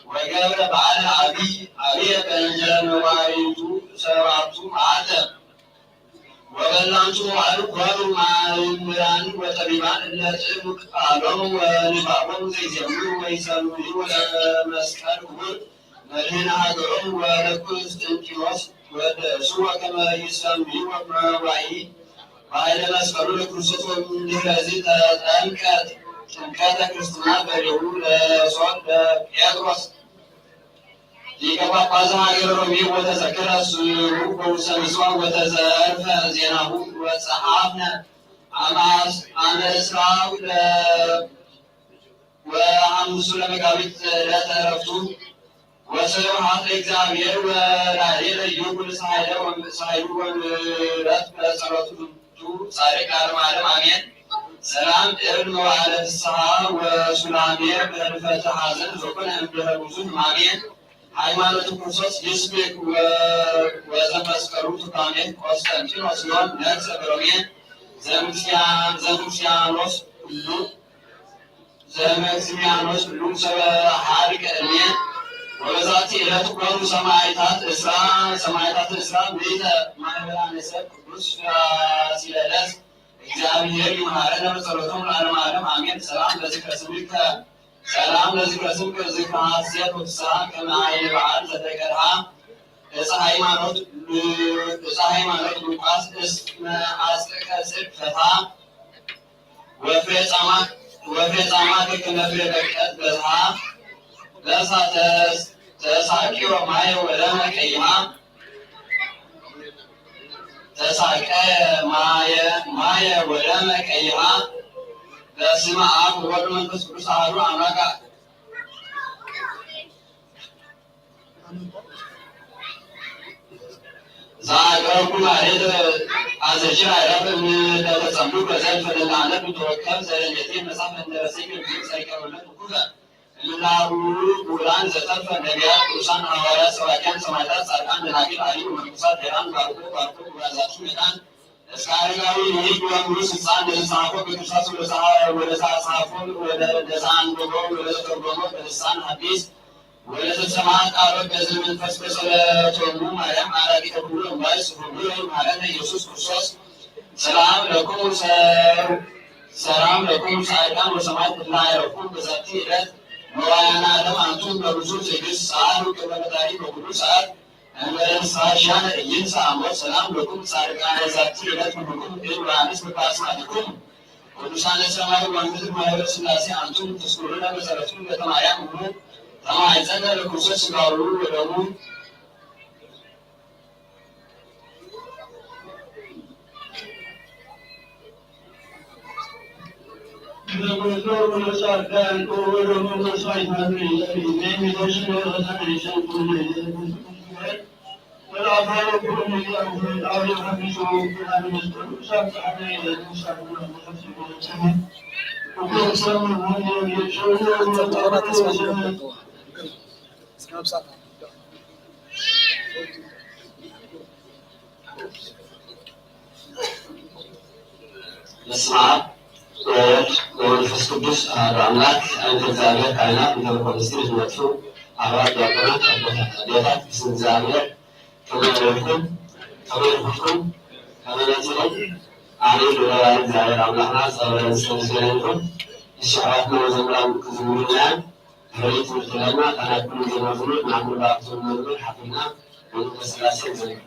ወገብረ በዓለ አቢይ አብየ በእንተ መዋዕሊቱ ሰባቱ መዓልተ ወበላንቱ መዋዕል ኮኑ መምህራን ወጠቢባን እለ ጥዑም ቃሎሙ ወንባቦሙ ዘይዜምሩ ወይሰምዑ ወለመስቀል ክቡር መድህን ሀገሮም ወለቁስጥንጢኖስ ወደሱ ወከመ ይሰምዩ መዋኢ በኃይለ መስቀሉ ለክርስቶስ ወእምድኅረዚ ተጠምቀ ጥምቀተ ክርስትና በሌሁ ለሶር ለጴጥሮስ ሊቀ ጳጳስ ሀገረ ሮሜ ወተዘከረ ስሩ በውስተ ምጽዋ ወተዘርፈ ዜናሁ ወጸሐፍነ አመ እስራው ወሐሙሱ ለመጋቢት ዕለተ ዕረፍቱ። ወስብሐት ለእግዚአብሔር ወላዕሌነ ይኩን ሳህለ ወሳህሉ ወምሕረት በጸሎቱ ቱ ጻድቅ ለዓለመ ዓለም አሜን። ሰላም እብል መዋዕለ ፍስሐ ወሱላሜ በህልፈተ ሐዘን ዘኮነ እምድረ ብዙ ሕማሜ ሃይማኖት ክርስቶስ ይስብክ ወዘመስቀሉ ትርጓሜ ቆስጠንጢኖስ ዮም ነግሰ በሮሜ ዘምክስያኖስ ሁሉ ዘመክስሚያኖስ ሁሉም ሰበ ሀድቀ እምየ። ወበዛቲ ዕለት ኮኑ ሰማዕታት እስራ ሰማዕታት እስራ ምእተ ማህበራነ ሰብ ቅዱስ ፋሲለደስ። እግዚአብሔር ይምሃረነ በጸሎቶም ለዓለመ ዓለም አሜን። ሰላም ለዝክረ ስምከ ሰላም ለዝክረ ስምከ ዝክረ ሐሴት ወፍስሐ ከመ ኃይለ በዓል ዘተቀድሃ ዕፀ ሃይማኖት ዕፀ ሃይማኖት ሉቃስ እስመ አጽቀ ጽድቅ ፈትሃ ወፍሬ ጻማ ወፍሬ ጻማ ከክንደ ፍሬ በቀት በዝሃ በሳ ተሳቂዮ ማየ ወደመ ቀይሃ ተሳቀ ማየ ማየ ወደመ ቀይሃ በስመ አብ ወወልድ ወመንፈስ ቅዱስ አሐዱ አምላክ። ዛቅረብኩ ማለት አዘሽር አይረፍ እምነተጸምዱ በዘልፈ ለላነ ብትወከብ ዘለለቴ መጽሐፍ እንደረሰኝ ብዙ ሳይቀርብለት ኩፈ እምላቡ ጉላን ዘተርፈ ነቢያት ቅዱሳን ሐዋርያት ሰባኪያን ሰማዕታት ጻድቃን ደናግል አሊ ወመንኩሳት ሄራን ባርኮ ባርኮ ጉባዛቲ መዳን እስከ አረጋዊ ልሂቅ ወምሉእ ስልጣን ለዘጻሕፎ በክርታስ ወለዘጻሕፎ ወለዘአንበቦ ወለዘተርጎሞ በልሳን ሐዲስ ወለዘሰምዓ ቃሎ በዝነ መንፈስ በጸሎቶሙ ማርያም አራቂተ ኩሉ እምባይ ስቡሕ ይሁን መሐረነ ኢየሱስ ክርስቶስ። ሰላም ለኩም ሰ-፣ ሰላም ለኩም ጻድቃን ወሰማዕት እለ አዕረፍኩም በዛቲ ዕለት መዋዕያነ ዓለም አንቱም በብዙሕ ትዕግስት ሰአሉ ቅድመ ፈጣሪ በኩሉ ሰዓት እንበለ ንስሐ ሻነ ኢይንሳ ሞት። ሰላም ለኩም ጻድቃነ ዛቲ ዕለት ኩልኩም እብል ወአንስት በአስማቲኩም ቅዱሳነ ሰማይ ወምድር ማህበረ ሥላሴ አንቱም ትዝክሩነ በጸሎትኩም በእንተ ማርያም እሙ ተማሕፀነ ለክርስቶስ ሥጋሁ ወደሙ። በስመ አብ ወወልድ ወመንፈስ ቅዱስ አሐዱ አምላክ። አእንተ እግዚኣብሔር ካህናት፣ እንተ በኩሉ ምስጢር ዝነጥፉ አበዋት ዲያቆናት፣ አቦታት አዴታት፣ ብስም እግዚኣብሔር ከመይ ውዒልኩም? ከመይ ውዒልኩም? ከመይ መጺኹም? ኣሜን። ልዑል እግዚኣብሔር ኣምላኽና ጸወረ ምስለ ምስለ ይኹን። እሺ፣ ኣሕዋትና መዘምራን ክዝምሩልና እዮም። ድሕሪ ትምህርቲ ኣለና። ካህናት ኩሉ ዘመዝሙር ንዓኹም ባርክቱ መዝሙር ሓፊዝና ወንጌለ ሥላሴ ንዘምር።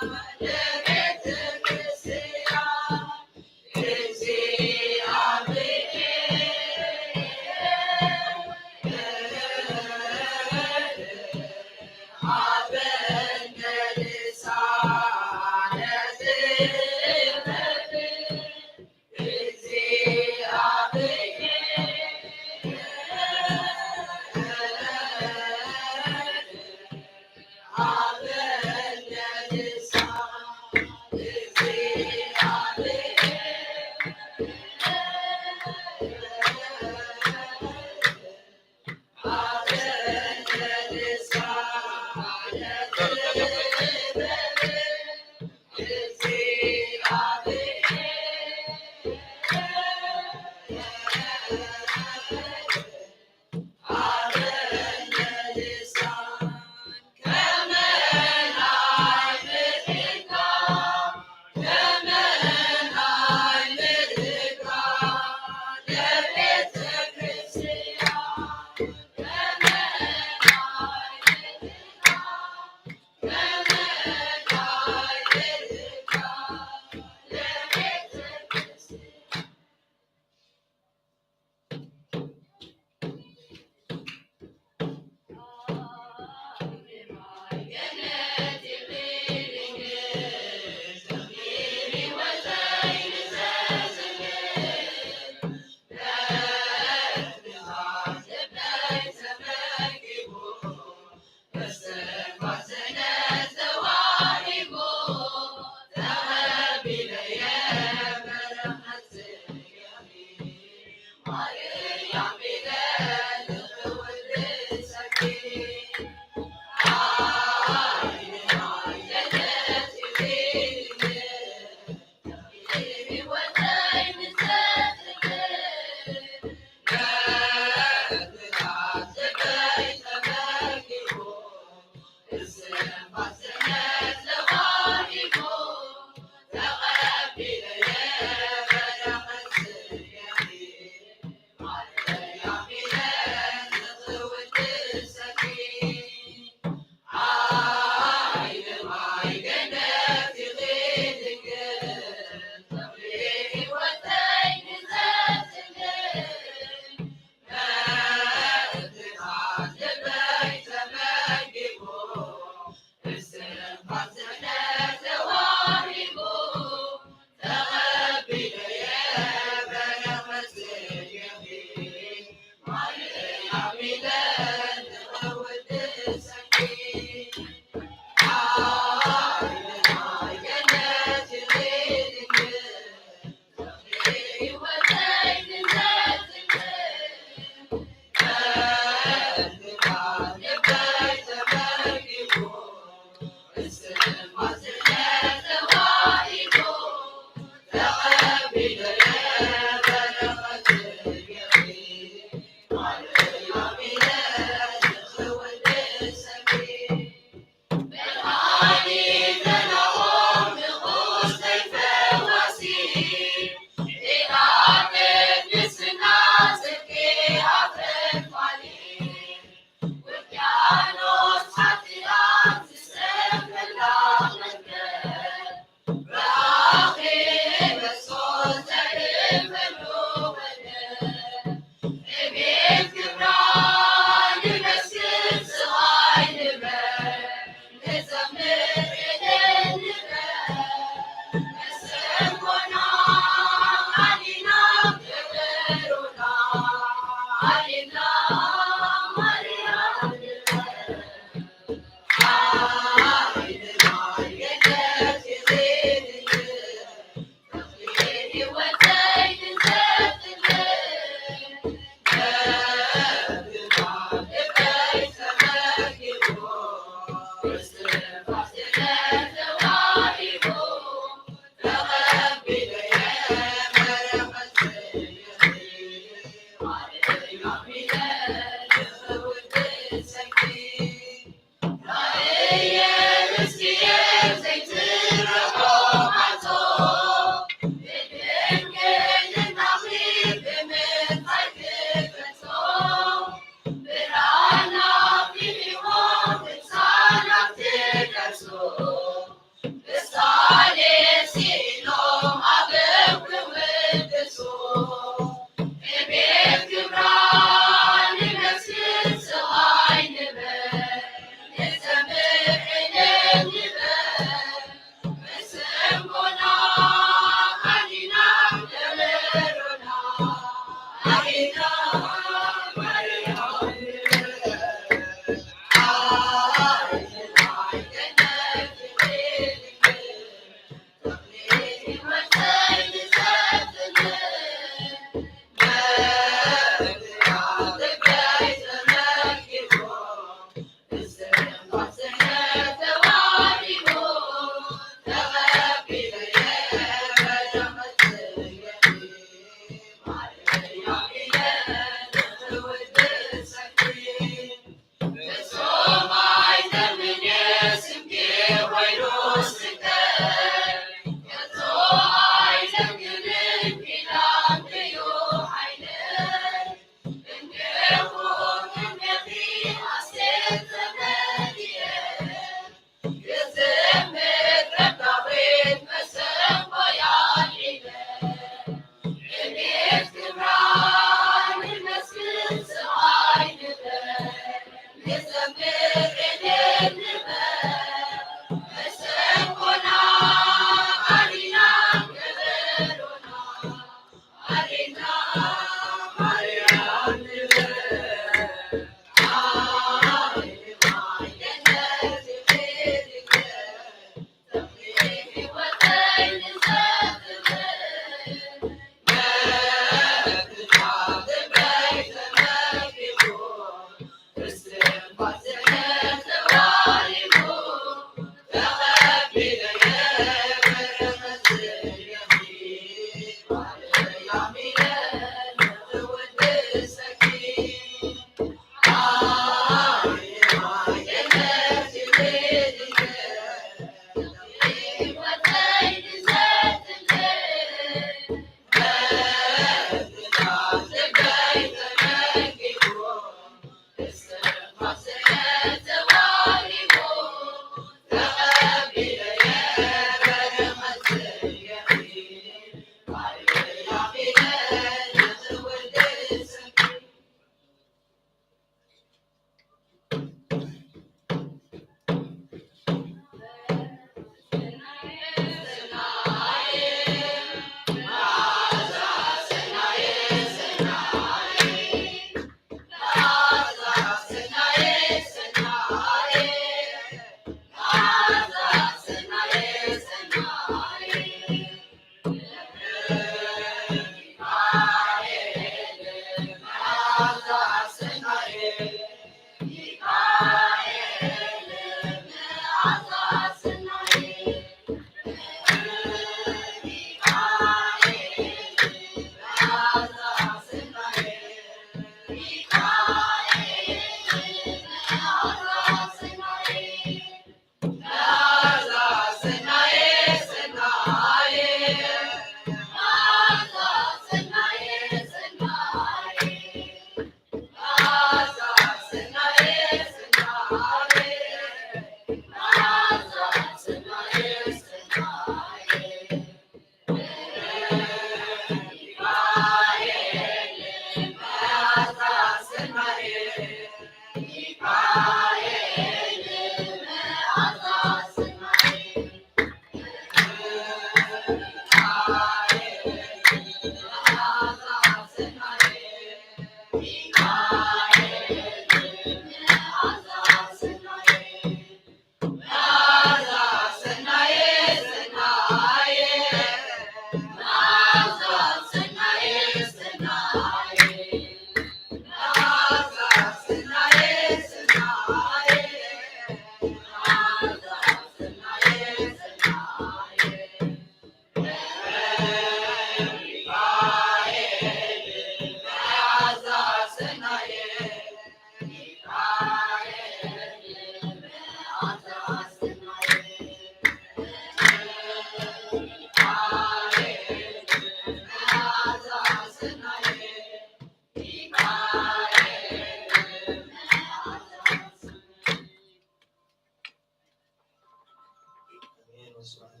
ዝማሬ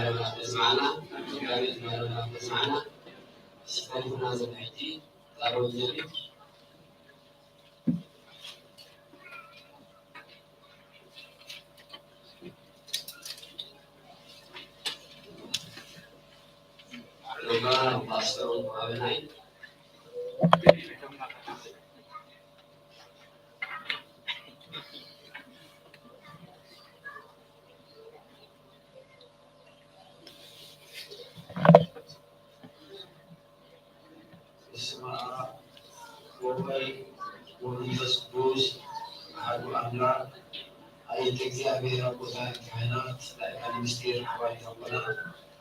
መላእክት ተስማዕና፣ ዝማሬ መላእክት ተስማዕና። ሲስተሪትና ዘን ሕጂ ጻሎት ዘብል ሎማ ፓስተር ወሃበናይ በስመ አብ ወወልድ ወመንፈስ ቅዱስ አሐዱ አምላክ። አየተ እግዚአብሔር አቦታት ካህናት፣ ላእካነ ምስጢር አሕዋት ዲያቆናት፣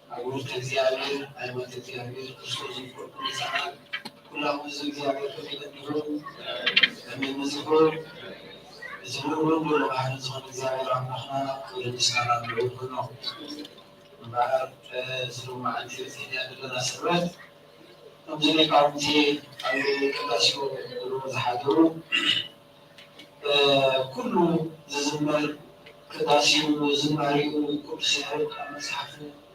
አቡነ እግዚአብሔር፣ አእማተ እግዚአብሔር፣ ክርስቶስ ይፍቅር ቅዱሳን፣ ኩላሙ ህዝብ እግዚአብሔር ከመይ ቀኒኹም? ከመይ መጺኹም? እዚ ልዑል ወንጌል ባህሪ ዝኾነ እግዚኣብሔር ኣምላኽና ክብርን ምስጋናን ልዑል ይኹኖ። እምበኣር፣ እ፣ እዚ ሎማዓንቲ በጺሕና ዘለና ሰንበት፣ ከምዚ ሊቃውንቲ ኣብ ቅዳሴ ክብሉ ዝሓደሩ፣ እ፣ ኩሉ ዝዝመር ቅዳሴኡ፣ ዝማሬኡ፣ ቅዱስ ያሬድ ኣብ መጽሓፉ፣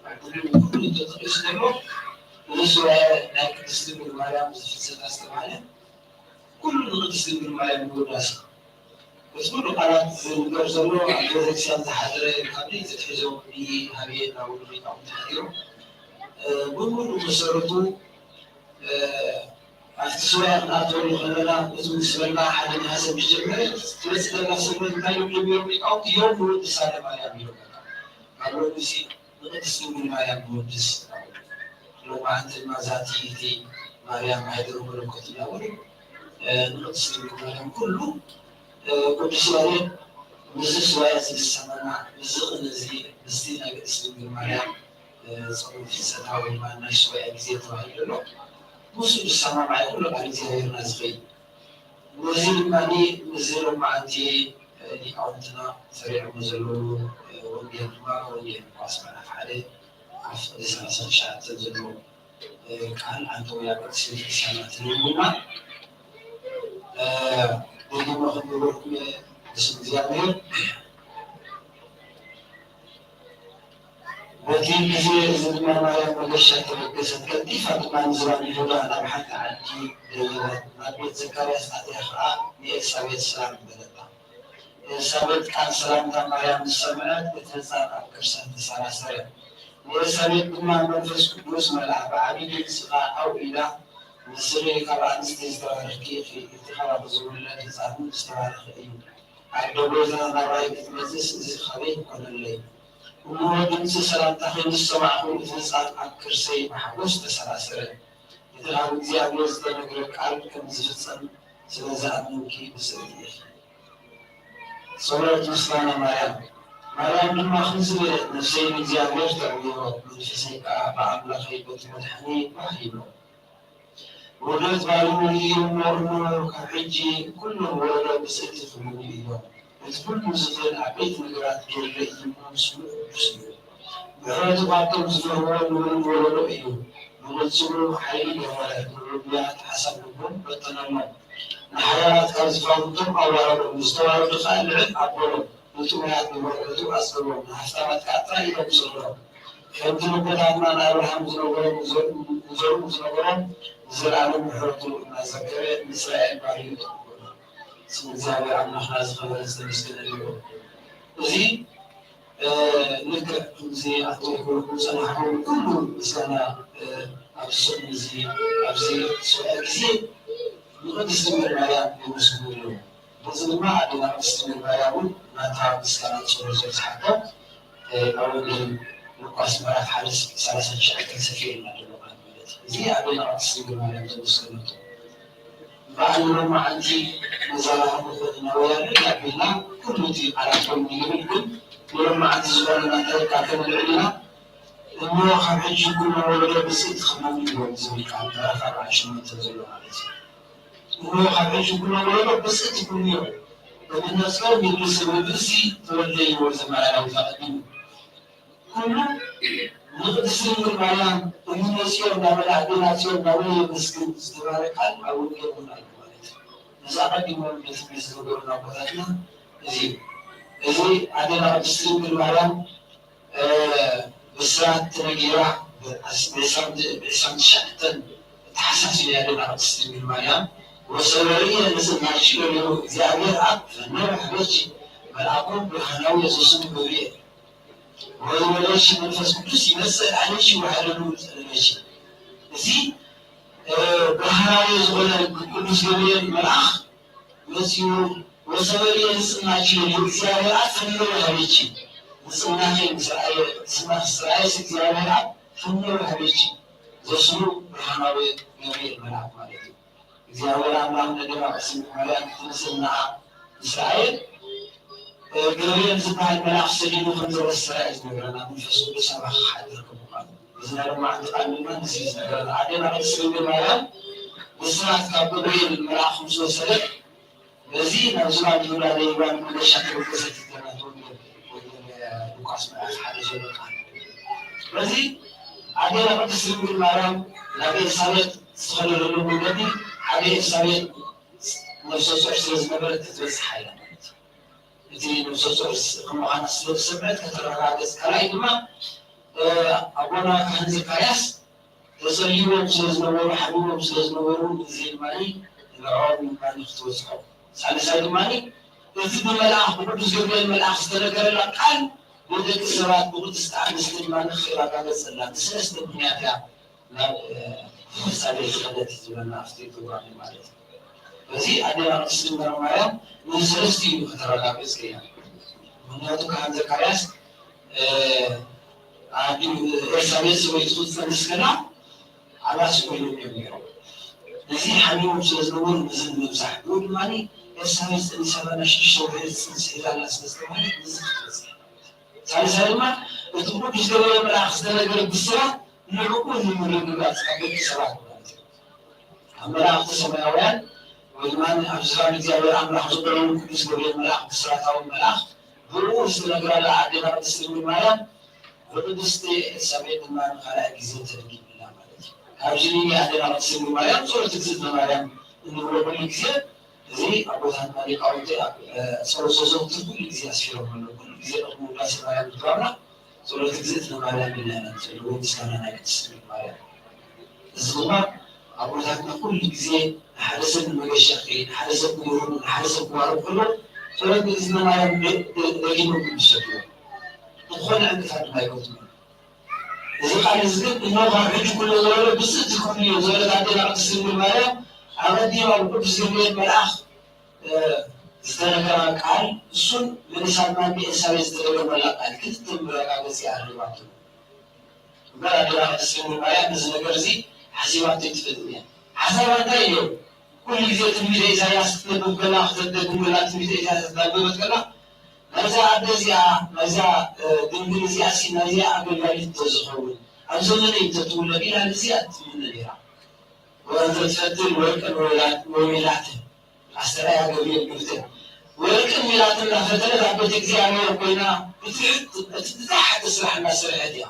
ኣብ ግብሩ ኩሉ ተጠቒሱ ዘሎ፣ እዚ ሱባኤ ናይ ቅድስት ድንግል ማርያም ዝፍጸም ኣስተብሃለ፣ ኩሉ ንቅድስት ድንግል ማርያም ምውዳስ። እዚ ኩሉ ቃላት ዝንገር ዘሎ ኣብ ቤተክርስትያን ዝሓደረ ካብ ለይቲ ኣትሒዞም እኒ ሃብየ እናበሉ ሊቃውንቲ ሓዲሮም፣ እ፣ ብምሉእ መሰረቱ፣ እ፣ ኣብቲ ሱባኤ ክንኣትወሉ ከለና፣ እዚ ምስ በልና ሓደ ነሓሰ ምስ ጀመረ፣ ትመጽእ ዘላ ሰንበት እንታይ ኢሎም ጀሚሮም ሊቃውንቲ? ዮም ንወድሳ ለማርያም ኢሎም። ካብ ሎሚ ንቅድስት ድንግል ማርያም ንወድስ። ሎማዓንቲ ድማ ዛቲ እቲ ማርያም ማህደረ መለኮት እናበሉ፣ እ፣ ንቅድስት ድንግል ማርያም ኩሉ፣ እ፣ ቅዱስ ያሬድ ምስዚ ሱባኤ እዚ ዝሰማማዕ፣ ምስዚ ቅነ እዚ፣ ምስቲ ናይ ቅድስት ድንግል ማርያም፣ እ፣ ጸሎት ፍልሰታ ወይ ድማ ናይ ሱባኤ ግዜ ተባሂሉ ኣሎ። ምስኡ ዝሰማማዕ ኩሉ ቃል እግዚኣብሔርና ዝኸይድ። ነዚ ድማ፣ ነዚ ሎማዓንቲ ሊቃውንትና ሰሪዖሞ ዘለዉ ወንጌል ድማ ወንጌል ሉቃስ ምዕራፍ ሓደ ካብ ፍቕዲ ሰላሳ ትሽዓተ ዘሎ ቃል ኣንተ ወያ ቅድስት ቤተክርስቲያን ትንብና። ደጊመ ክንብበኩም እየ ብስም እግዚኣብሔር። በቲ ግዜ እዚ ድማ ማርያም መገሻ ተበገሰት፣ ቀልጢፋ ድማ ንዝባን ይሁዳ ናብ ሓንቲ ዓዲ ደየበት። ናብ ቤት ዘካርያስ ኣትያ ኸዓ ንኤልሳቤጥ ሰላም በለታ። ኤልሳቤጥ ቃል ሰላምታ ማርያም ምስ ሰምዐት፣ እቲ ህፃን ኣብ ከርሳ ተሰራሰረ። ንኤልሳቤጥ ድማ መንፈስ ቅዱስ መልኣ፣ ብዓብዪ ድምፂ ኸዓ ዓው ኢላ፣ ንስኺ ካብ ኣንስቲ ዝተባረኽኪ ኢኺ፣ እቲ ካባኺ ዝውለድ ህፃን እውን ዝተባረኸ እዩ። ኣደ ጎይታ ናባይ ክትመጽእስ እዚ ካበይ ኮነለይ? እሞ ድምጺ ሰላምታኺ ምስ ሰማዕኩ እቲ ህጻን ኣብ ከርሰይ ብሓጎስ ተሰራሰረ። እቲ ካብ እግዚኣብሔር ዝተነግረ ቃል ከም ዝፍጸም ስለ ዝኣመንኪ ብጽእቲ ኢኺ። ጸሎት ምስጋና ማርያም። ማርያም ድማ ከምዚ በለት፣ ነፍሰይ ንእግዚኣብሔር ተዕብዮ፣ መንፈሰይ ከኣ ብኣምላኸይ በቲ መድሓኒይ ባህ ይብሎ። ውርደት ባርነት እዮም እሞ፣ ካብ ሕጂ ኩሎም ወለዶ ብጽእቲ ክብሉ እዮም። ነቲ ኩሉ ዝኽእል ዓበይቲ ነገራት ገይረ እየ እሞ፣ ስሙ ቅዱስ እዩ። ምሕረቱ ካብቶም ዝፈርህዎ ንውሉድ ወለዶ እዩ። ንቕጽሉ ሓይሊ ገበረ፣ ንርጉማት ሓሳብ ልቦም በተነሎም። ንሓያላት ካብ ዝፋንውቶም ኣዋረዶም፣ ንዝተዋረዱ ኸኣ ልዕል ኣበሎም። ንጥሙያት ብበረኸቱ ኣጽገቦም፣ ንሃብታማት ከኣ ጥራይ ኢዶም ሰደዶም። ከምቲ ንቦታትና ንኣብርሃም ዝነገሮ፣ ንዘርኡ፣ ንዘርኡ ዝነገሮ፣ ንዘለኣለም ምሕረቱ እናዘከረ ንእስራኤል ባርዩ ተቐበሎ። ስም እግዚኣብሔር ኣምላኽና ዝኸበረ ዝተመስገነ ይሁን። እዚ፣ እ፣ ልክዕ ከምዚ ኣቶ ይኩርኩም ዝጸናሕኩም ኩሉ ምስጋና፣ እ፣ ኣብዚ ስእሊ እዚ፣ ኣብዚ ስውዐ ግዜ ንቅድስቲ ድንግል ማርያም የመስግኑ ኣለዉ። በዚ ድማ ኣዴና ቅድስቲ ድንግል ማርያም እውን ናታ ምስጋና ጸሎት ዝበጽሓቶ፣ እ፣ ኣብ ወንጌል ሉቃስ ምዕራፍ ሓደ ሰላሳ ትሽዓተ ሰፊርና ዘሎ ቃል ማለት እዩ። እዚ ኣዴና ቅድስቲ ድንግል ማርያም ዘመስገነቶ በዓል ሎማዓንቲ መዘራረቢ ኮይና ወያነ ኣቢልና ኩሉ እቲ ቃላት ኮይኑ ይብል፣ ግን ንሎማዓንቲ ዝኾነና እንታይ ኢልካ ከነልዕል ኢና? እሞ ካብ ሕጂ ኩሎም ወለዶ ብጽእቲ ክብሉ እዮም ዝብል ቃል ምዕራፍ ኣርባዕተ ሸሞንተ ዘሎ ማለት እዩ። እሞ ካብ ሕጂ ኩሎም ወለዶ ብጽእቲ ክብሉ እዮም። በብነፍስኦም ይብሉ ሰብ ብእሲ ተወልደ ይበሉ ዘመራ ዳዊት ኣቐዲሙ። ኩሉ ንቅድስቲ ድንግል ማርያም እምነ ጽዮን እናበለ ኣዴና ጽዮን እናበለ የመስግን ዝተባህለ ቃል ኣብ ወንጌል እውን ኣሎ ማለት እዩ። ነዚ ኣቐዲሞም በትንቢት ዝነገሩና ኣቦታትና እዚ እዩ። እዚ ኣዴና ቅድስቲ ድንግል ማርያም ብስራት ተነጊራ ብዕስራን ትሽዓተን ተሓሳስ እዩ ኣዴና ቅድስቲ ድንግል ማርያም ወሰበርየ ንጽናኪ ለልዑ እግዚኣብሔር ኣብ ፈነወ ሀበኪ መልአኩ ብርሃናዊ ዘስሙ ገብርኤል ወይወለድኪ መንፈስ ቅዱስ ይመጽእ ላዕሌኪ ወኃይለ ልዑል ይጸልለኪ። እዚ ብርሃናዊ ዝኾነ ቅዱስ ገብርኤል መልኣኽ መጺኡ ወሰበርየ ንጽናኪ ለልዑ እግዚኣብሔር ኣብ ፈነወ ሀበኪ። ንጽናኺ ምስ ረኣየ ቅድስናኺ ምስ ረኣየስ እግዚኣብሔር ኣብ ፈነወ ሀበኪ። ዘስሙ ብርሃናዊ ገብርኤል መልኣኽ ማለት እዩ። እግዚኣብሔር ኣምላኽ ነደና ቅድስት ማርያም ክትምስል ንዓ ምስ ረኣየ ገብርኤል ዝበሃል መልኣኽ ሰዲዱ ከም ዘበሰራ እዩ ዝነግረና። መንፈስ ቅዱስ ኣባኺ ክሓድር ከምዃኑ እዚ ናይ ሎማዓንቲ ቃል ድማ ንዚ እዩ ዝነግረና። ኣዴና ቅድስት ድንግል ማርያም ብስራት ካብ ገብርኤል መልኣኽ ምስ ወሰደት በዚ ናብ ዝባን ይሁዳ ለይባን መገሻ ተበገሰት ይተናት ወንጌል ወንጌል ሉቃስ ምዕራፍ ሓደ ዘሎ ቃል። በዚ ኣዴና ቅድስት ድንግል ማርያም ናብ ኤልሳቤጥ ዝተኸደለሉ መንገዲ ሓደ ኤልሳቤጥ ነፍሰ ጾር ስለ ዝነበረት ክትበጽሕ ኢላ ማለት እዩ። እቲ ነፍሰ ጾር ከምዃና ስለ ዝሰምዐት ከተረጋገጽ፣ ካልኣይ ድማ ኣቦና ካህን ዘካርያስ ተጸሊዎም ስለ ዝነበሩ ሓሚሞም ስለ ዝነበሩ እዚ ድማ ንዕኦም ድማ ክትበጽሖም፣ ሳልሳይ ድማ እዚ ብመልኣኽ ብቅዱስ ገብርኤል መልኣኽ ዝተነገረላ ቃል ንደቂ ሰባት ብቅድስቲ ኣንስቲ ድማ ንኽረጋገጸላ ብሰለስተ ምኽንያት እያ ናብ ኤልሳቤጥ ዝኸደት ዝብለና ኣብቲ ፕሮግራም ማለት እዩ። በዚ ኣዴና ቅድስት ድንግል ማርያም ንሰለስቲኡ ከተረጋግጽ ክኢላ። ምኽንያቱ ካህን ዘካርያስ ኣዲ ኤልሳቤጥ ሰበይቱ ክትጸንስ ከላ ዓራስ ኮይኖም እዮም ነይሮም። ነዚ ሓሚሞም ስለ ዝነበሩ ነዚ ንምብዛሕ ብኡ ድማ ኤልሳቤጥ ጸኒሳ ባና ሽዱሽተ ወርሒ ጽንሲ ሒዛ ኣላ ስለ ዝተባህለ ነዚ ክትበጽሕ ሳልሳይ ድማ እቲ ቅዱስ ገብርኤል መልኣኽ ዝተነገረ ብስራት ንዕኡ ንምርግጋጽ ካብ ደቂ ሰባት ማለት እዩ። ካብ መላእኽቲ ሰማያውያን ወይ ድማ ኣብ ዝፋን እግዚኣብሔር ኣምላኽ ዝቆመሉ ቅዱስ ገብርኤል መልኣኽ ብስራታዊ መልኣኽ ብእኡ ዝተነገራላ ኣዴና ቅድስት ድንግል ማርያም ብቅድስቲ ኤልሳቤጥ ድማ ንኻልኣይ ግዜ ተደጊምላ ማለት እዩ። ካብዚ ኣዴና ቅድስት ድንግል ማርያም ጸሎት እግዝእትነ ማርያም እንብሎ ኩሉ ግዜ እዚ ኣቦታትና ሊቃውንቲ ኣብ ጸሎት ዘዘውትር ኩሉ ግዜ ኣስፊሮም ኣለዉ። ኩሉ ግዜ ቅድሚ ውዳሴ ማርያም ምድዋብና ጸሎት እግዝእትነ ማርያም ኢልና ኢና ንጽሊ ወይ ምስጋና ናይ ቅድስት ድንግል ማርያም። እዚ ድማ ኣቦታትና ኩሉ ግዜ ንሓደ ሰብ ንመገሻ ክኸይድ፣ ንሓደ ሰብ ክምህሩ፣ ንሓደ ሰብ ክባርኽ ከሎ ጸሎት እግዝእትነ ማርያም ደ- ደ- ደጊሞም ዝሰድዎ ዝኾነ ዕንቅፋት ድማ ኣይገጥሞም። እዚ ቃል እዚ ግን እነሆ ካብ ሕጂ ኩሎ ዝበሎ ብፅእቲ ክብሉ እዮም ዝበለት ኣዴና ቅድስት ድንግል ማርያም ኣቐዲማ ብቅዱስ ገብርኤል መልኣኽ ዝተነገራ ቃል እሱን መሊሳ ድማ ንኤልሳቤጥ ዝተደገመላ ቃል ክልተ መረጋገፂ ኣድርባቶ። እምበር ኣዴና ቅድስት ድንግል ማርያም ነዚ ነገር እዚ ሓሲባቶ ኣይትፈልጥን እያ። ሓሳባ እንታይ እዮም? ኩሉ ግዜ ትንቢተ ኢሳያስ ክትነብብ ከላ፣ ክትደግም ከላ፣ ትንቢተ ኢሳያስ እናንበበት ከላ፣ ናይዛ ኣደ እዚኣ፣ ናይዛ ድንግል እዚኣሲ ናይዚኣ ኣገልጋሊት እንተዝኸውን ኣብ ዘመነይ እንተትውለድ ኢላ ንዚኣ ትምነ ነይራ። ወእንዘ ትፈትን ወርቅን ወሜላትን ኣስተርኣያ ገብርኤል ግብርተ። ወርቅን ሜላትን እናፈተለት ኣብ ቤተ እግዚኣብሔር ኮይና ብትሕት እቲ ዝሓተ ስራሕ እናሰርሐት እያ።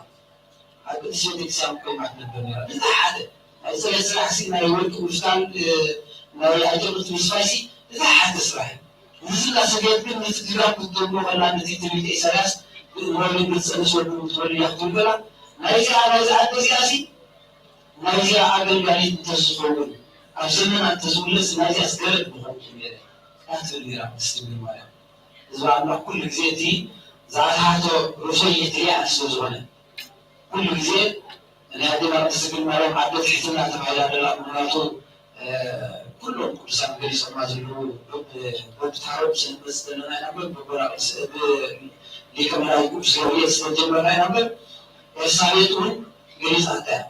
ኣብ ቅድስት ቤተክርስትያን ኮይና ትነብር ነይራ። እዚ ሓደ ናይ ጽሬት ስራሕ ሲ ናይ ወርቂ ምፍታል ናይ ኣጨብጥ ምስፋይ ሲ እዚ ሓደ ስራሕ እዩ። እዚ እናሰገየት ግን ነቲ ድራር ክትደግሞ ከላ ነቲ ትንቢተ ኢሳያስ ንወልድ ክትጸንስ ወልድ ክትወልድ እያ ክትብል ከላ ናይዚኣ ናይዚ ኣደ እዚኣ ሲ ናይዚኣ ኣገልጋሊት እንተዝኸውን ኣብ ዘመና እንተዝውለስ ናይዚኣ ዝገረድ ምኾንኩ ነይረ እያ ትብል ነይራ ቅድስት ድንግል ማርያም። ህዝቢ ኣምላኽ ኩሉ ግዜ እቲ ዝኣትሓቶ ርእሶ ይትሪኣ ስለ ዝኾነ ኩሉ ግዜ ናይ ኣዴና ቅድስት ድንግል ማርያም ኣደ ትሕትና ተባሂላ ደላ ምኽንያቱ ኩሎም ቅዱሳን ገሊጾማ ዘለዉ በብታሮም ስንመጽእ ዘለና ኢና እምበር ብሊቀ መላእክት ቅዱስ ገብርኤል ስለጀመርና ኢና እምበር ኤልሳቤጥ እውን ገሊጻታ እያ።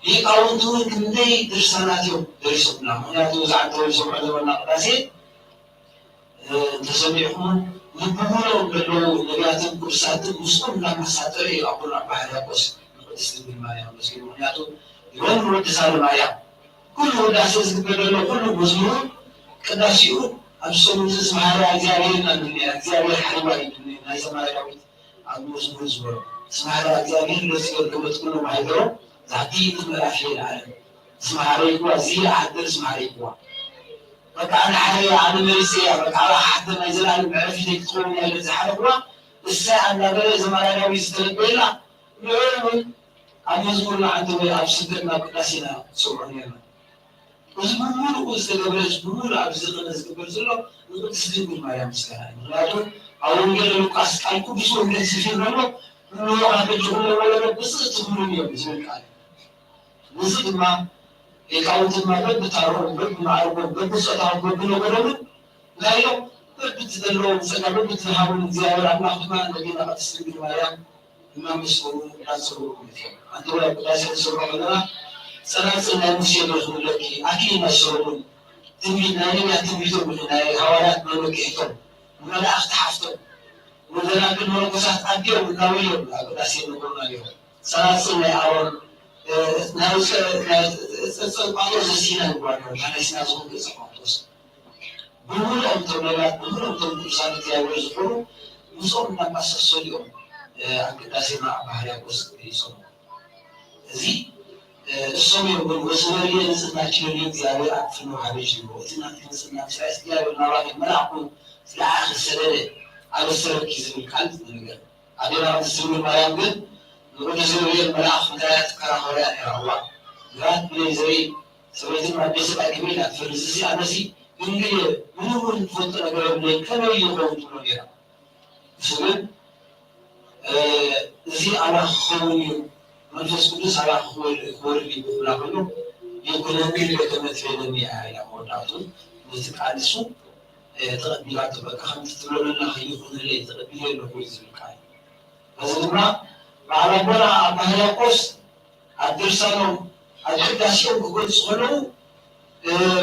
ሊቃውንቲ እውን ክንደይ ድርሳናት እዮም ደሪሶምና። ምኽንያቱ እዚ ዓንተው ዝሰምዖ ዘበና ቅዳሴ እንተሰሚዕኹም ልብምሎም ዘለዉ ነቢያትን ቅዱሳትን ምስኦም እናመሳጠረ እዩ ኣቦና ኣባ ሕርያቆስ ንቅድስት ድንግል ማርያም መስኪኑ። ምክንያቱ ዮም ንወድሳ ለማርያም ኩሉ ውዳሴ ዝግበር ዘሎ ኩሉ መዝሙሩ ቅዳሴኡ ኣብ ሰሙን ዝማሃርያ እግዚኣብሔር ኢና ንብልያ እግዚኣብሔር ሓይዋ እዩ ንብልያ ናይ ዘማሪ ዳዊት ኣብ መዝሙር ዝበሎ ስማሕራ እግዚኣብሔር ለዝገርግበት ኩሉ ማሕደሮ ዛቲ ምዕራፍ እየ ንዓለም ስማሕረይኩዋ እዚ ሓድር ስማሕረይኩዋ በቃ ኣነ ሓረያ ኣነ መሪፀያ በቃ ኣብ ሓድር ናይ ዘላለም መዕረፊተይ ክትኸውን እያ ኢለ ዝሓረኽዋ እሳይ ኣናበረ ዘማራዳዊ ዝተለበየላ ንዑ እውን ኣብ መዝሙርና ዓንተ ወይ ኣብ ስግደትና ቅዳሴና ትሰምዖ ነርና። እዚ ብምሉኡ ዝተገብረ እዚ ብምሉእ ኣብዚ ቅነ ዝግበር ዘሎ ንቅድስቲ ድንግል ማርያም ምስጋና እዩ። ምክንያቱ ኣብ ወንጌል ሉቃስ ቃል ቅዱስ ወንጌል ስፊር ዘሎ እነሆ ካብ ሕጂ ኩሎም ወለዶ ብፅእ ትብሉን እዮም ዝብል ቃል እዩ። ነዚ ድማ ሊቃውንቲ ድማ በብታሮም በብማዕርጎም በብፆታኦም በብነገዶምን እንታይ ኢሎም በብቲ ዘለዎም ፀጋ በብቲ ዝሃቦም እግዚኣብሔር ኣምላኽ ድማ ነዴና ቅድስቲ ድንግል ማርያም እናመስገኑ እናፀውዑ እዮም። ኣንተ ወይ ኣብ ቅዳሴ ንሰምዖ ከለና ጸናጽል ናይ ሙሴ ዶ ክብለኪ ኣክሊል ናይ ሰሎሞን ትንቢት ናይ ነቢያት ትንቢቶም ናይ ሃዋርያት መመክሒቶም ንመላእኽቲ ሓፍቶም ንደናግል መነኮሳት ኣዲኦም እናበሎም ኣብ ቅዳሴ ይነግሩና ነይሮም። ጸናጽል ናይ ኣሮን ናይ ጸንጸንጳጦስ ዘሲና ይብሉ ኣለዉ። ሓደ ሲና ዝኾን ገጸ ጳውሎስ ብምሉኦም እቶም ነቢያት ብምሉኦም እቶም ቅዱሳን እግዚኣብሔር ዝኾኑ ምስኦም እናመሳሰሉ እዮም ኣብ ቅዳሴና ኣባ ሕርያቆስ ገሊጾሞ። እዚ እሶም እዮም ግን ወስበርየ ንጽህናኪ ለልዩ እግዚኣብሔር ኣብ ፍኖ ሀበኪ ይብሎ። እቲ ናትኪ ንጽህና ምስራይስ እግዚኣብሔር ናባኺ መልኣኹ ዝለኣኸ ሰደደ ኣበሰረኪ ዝብል ቃል ንነገር። ኣዴና ቅድስት ድንግል ማርያም ግን ንቅዱስ ገብርኤል መልኣኽ እንታይ እያ ትከራኸሮ እያ ነይራ። እዋ ግራት ብለይ ዘርኢ ሰበይትን ኣደ ሰብኣይ ከመይ ኢላ ትፈርድ? እዚ ኣነሲ ድንግል እየ፣ ምንም እውን ዝፈልጦ ነገር የብለይን፣ ከመይ ይኸውን ትብሎ ነይራ። ንሱ ግን እዚ ኣባኺ ክኸውን እዩ፣ መንፈስ ቅዱስ ኣባኺ ክወርድ እዩ ክብላ ከሎ ይኩነኒ ኢለ ከመ ትቤለኒ እያ ኢላ መወዳእቱ ነቲ ቃል ንሱ ተቐቢላቶ። በቃ ከምቲ ትብሎ ዘለኻ ይኹንለይ፣ ተቐቢለዮ ኣለኹ እዩ ዝብል ቃል እዩ። በዚ ድማ በዓል ኣቦና ኣባ ሕርያቆስ ኣብ ድርሳኖም ኣብ ቅዳሴኦም ክገልጹ ከለዉ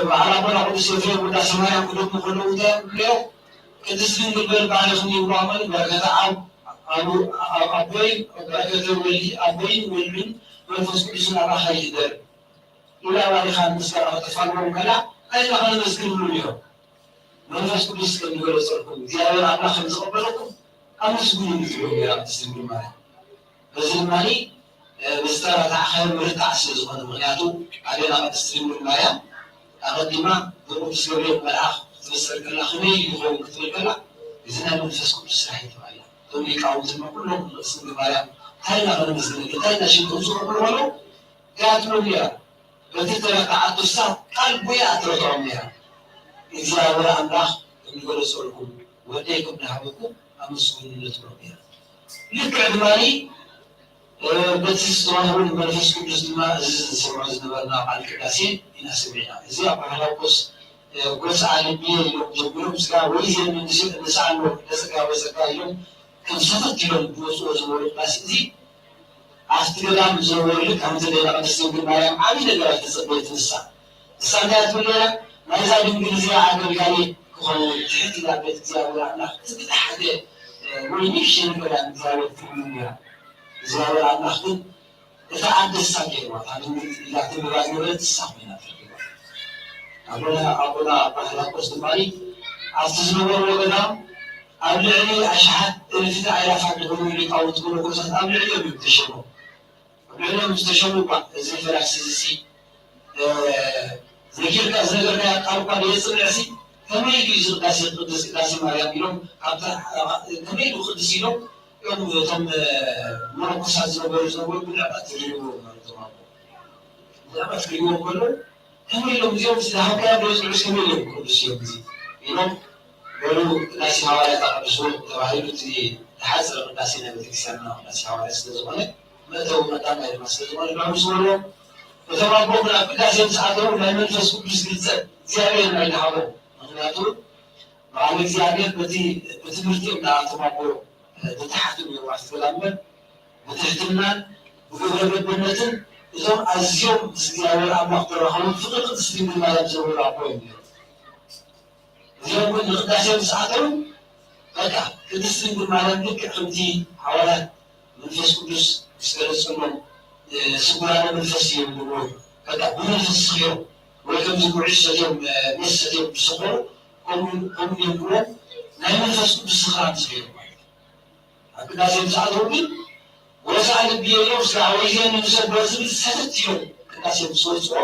በዓል ኣቦና ቅዱስ ኤፍሬም ውዳሴ ማርያም ክደግሙ ከለዉ እንታይ እዮም ዝብልዎ? ቅድስት ድንግል በል ባርኽኒ ይብልዋ ማለት በረከተ ኣብ ኣቦይ በረከተ ወልዲ ኣቦይን ወልድን መንፈስ ቅዱስን ኣባኻ ይሕደር። ኢላ ባሪኻ ንምስጋና ከተፋንዎም ከላ ኣየና ከነመስግን ይብሉ ነይሮም። መንፈስ ቅዱስ ከም ዝገለጸልኩም እግዚኣብሔር ኣምላኽ ከም ዝቐበለኩም ኣመስግኑ እዩ ዝብሉ ነይራ ቅድስት ድንግል ማርያም። በዚ ድማ ብዝተረታዕኸ ምርታዕ ስለ ዝኾነ ምክንያቱ ኣዴና ቅድስት ድንግል ማርያም ኣቐዲማ ብቅዱስ ገብርኤል መልኣኽ ክትበሰር ከላ ከመይ ይኸውን ክትብል ከላ እዚ ናይ መንፈስ ቅዱስ ስራሕ እዩ ተባሂላ። እቶም ሊቃውንቲ ድማ ኩሎም ንቅድስት ድንግል ማርያም እንታይ ኢና ከነመስግነኪ እንታይ ኢና ሽም ከምዝቕብሉ ከለዉ እንታይ ትብሎም ነይራ? በቲ ዝተረታዓቶ እሳ ቃል ጉያ ኣትረትዖም ነይራ። እግዚኣብሔር ኣምላኽ እንገለጸልኩም ወደይ ከም ዝሃበኩም ኣመስግኑለ ትብሎም ነይራ። ልክዕ ድማ በቲ ዝተዋህቦ መንፈስ ቅዱስ ድማ እዚ ዝሰምዖ ዝነበርና ቃል ቅዳሴ ኢና ሰሚዕና። እዚ ኣብ ሕርያቆስ ጎስዓ ልብየ ኢሎም ጀሚሮም ስጋ ወይ ዜን ንስእሎ ለጸጋ ወጸጋ ኢሎም ከም ሰተት ኢሎም ዝወፅዎ ዝነበሩ ቅዳሴ እዚ ኣብቲ ገዳም ዝነበሩ ልክ ከምቲ ሌላ ቅድስት ድንግል ማርያም ዓብዪ ነገር ኣይተጸበየትን ንሳ። ንሳ እንታይ ትብል ነይራ? ናይዛ ድንግል እዚኣ ኣገልጋሊ ክኸውን ትሕት ኢላ ቤት እግዚኣብሔር ኣምላኽ እቲ ዝተሓተ ወይ ንእሽተይ ነገር እያ ንእግዚኣብሔር ትልምን ነይራ። እግዚኣብሔር ኣምላኽ ግን እታ ኣደ ንሳ ገይርዋ፣ እታ ድንግል ኢላ ትብላ ዝነበረት ንሳ ኮይና ተረኺባ። ኣቦና ኣቦና ኣባ ሕርያቆስ ድማ ኣብቲ ዝነበርዎ ገዳም ኣብ ልዕሊ ኣሽሓት እልፊታት ኣእላፋት ዝኾኑ ሊቃውንቲ መነኮሳት ኣብ ልዕሊኦም እዮም ዝተሸሙ። ኣብ ልዕሊኦም ዝተሸሙ እኳ እዚ ፈላሲ እዚ ነጊርካ ዝነገርናዮ ቃል እኳ ዘየፅንዕሲ ከመይ ድዩ እዚ ቅዳሴ ቅድስ ቅዳሴ ማርያም ኢሎም ኣብታ ከመይ ድዩ ቅድስ ኢሎም እዮም እቶም መነኮሳት ዝነበሩ ዝነበሩ ብንዕቀት ይሪእዎም ማለት እዮም። ብንዕቀት ክሪእዎም ከለዉ ከመይ ኢሎም እዚኦም ዝሃብካዮም ዶ ዝንዑስ ከመይ ኢሎም ቅዱስ እዮም እዚ ኢሎም በሉ ቅዳሴ ሃዋርያት ኣቐድስዎ ተባሂሉ እቲ ዝሓፀረ ቅዳሴ ናይ ቤተክርስትያንና ቅዳሴ ሃዋርያት ስለ ዝኾነ መእተዊ ቀዳማይ ድማ ስለ ዝኾነ ንዑ ምስ በልዎም እቶም ኣቦ እውን ኣብ ቅዳሴ ምስ ኣተዉ ናይ መንፈስ ቅዱስ ግልፀት እግዚኣብሔር ናይ ዝሃቦም ምክንያቱ በዓል እግዚኣብሔር በቲ ብትምህርቲ እዮም ንኣቶም ኣቦ ዝተሓቱ እዮም ኣብቲ ገዳም እምበር ብትሕትናን ብግብረ ገብነትን እዞም ኣዝዮም ምስ እግዚኣብሔር ኣምላኽ ተራኸቡ ፍቕሪ ቅድስት ድንግል ማርያም ዝነበሩ ኣቦ እዮም ነይሮም። እዚኦም ግን ንቅዳሴ ምስ ኣተዉ በቃ ቅድስት ድንግል ማርያም ልክዕ ከምቲ ሓዋርያት መንፈስ ቅዱስ ምስ ገለጸሎም ስጉራነ መንፈስ እዮም ዝብሉ በቃ ብመንፈስ ስኺሮም ወይ ከምዚ ጉዕሽ ሰትዮም ሜስ ሰትዮም ዝሰኸሩ ከምኡ እዮም ዝብሎም ናይ መንፈስ ቅዱስ ስኽራን ስኺሮም ማለት እዩ። ኣብ ቅዳሴ ምስ ኣተዉ ግን ወፃእ ልቢ የለው ስጋ ወይዘን ንሰብ በዝብል ሰተት እዮም ቅዳሴ ምስ ወፅኦ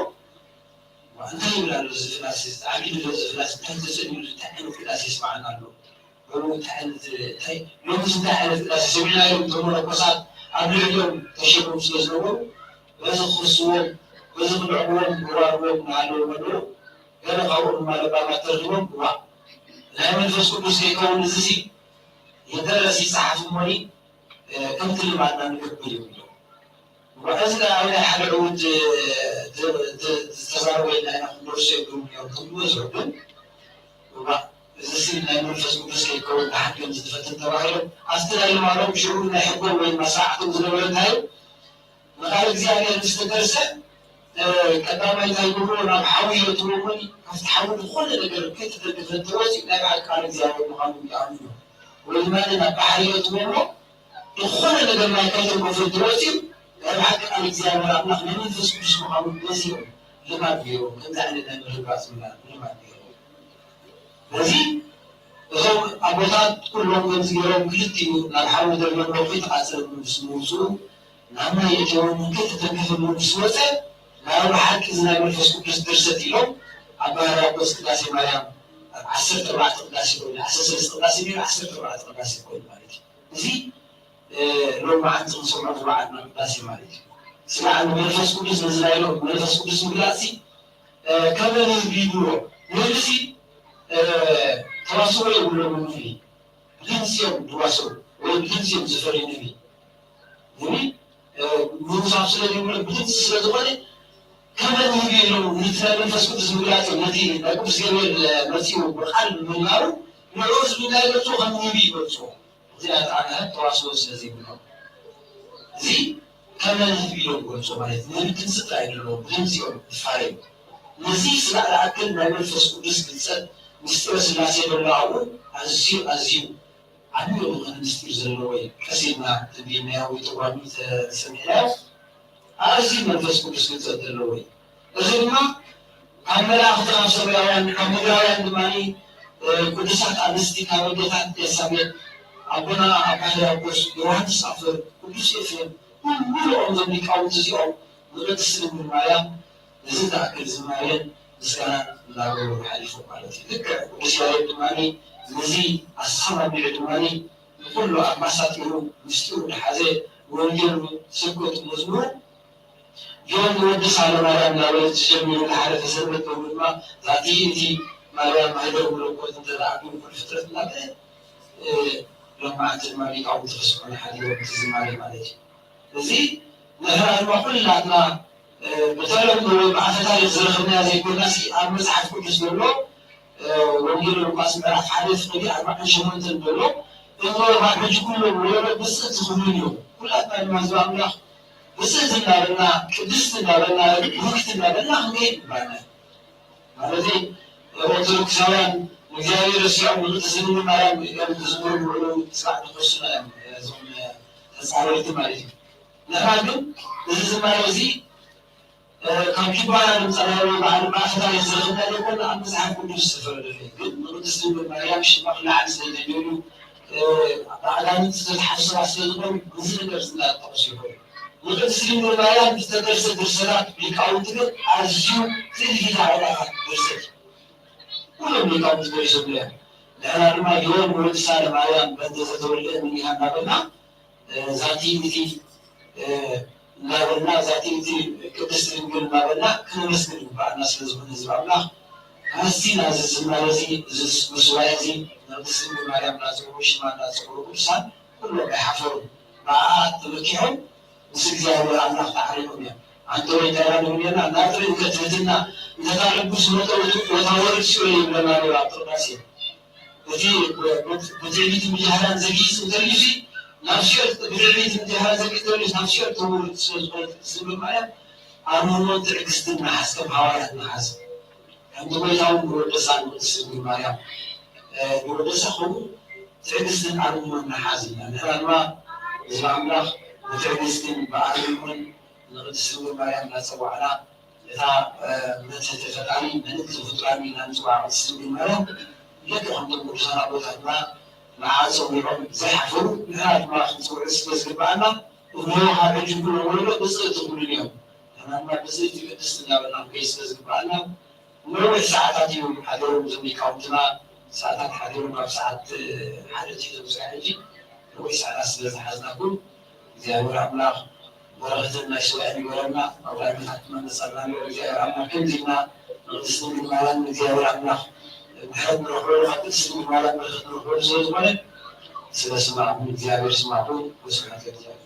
እንታይ ይብል ኣሎ እዚ ፍላሴ ዓቢዱ ዘሎ እዚ ፍላሴ እንታይ ተሰሚዑ እንታይ ዓይነት ቅዳሴ ይስማዓና ኣሎ በሉ እንታይ ዓይነት እንታይ ሎምስ እንታይ ዓይነት ቅዳሴ ሰሚዕና እዮም እቶም መነኮሳት ኣብ ልዕሊኦም ተሸይሞም ስለ ዝነበሩ በዚ ክኽስዎም በዚ ክልዕብዎም ክዋርዎም እናሃለዎም ኣለዉ ገለ ካብኦም ድማ ለባማት ተርድቦም እዋ ናይ መንፈስ ቅዱስ ከይከውን እዚሲ ይደረስ ይፀሓፍ እሞኒ ከምቲ ልማድና ንገብር እዩ እሞ እዚ ከዓ ኣብ ናይ ሓደ ዕውት ዝተዛረበ ኢልና ኢና ክንደርሶ የብሉም እዮም ክብልዎ ዝሕብን እዚ ናይ መንፈስ ቅዱስ ከይከውን ብሓቂ ዝትፈትን ተባሂሎም ኣብቲ ናይ ልማዶም ሽዑ ናይ ሕጎም ወይ ማስራዕቶም ዝነበረ እንታይ ንቃል እግዚኣብሔር ምስ ተደርሰ ቀዳማይ እንታይ ይገብርዎ ናብ ሓዊ የእትዎ እሞ ካብቲ ሓዊ ዝኾነ ነገር ከይተደገፈ እንተወፂኡ ናይ በሓቂ ቃል እግዚኣብሔር ምዃኑ ይኣምኑ እዮም ወይ ድማ ናብ ባሕሪ የእትዎ እሞ ዝኾነ ነገር ናይ ከይተደገፈ እንተወፂኡ ናይ በሓቂ ቃል እግዚኣብሔር ኣምላኽ ናይ መንፈስ ቅዱስ ምዃኑ በዚኦም ልማድ ገይሮም ከምዚ ዓይነት ናይ ምርግጋፅ ልማድ ገይሮም በዚ እዞም ኣቦታት ኩሎም ከምዚ ገይሮም ክልቲኡ ናብ ሓዊ ደርበን ከይተቓፀለ ምስ ምውፅኡ ናብ ናይ እትውን ከይተተንከፈ ምስ ወፀ ናይ ብሓቂ እዚ ናይ መንፈስ ቅዱስ ድርሰት ኢሎም ኣባ ሕርያቆስ ቅዳሴ ማርያም ዓሰርተ ኣርባዕተ ቅዳሴ ኮይኑ ዓሰርተ ሰለስተ ቅዳሴ ነይሩ ዓሰርተ ኣርባዕተ ቅዳሴ ኮይኑ ማለት እዩ እዚ ሎማዓንቲ ክንሰምዖ ዝበዓልና ቅዳሴ ማለት እዩ። ስጋዕ መንፈስ ቅዱስ ነዚ ናይ ሎም መንፈስ ቅዱስ ምግላጽሲ ከመ ንህቢ ይብልዎ። ንህቢሲ ተዋስኦ የብሎም ንህቢ። ብድምፂ እዮም ዝዋሰው ወይ ብድምፂ እዮም ዝፈርዩ ንህቢ። ንህቢ ምውሳው ስለ ዘይብሎ ብድምፂ ስለ ዝኾነ ከመ ንህቢ ኢሎም ነቲ ናይ መንፈስ ቅዱስ ምግላፅ እዮም። ነቲ ናይ ቅዱስ ገብርኤል መፂኡ ብቃል ምንባሩ ንዕኡ ህዝቢ እንታይ ይገልፅዎ? ከም ንህቢ ይገልፅዎ። እዚኣ ተኣናህብ ተዋስኦ ስለ ዘይብሎም እዚ ከመ ንህቢ እዮም ጎንጾ ማለት ንህቢ ድምፂ ጥራይ ዘለዎ ብድምፂ እዮም ዝፋለዩ ነዚ ስጋዕ ዝኣክል ናይ መንፈስ ቅዱስ ግልፀት ምስጢረ ስላሴ ዘሎ ኣብኡ ኣዝዩ ኣዝዩ ዓብዩ ዝኾነ ምስጢር ዘለዎ እዩ ቀስ ኢልና ተንቢናዮ ወይ ተጓሚ ተሰሚዕናዮ ኣዝዩ መንፈስ ቅዱስ ግልፀት ዘለዎ እዩ እዚ ድማ ካብ መላእኽቲ ካብ ሰማያውያን ካብ ምድራውያን ድማ ቅዱሳት ኣንስቲ ካብ ኣዴታት ኤልሳቤጥ ኣቦና ኣባ ሕርያቆስ ዮሃንስ ኣፈር ቅዱስ ኤፍሬም ኩሉ ልኦም ዞም ሊቃውንቲ እዚኦም ንቅድስቲ ድንግል ማርያም ነዚ ዝኣክል ዝማሬን ምስጋናን እናገበሩ ሓሊፎም ማለት እዩ። ልክዕ ቅዱስ ያሬድ ድማ ነዚ ኣሰማሚዑ ድማ ንኩሉ ኣማሳጢሩ ምስጢሩ ዝሓዘ ወንጌሉ ስብከቱ መዝሙሩ ዮም ንወድሳ ለማርያም እናበለት ዝጀምሩ ዝሓለፈ ሰንበት በሉ ድማ ዛቲ እቲ ማርያም ማህደር መለኮት እንተ ደኣ ኩሉ ፍጥረት እናበለ ሎማዓንቲ ድማ ሊቃውንቲ ተስምዑና ሓዲሮም እቲ ዝማሬ ማለት እዩ። እዚ ንሕና ድማ ኩላትና ብተለምዶ ወይ ብኣፈ ታሪክ ዝረኸብናዮ ዘይኮናሲ ኣብ መፅሓፍ ቅዱስ ዘሎ ወንጌል ሉቃስ ምዕራፍ ሓደ ፍቕዲ ኣርባዕን ሸሞንተን ዘሎ እሞ ካብ ሕጂ ኩሎም ወለዶ ብፅእቲ ክብሉን እዮም። ኩላትና ድማ ህዝቢ ኣምላኽ ብፅእቲ እናበልና ቅድስቲ እናበልና ብሩክቲ እናበልና ክንከይድ ይግባና እዩ። ማለተይ ኦርቶዶክሳውያን ንእግዚኣብሔር ረሲዖም ንቅድስቲ ድንግል ማርያም እዮም ክዝምሩ ውዕሉ ስራሕ ንክሱና እዮም እዞም ተፃረርቲ ማለት እዩ። ንሕና ግን እዚ ዝማሬ እዚ ካብ ጅባና ድምፃና በዓል ማእኸላይ ዝረኽብና ዘይኮና ኣብ መፅሓፍ ቅዱስ ዝተፈረደለ ግን ንቅድስቲ ድንግል ማርያም ሽማ ክለዓል ስለዘይደልዩ ብኣጋንንቲ ዝተትሓዙ ሰባት ስለዝኾኑ እዚ ነገር ዝናጠቐሱ ይኾኑ። ንቅድስቲ ድንግል ማርያም ዝተደርሰ ድርሰታት ሊቃውንቲ ግን ኣዝዩ ትልሂት ኣዕላፋት ድርሰት እዩ። ኩሎም ሊቃውንቲ ደሪሶምለያ። ንሕና ድማ ዮም ወድሳ ለማርያም በእንተ ዘተወልደ እምኔሃ እናበልና ዛቲ እቲ እናበልና ዛቲ እቲ ቅድስቲ ድንግል እናበልና ክነመስግን ይግባኣና ስለ ዝኾነ ህዝቢ ኣምላኽ ኣዝና እዚ ዝማሬ እዚ እዚ ምስዋዕ እዚ ንቅድስቲ ድንግል ማርያም እናፅውዑ ሽማ እናፅውዑ ቅዱሳን ኩሎም ኣይሓፈሩን ብኣኣ ተመኪሖም ምስ እግዚኣብሔር ኣምላኽ ተዓሪቖም እዮም። ኣንተ ወይ እንታይ ኢና ንብል ኔርና? ናብ ጥሪት ትህትና እንተ ታለብስ መጠውቱ ወታወርድ ሲኦል ይብለና ነይሩ ኣብ ጥርጣሴ። እቲ ብትዕቢት ምጃህራን ዘጊጽ እንተልዩሲ ናብ ሲኦል ብትዕቢት ምጃህራን ዘጊጽ እንተልዩስ ናብ ሲኦል ተውርድ ስለ ዝኾነት ቅድስቲ ድንግል ማርያም ኣርምሞን ትዕግስትን ንሓዝ ከም ሃዋርያት ንሓዝ። ከምቲ ጎይታውን ንወደሳን ንቅድስቲ ድንግል ማርያም ንወደሳ ከምኡ ትዕግስትን ኣርምሞን ንሓዝ ኢልና። ንሕና ድማ ህዝቢ ኣምላኽ ብትዕግስትን ብኣርምሞን ንቅድስቲ ድንግል ማርያም እናጸዋዕና እታ መትሕቲ ፈጣሪ መልእክቲ ፍጡራን ኢልና ንጽዋዓ ቅድስቲ ድንግል ማርያም ልክዕ ከምቶም ቅዱሳን ኣቦታትና ንዓ ጸዊዖም ዘይሓፈሩ ንሕና ድማ ክንጽውዕ ስለ ዝግብኣና እሞ ካብ ሕጂ ኩሎም ወለዶ ብፅእቲ ኩሉ እዮም። ንሕና ድማ ብፅእቲ ቅድስቲ እናበልና ክንከይድ ስለ ዝግብኣና፣ ነዊሕ ሰዓታት እዮም ሓዲሮም እዞም ሊቃውንትና፣ ሰዓታት ሓዲሮም ካብ ሰዓት ሓደ ኣትሒዞም እስካብ ሕጂ ነዊሕ ሰዓታት ስለ ዝሓዝናኩም፣ እግዚኣብሔር ኣምላኽ በረኸትን ናይ ስውኣን ይግበረልና። ኣብ ላዕሊ ትመንጸልና ኣሎ። እግዚኣብሔር ኣምላኽ ከምዚ ኢልና ንቅድስቲ ድንግል ማርያም እግዚኣብሔር ኣምላኽ ምሕረት ንረኽበሉ፣ ካብ ቅድስቲ ድንግል ማርያም በረኸት ንረኽበሉ ስለ ዝኾነ፣ ስለ ስማዕኩም እግዚኣብሔር ስማዕኩም። ወስብሐት ለእግዚኣብሔር።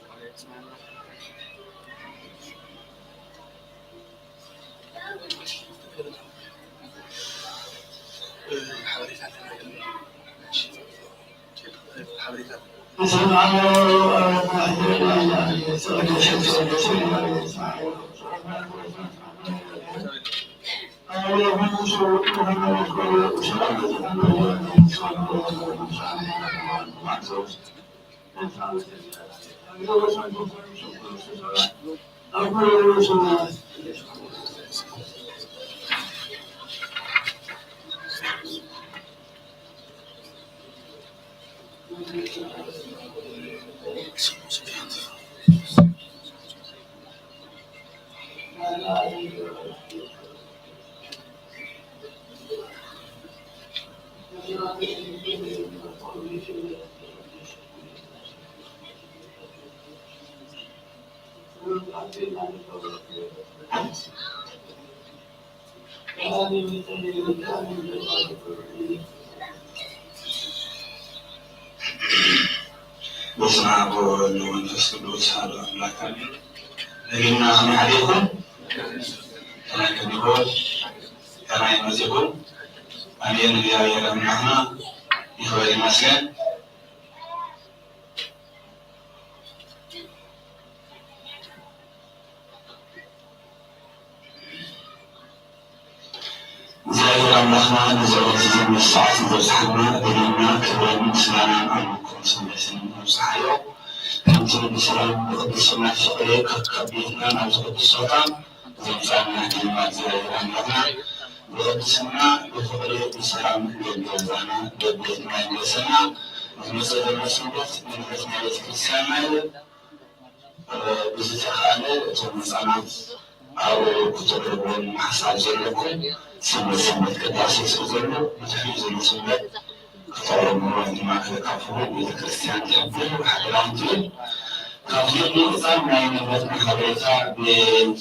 በስመ አብ ወወልድ ወመንፈስ ቅዱስ አሐዱ አምላክ አሜን። ነቢና ከመይ ሓዲርኩም? ከመይ ከመይ ከመይ መጺኹም? ኣሜን። እግዚኣብሔር ኣምላኽና ይኽበር ይመስገን። እግዚኣብሔር ኣምላኽና ነዚ ዕለት እዚ ነዚ ሰዓት ዝበጽሓና በደልና ክብርን ምስጋናን ኣምልኮን ስግደትን ነብጽሓዮ። ከምቲ ብሰላም ብቅድስና ፍቅሪ ከካብ ቤትና ናብዚ ቅዱስ ቦታ ዘምጻና ድማ እግዚኣብሔር ኣምላኽና ብቅድስና ብፍቅሪ ብሰላም ደገዛና ደቤትና ይመልሰና። ዝመጸ ዘሎ ሰንበት ንግደት ናይ ቤተ ክርስቲያንና እዩ። ብዝተኻእለ እቶም ህፃናት ኣብኡ ክተቅርብዎም ሓሳብ ዘለኩም ሰንበት ሰንበት ቅዳሴ ስለ ዘሎ ብድሕሪኡ ዘሎ ሰንበት ክተቅርብዎ ድማ ከተካፍሉ ቤተክርስትያን ትሕብር ሓደራ እንትብል ካብዚ ብምቕፃል ናይ ንብረትና ሓበሬታ ብበዓል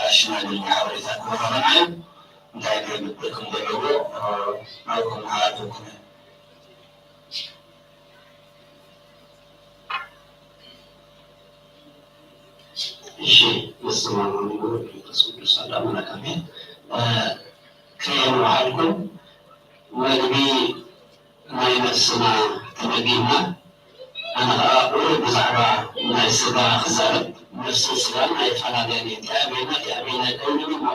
ኣሽናግር ሓበሬታ ክወሃበና እዩ። እንታይ ክገብር ከም ዘለዎ ናብኩም ሓላፍኩም እየ። እሺ፣ በስመ አብ ወወልድ ወመንፈስ ቅዱስ አሐዱ አምላክ አሜን። ከየን ውዓልኩም? መግቢ ናይ ነፍስና ተመጊብና። ኣነ ኸዓ ቁሩብ ብዛዕባ ናይ ስጋ ክዛረብ፣ ነፍስን ስጋን ኣይፈላለያን እየን። እንታይ ኣበይና እንታይ ኣበይና ኣይኮኑን እሞ፣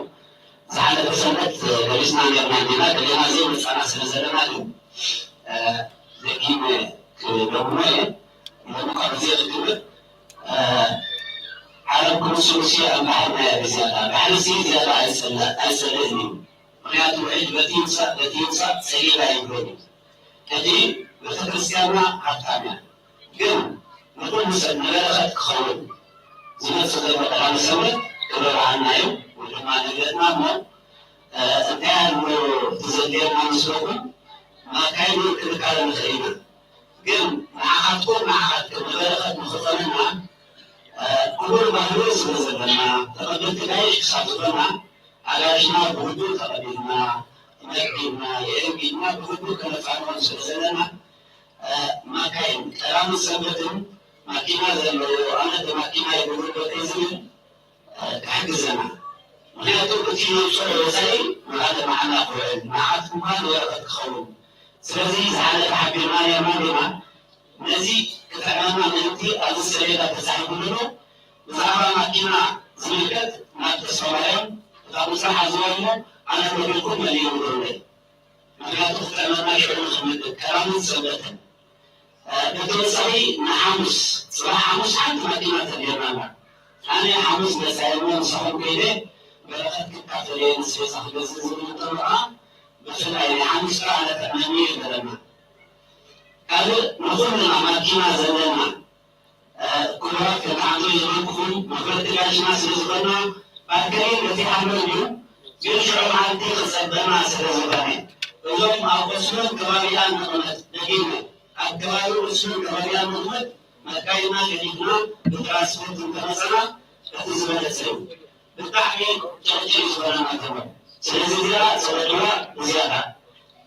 ዝሓለፈ ሰንበት ገሊጽና ነርና እንዲና፣ ገሌና ዘይመጻና ስለ ዘለና ግን፣ እ፣ ደጊመ ክደግሞ እየ። ሎሚ ካብ ግዜ ክግምት፣ እ፣ ዓለም ክንሱ ንሱ እያ እምበሓርና እያ ብዝያዳ። ባሕሪ ሲ ዝያዳ ኣይጸለ-፣ ኣይጸልእን እዩ። ምኽንያቱ ውሕጅ በቲ ይምጻእ፣ በቲ ይምጻእ ጸሊል ኣይብሎን እዩ። ሕጂ ቤተክርስትያንና ሃብታም እያ። ግን ንኹሉ ሰብ ንበረኸት ክኸውን ዝመጽእ ዘሎ ቀዳመ ሰንበት ክብረ በዓልና እዩ፣ ወይ ድማ ንግደትና እሞ፣ እ፣ እንታይ ኣሎ እቲ ዘድልየና መስለኩም? ማካይን ክንካረ ንኽእል ኢና። ግን ንዓኻትኩም ንዓኻትኩም ንበረኸት ንኽኾነና፣ እ፣ ክቡር ባህሊ ስለ ዘለና፣ ተቐበልቲ ጋይሽ ክሳብ ዝኾና፣ ኣጋይሽና ብግቡእ ተቐቢልና፣ መግቢና፣ የእንጊድና ብግቡእ ከነፋንዎም ስለ ዘለና፣ እ፣ ማካይን ቀዳምን ሰንበትን ማኪና ዘለዎ፣ ኣነ ብማኪና ይብሉ በትሪ ዝብል፣ እ፣ ክሕግዘና። ምኽንያቱ እቲ ነውፅኦ ወፃኢ ንኻልእ መዓላ ክውዕል፣ ንዓኻትኩም ከኣ ንበረኸት ክኸውን። ስለዚ ዝሓለፈ ሓቢርና ነርና ዲና? ነዚ ክጥዕመና ምእንቲ ኣብዚ ሰሌዳ ተጻሒፉ ኣሎ። ብዛዕባ ማኪና ዝምልከት ናብ ተስፋማርያም እታ ቁጽሪ ሓዝዋ እሞ ኣነ ክህበልኩም መሊኡ ንገሩለይ። ምኽንያቱ ክጥዕመና ሽዑ ንኽንብል ቀዳምን ሰንበትን። እ፣ ብተወሳኺ ንሓሙስ፣ ጽባሕ ሓሙስ ሓንቲ ማኪና ተድልየና ኣላ። ኣነ ሓሙስ መጻኢ እሞ ምሳኹም ከይደ በረኸት ክካፈል እየ፣ ንስቤዛ ክገዝእ ዝብል እንተሎ ኸኣ ብፍላይ ናይ ሓሙስ ከኣ ኣነ ጥዕመኒ እየ በለና። ካልእ ንኹልና ማኪና ዘለና ክቡራት ክንሓቶ የብልኩኹም፣ መኽበርቲ ጋሽና ስለ ዝኾንና፣ ባርከሊ ነቲ ሓመድ እዩ፣ ግን ሽዑ መዓልቲ ክጸበና ስለ ዝኾነ፣ እዞም ኣብ ኦስሎን ከባቢኣን ንቕመጥ፣ ደጊመ፣ ኣብ ከባቢ ኦስሎን ከባቢኣን ንቕመጥ፣ መካይና ገዲፍና ብትራንስፖርት እንተመጸና፣ እቲ ዝበለጸ እዩ። ብጣዕሚ ጨርጨር ዝኾነና ተባሂሉ። ስለዚ እዚኣ ዝረድዋ ብዝያዳ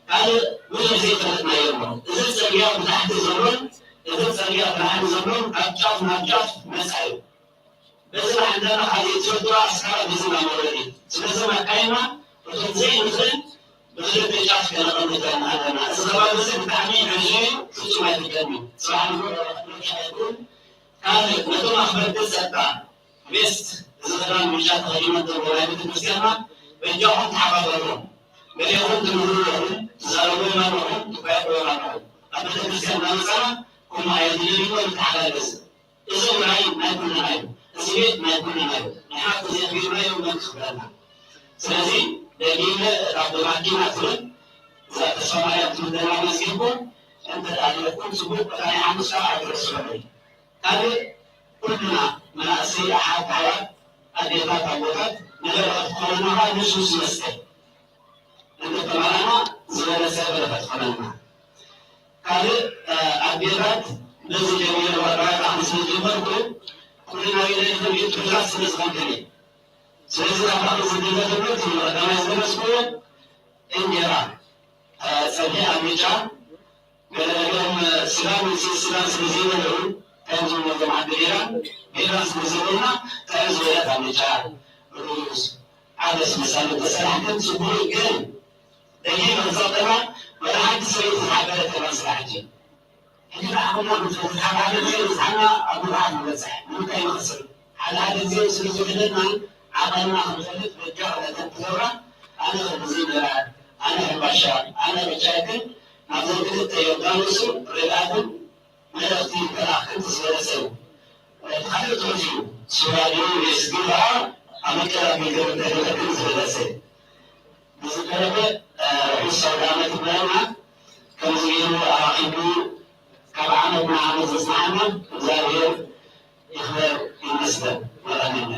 ካልእ ብዙሕ ዘይፈለጥናዮ ኣሎ። እዚ ጽርግያ ብታሕቲ ዘሎን እዚ ጽርግያ ብላዕሊ ዘሎን ካብ ጫፍ ናብ ጫፍ ነጻ እዩ። በዚ ላዕሊ እንዳና ካብ ዘይትፈልጥዋ ኣስካላ በዚ እንዳመረዲ። ስለዚ መካይና እቶም ዘይንኽእል ብኽልተ ጫፍ ከነቐምጠን ኣለና። እዚ ከባቢ እዚ ብጣዕሚ ዕዙ እዩ፣ ፍጹም ኣይፍቀድን እዩ። ጽባሕ ንግሆ ረብሓ ኣይኮን። ካልእ ነቶም ኣኽበርቲ ጸጥታ ቬስት፣ እዚ ክዳን ብጫ ተኸዲኖም ዘለዉ ናይ ቤተክርስትያንና በጃኹም ተሓባበርዎም። ገሊኹም ትምህሩ ኣለኹም፣ ትዛረብዎም ኣለኹም፣ ትጓየቑዎም ኣለኹም። ኣብ ቤተክርስትያን እናመጻና ከምኡ ኣየድልን እሞ ንተሓጋገዝ። እዚ ውራይ ናይ ኩልና እዩ። እዚ ቤት ናይ ኩልና እዩ። ንሕና ተዘይኣኽቢርናዮ መን ክኽብረና? ስለዚ ደጊመ እታ ብማኪና ትብል እዛ ተስፋ ማርያም ትብል ዘላ መዝጊብኩም እንተ ኣለኩም ጽቡቕ፣ እታ ናይ ሓሙስ ከዓ ኣይትረስዑኒ። ካልእ ኩልና መናእሰይ ኣሓት ኣሕዋት ኣዴታት ኣቦታት ንበረኸት ክኾነና ከዓ ልስሉስ መስተ እንተተማላና ዝበለጸ በረኸት ክኾነና። ካልእ ኣዴታት በዚ ጀሚረ ወረዳ ምስ ጀመርኩ ኩልና ኢለ ትምህርት ትእዛዝ ስለ ዝኾንክኒ። ስለዚ ናባኹም ዝድለ ትምህርት እዩ ቀዳማይ ዝደረስኩዎ። እንጀራ፣ ጸብሒ ኣልጫ፣ ገለ ገሊኦም ስጋ፣ ምስ ስጋ ስለ ዘይበልዑ፣ እንታይ እዮም ዝብሉ እዞም ዓዲ ጌራ? ጌራ ስለ ዘይበልና፣ እንታይ እዮም ዝበልዕ? ኣልጫ፣ ሩዝ፣ ዓደስ መሳሊ ተሰራሕ ግን ጽቡቕ እዩ። ግን ደጊም ንኽዛተና፣ ወላ ሓንቲ ሰበይቲ ዝሓበረት የለን ስራሕ ሕጂ። ሕጂ ንዓኹምና ክንፈልጥ፣ ሓደ ሓደ ግዜ ይበዝሓና፣ ኣብ ምብራቕ ንበጽሕ። ንምንታይ ንኸስር? ሓደ ሓደ ግዜ ስለ ዝውሕደና፣ ዓቐንና ክንፈልጥ በጃ ክነተን ትገብራ፣ ኣነ ከምዚ ገራ፣ ኣነ ሕምባሻ፣ ኣነ ብቻ ግን ናብዘን ክልተ ዮርዳኖስን ርግኣትን መልእኽቲ ምትላኽ ከምቲ ዝበለጸ እዩ። እቲ ካልእ ትሑት እዩ። ሱራ ድዩ ወይስ ግን ደኣ ኣብ ኣቀራርባ ገይሩ እንተገበርክን ዝበለጸ እዩ። ብዝተረፈ፣ ርሑስ ኣውደ ዓመት ይግበረልና። ከምዚ ገይሩ ኣራኺቡ ካብ ዓመት ንዓመት ዘጽንሓና እግዚኣብሔር ይኽበር ይመስገን። የቐንየልና።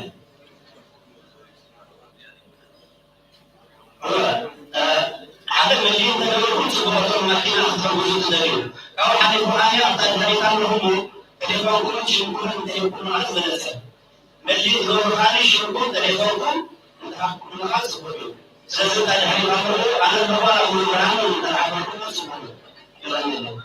ሓደ መሊኡ እንተነበርኩም ጽቡቕ፣ እቶም ማኪና ክትሕግዙ ትደልዩ። ካብኡ ሓሊፉ ከኣ ኣብታ ድሕሪት ኣለኹም፣ ቴሌፎንኩምን ሽምኩምን እንተሂብኩምና ዝበለጸ። መሊኡ ዝገብሩ ከኣ ሽምኩም፣ ቴሌፎንኩም እንተሃብኩምና ከኣ ጽቡቕ እዩ። ስለዚ እታ ድሕሪት ኣለኹ፣ ኣነ ኣለኹ፣ ኣብ ሙሉ ብርሃን እንተሃብኩምና ጽቡቕ እዩ። የቐንየለይ።